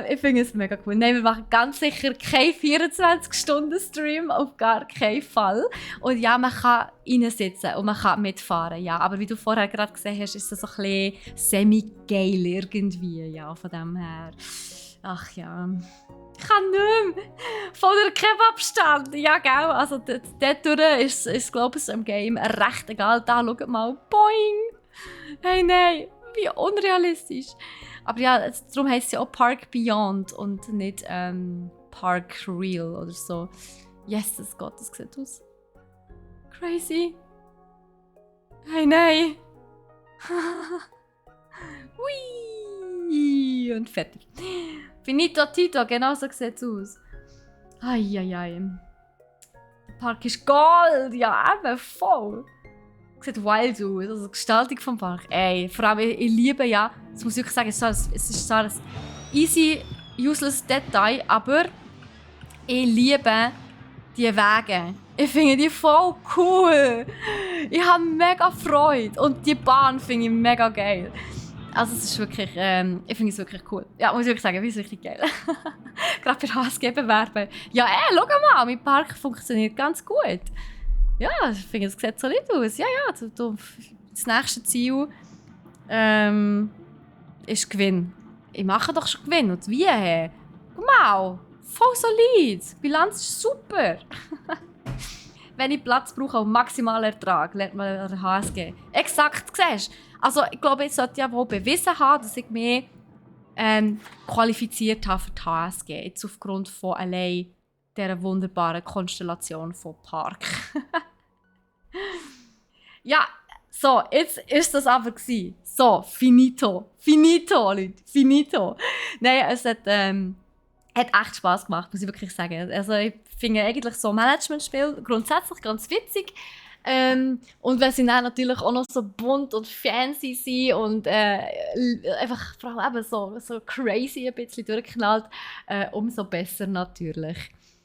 Ich finde es mega cool. Nein, wir machen ganz sicher keinen 24-Stunden-Stream, auf gar keinen Fall. Und ja, man kann reinsitzen und man kann mitfahren, ja. Aber wie du vorher gerade gesehen hast, ist das so ein bisschen semi-geil irgendwie, ja, von dem her. Ach ja... Ich kann nicht mehr. Von der Kebabstand. Ja, gell. Also, dort ist glaube ich, im Game recht egal. Da, schaut mal. Boing. Hey, nein. Wie unrealistisch. Aber ja, darum heisst es ja auch Park Beyond und nicht Park Real oder so. Jesus Gott, das sieht aus. Crazy. Hey, nein. Hui. Und fertig. Finito Tito, genau so sieht es aus. Eieiei. Der Park ist Gold, ja eben, voll. Sieht wild aus, also die Gestaltung des Parks. Ey, vor allem, ich liebe ja, das muss ich wirklich sagen, es ist so ein easy, useless Detail, aber ich liebe die Wege. Ich finde die voll cool. Ich habe mega Freude und die Bahn finde ich mega geil. Also es ist wirklich, ich finde es wirklich cool. Ja, muss ich wirklich sagen, ich finde es richtig geil. Gerade bei HSG-Bewerben. Ja, schau mal, mein Park funktioniert ganz gut. Ja, ich finde, es sieht solid aus. Ja, das nächste Ziel ist Gewinn. Ich mache doch schon Gewinn. Und wie? Guck mal, voll solid. Die Bilanz ist super. Wenn ich Platz brauche, auch maximalen Ertrag, lernt man an der HSG. Exakt, siehst du? Also, ich glaube, ich sollte ja wohl bewiesen haben, dass ich mich qualifiziert habe für die HSG. Jetzt aufgrund von allein dieser wunderbaren Konstellation von Park. Ja, so, jetzt ist das aber gewesen. So, finito. Finito, Leute. Finito. Nein, es hat echt Spass gemacht, muss ich wirklich sagen. Also, ich finde eigentlich so Management-Spiele grundsätzlich ganz witzig. Und wenn sie dann natürlich auch noch so bunt und fancy sind und einfach vor allem eben so crazy ein bisschen durchknallt, umso besser natürlich.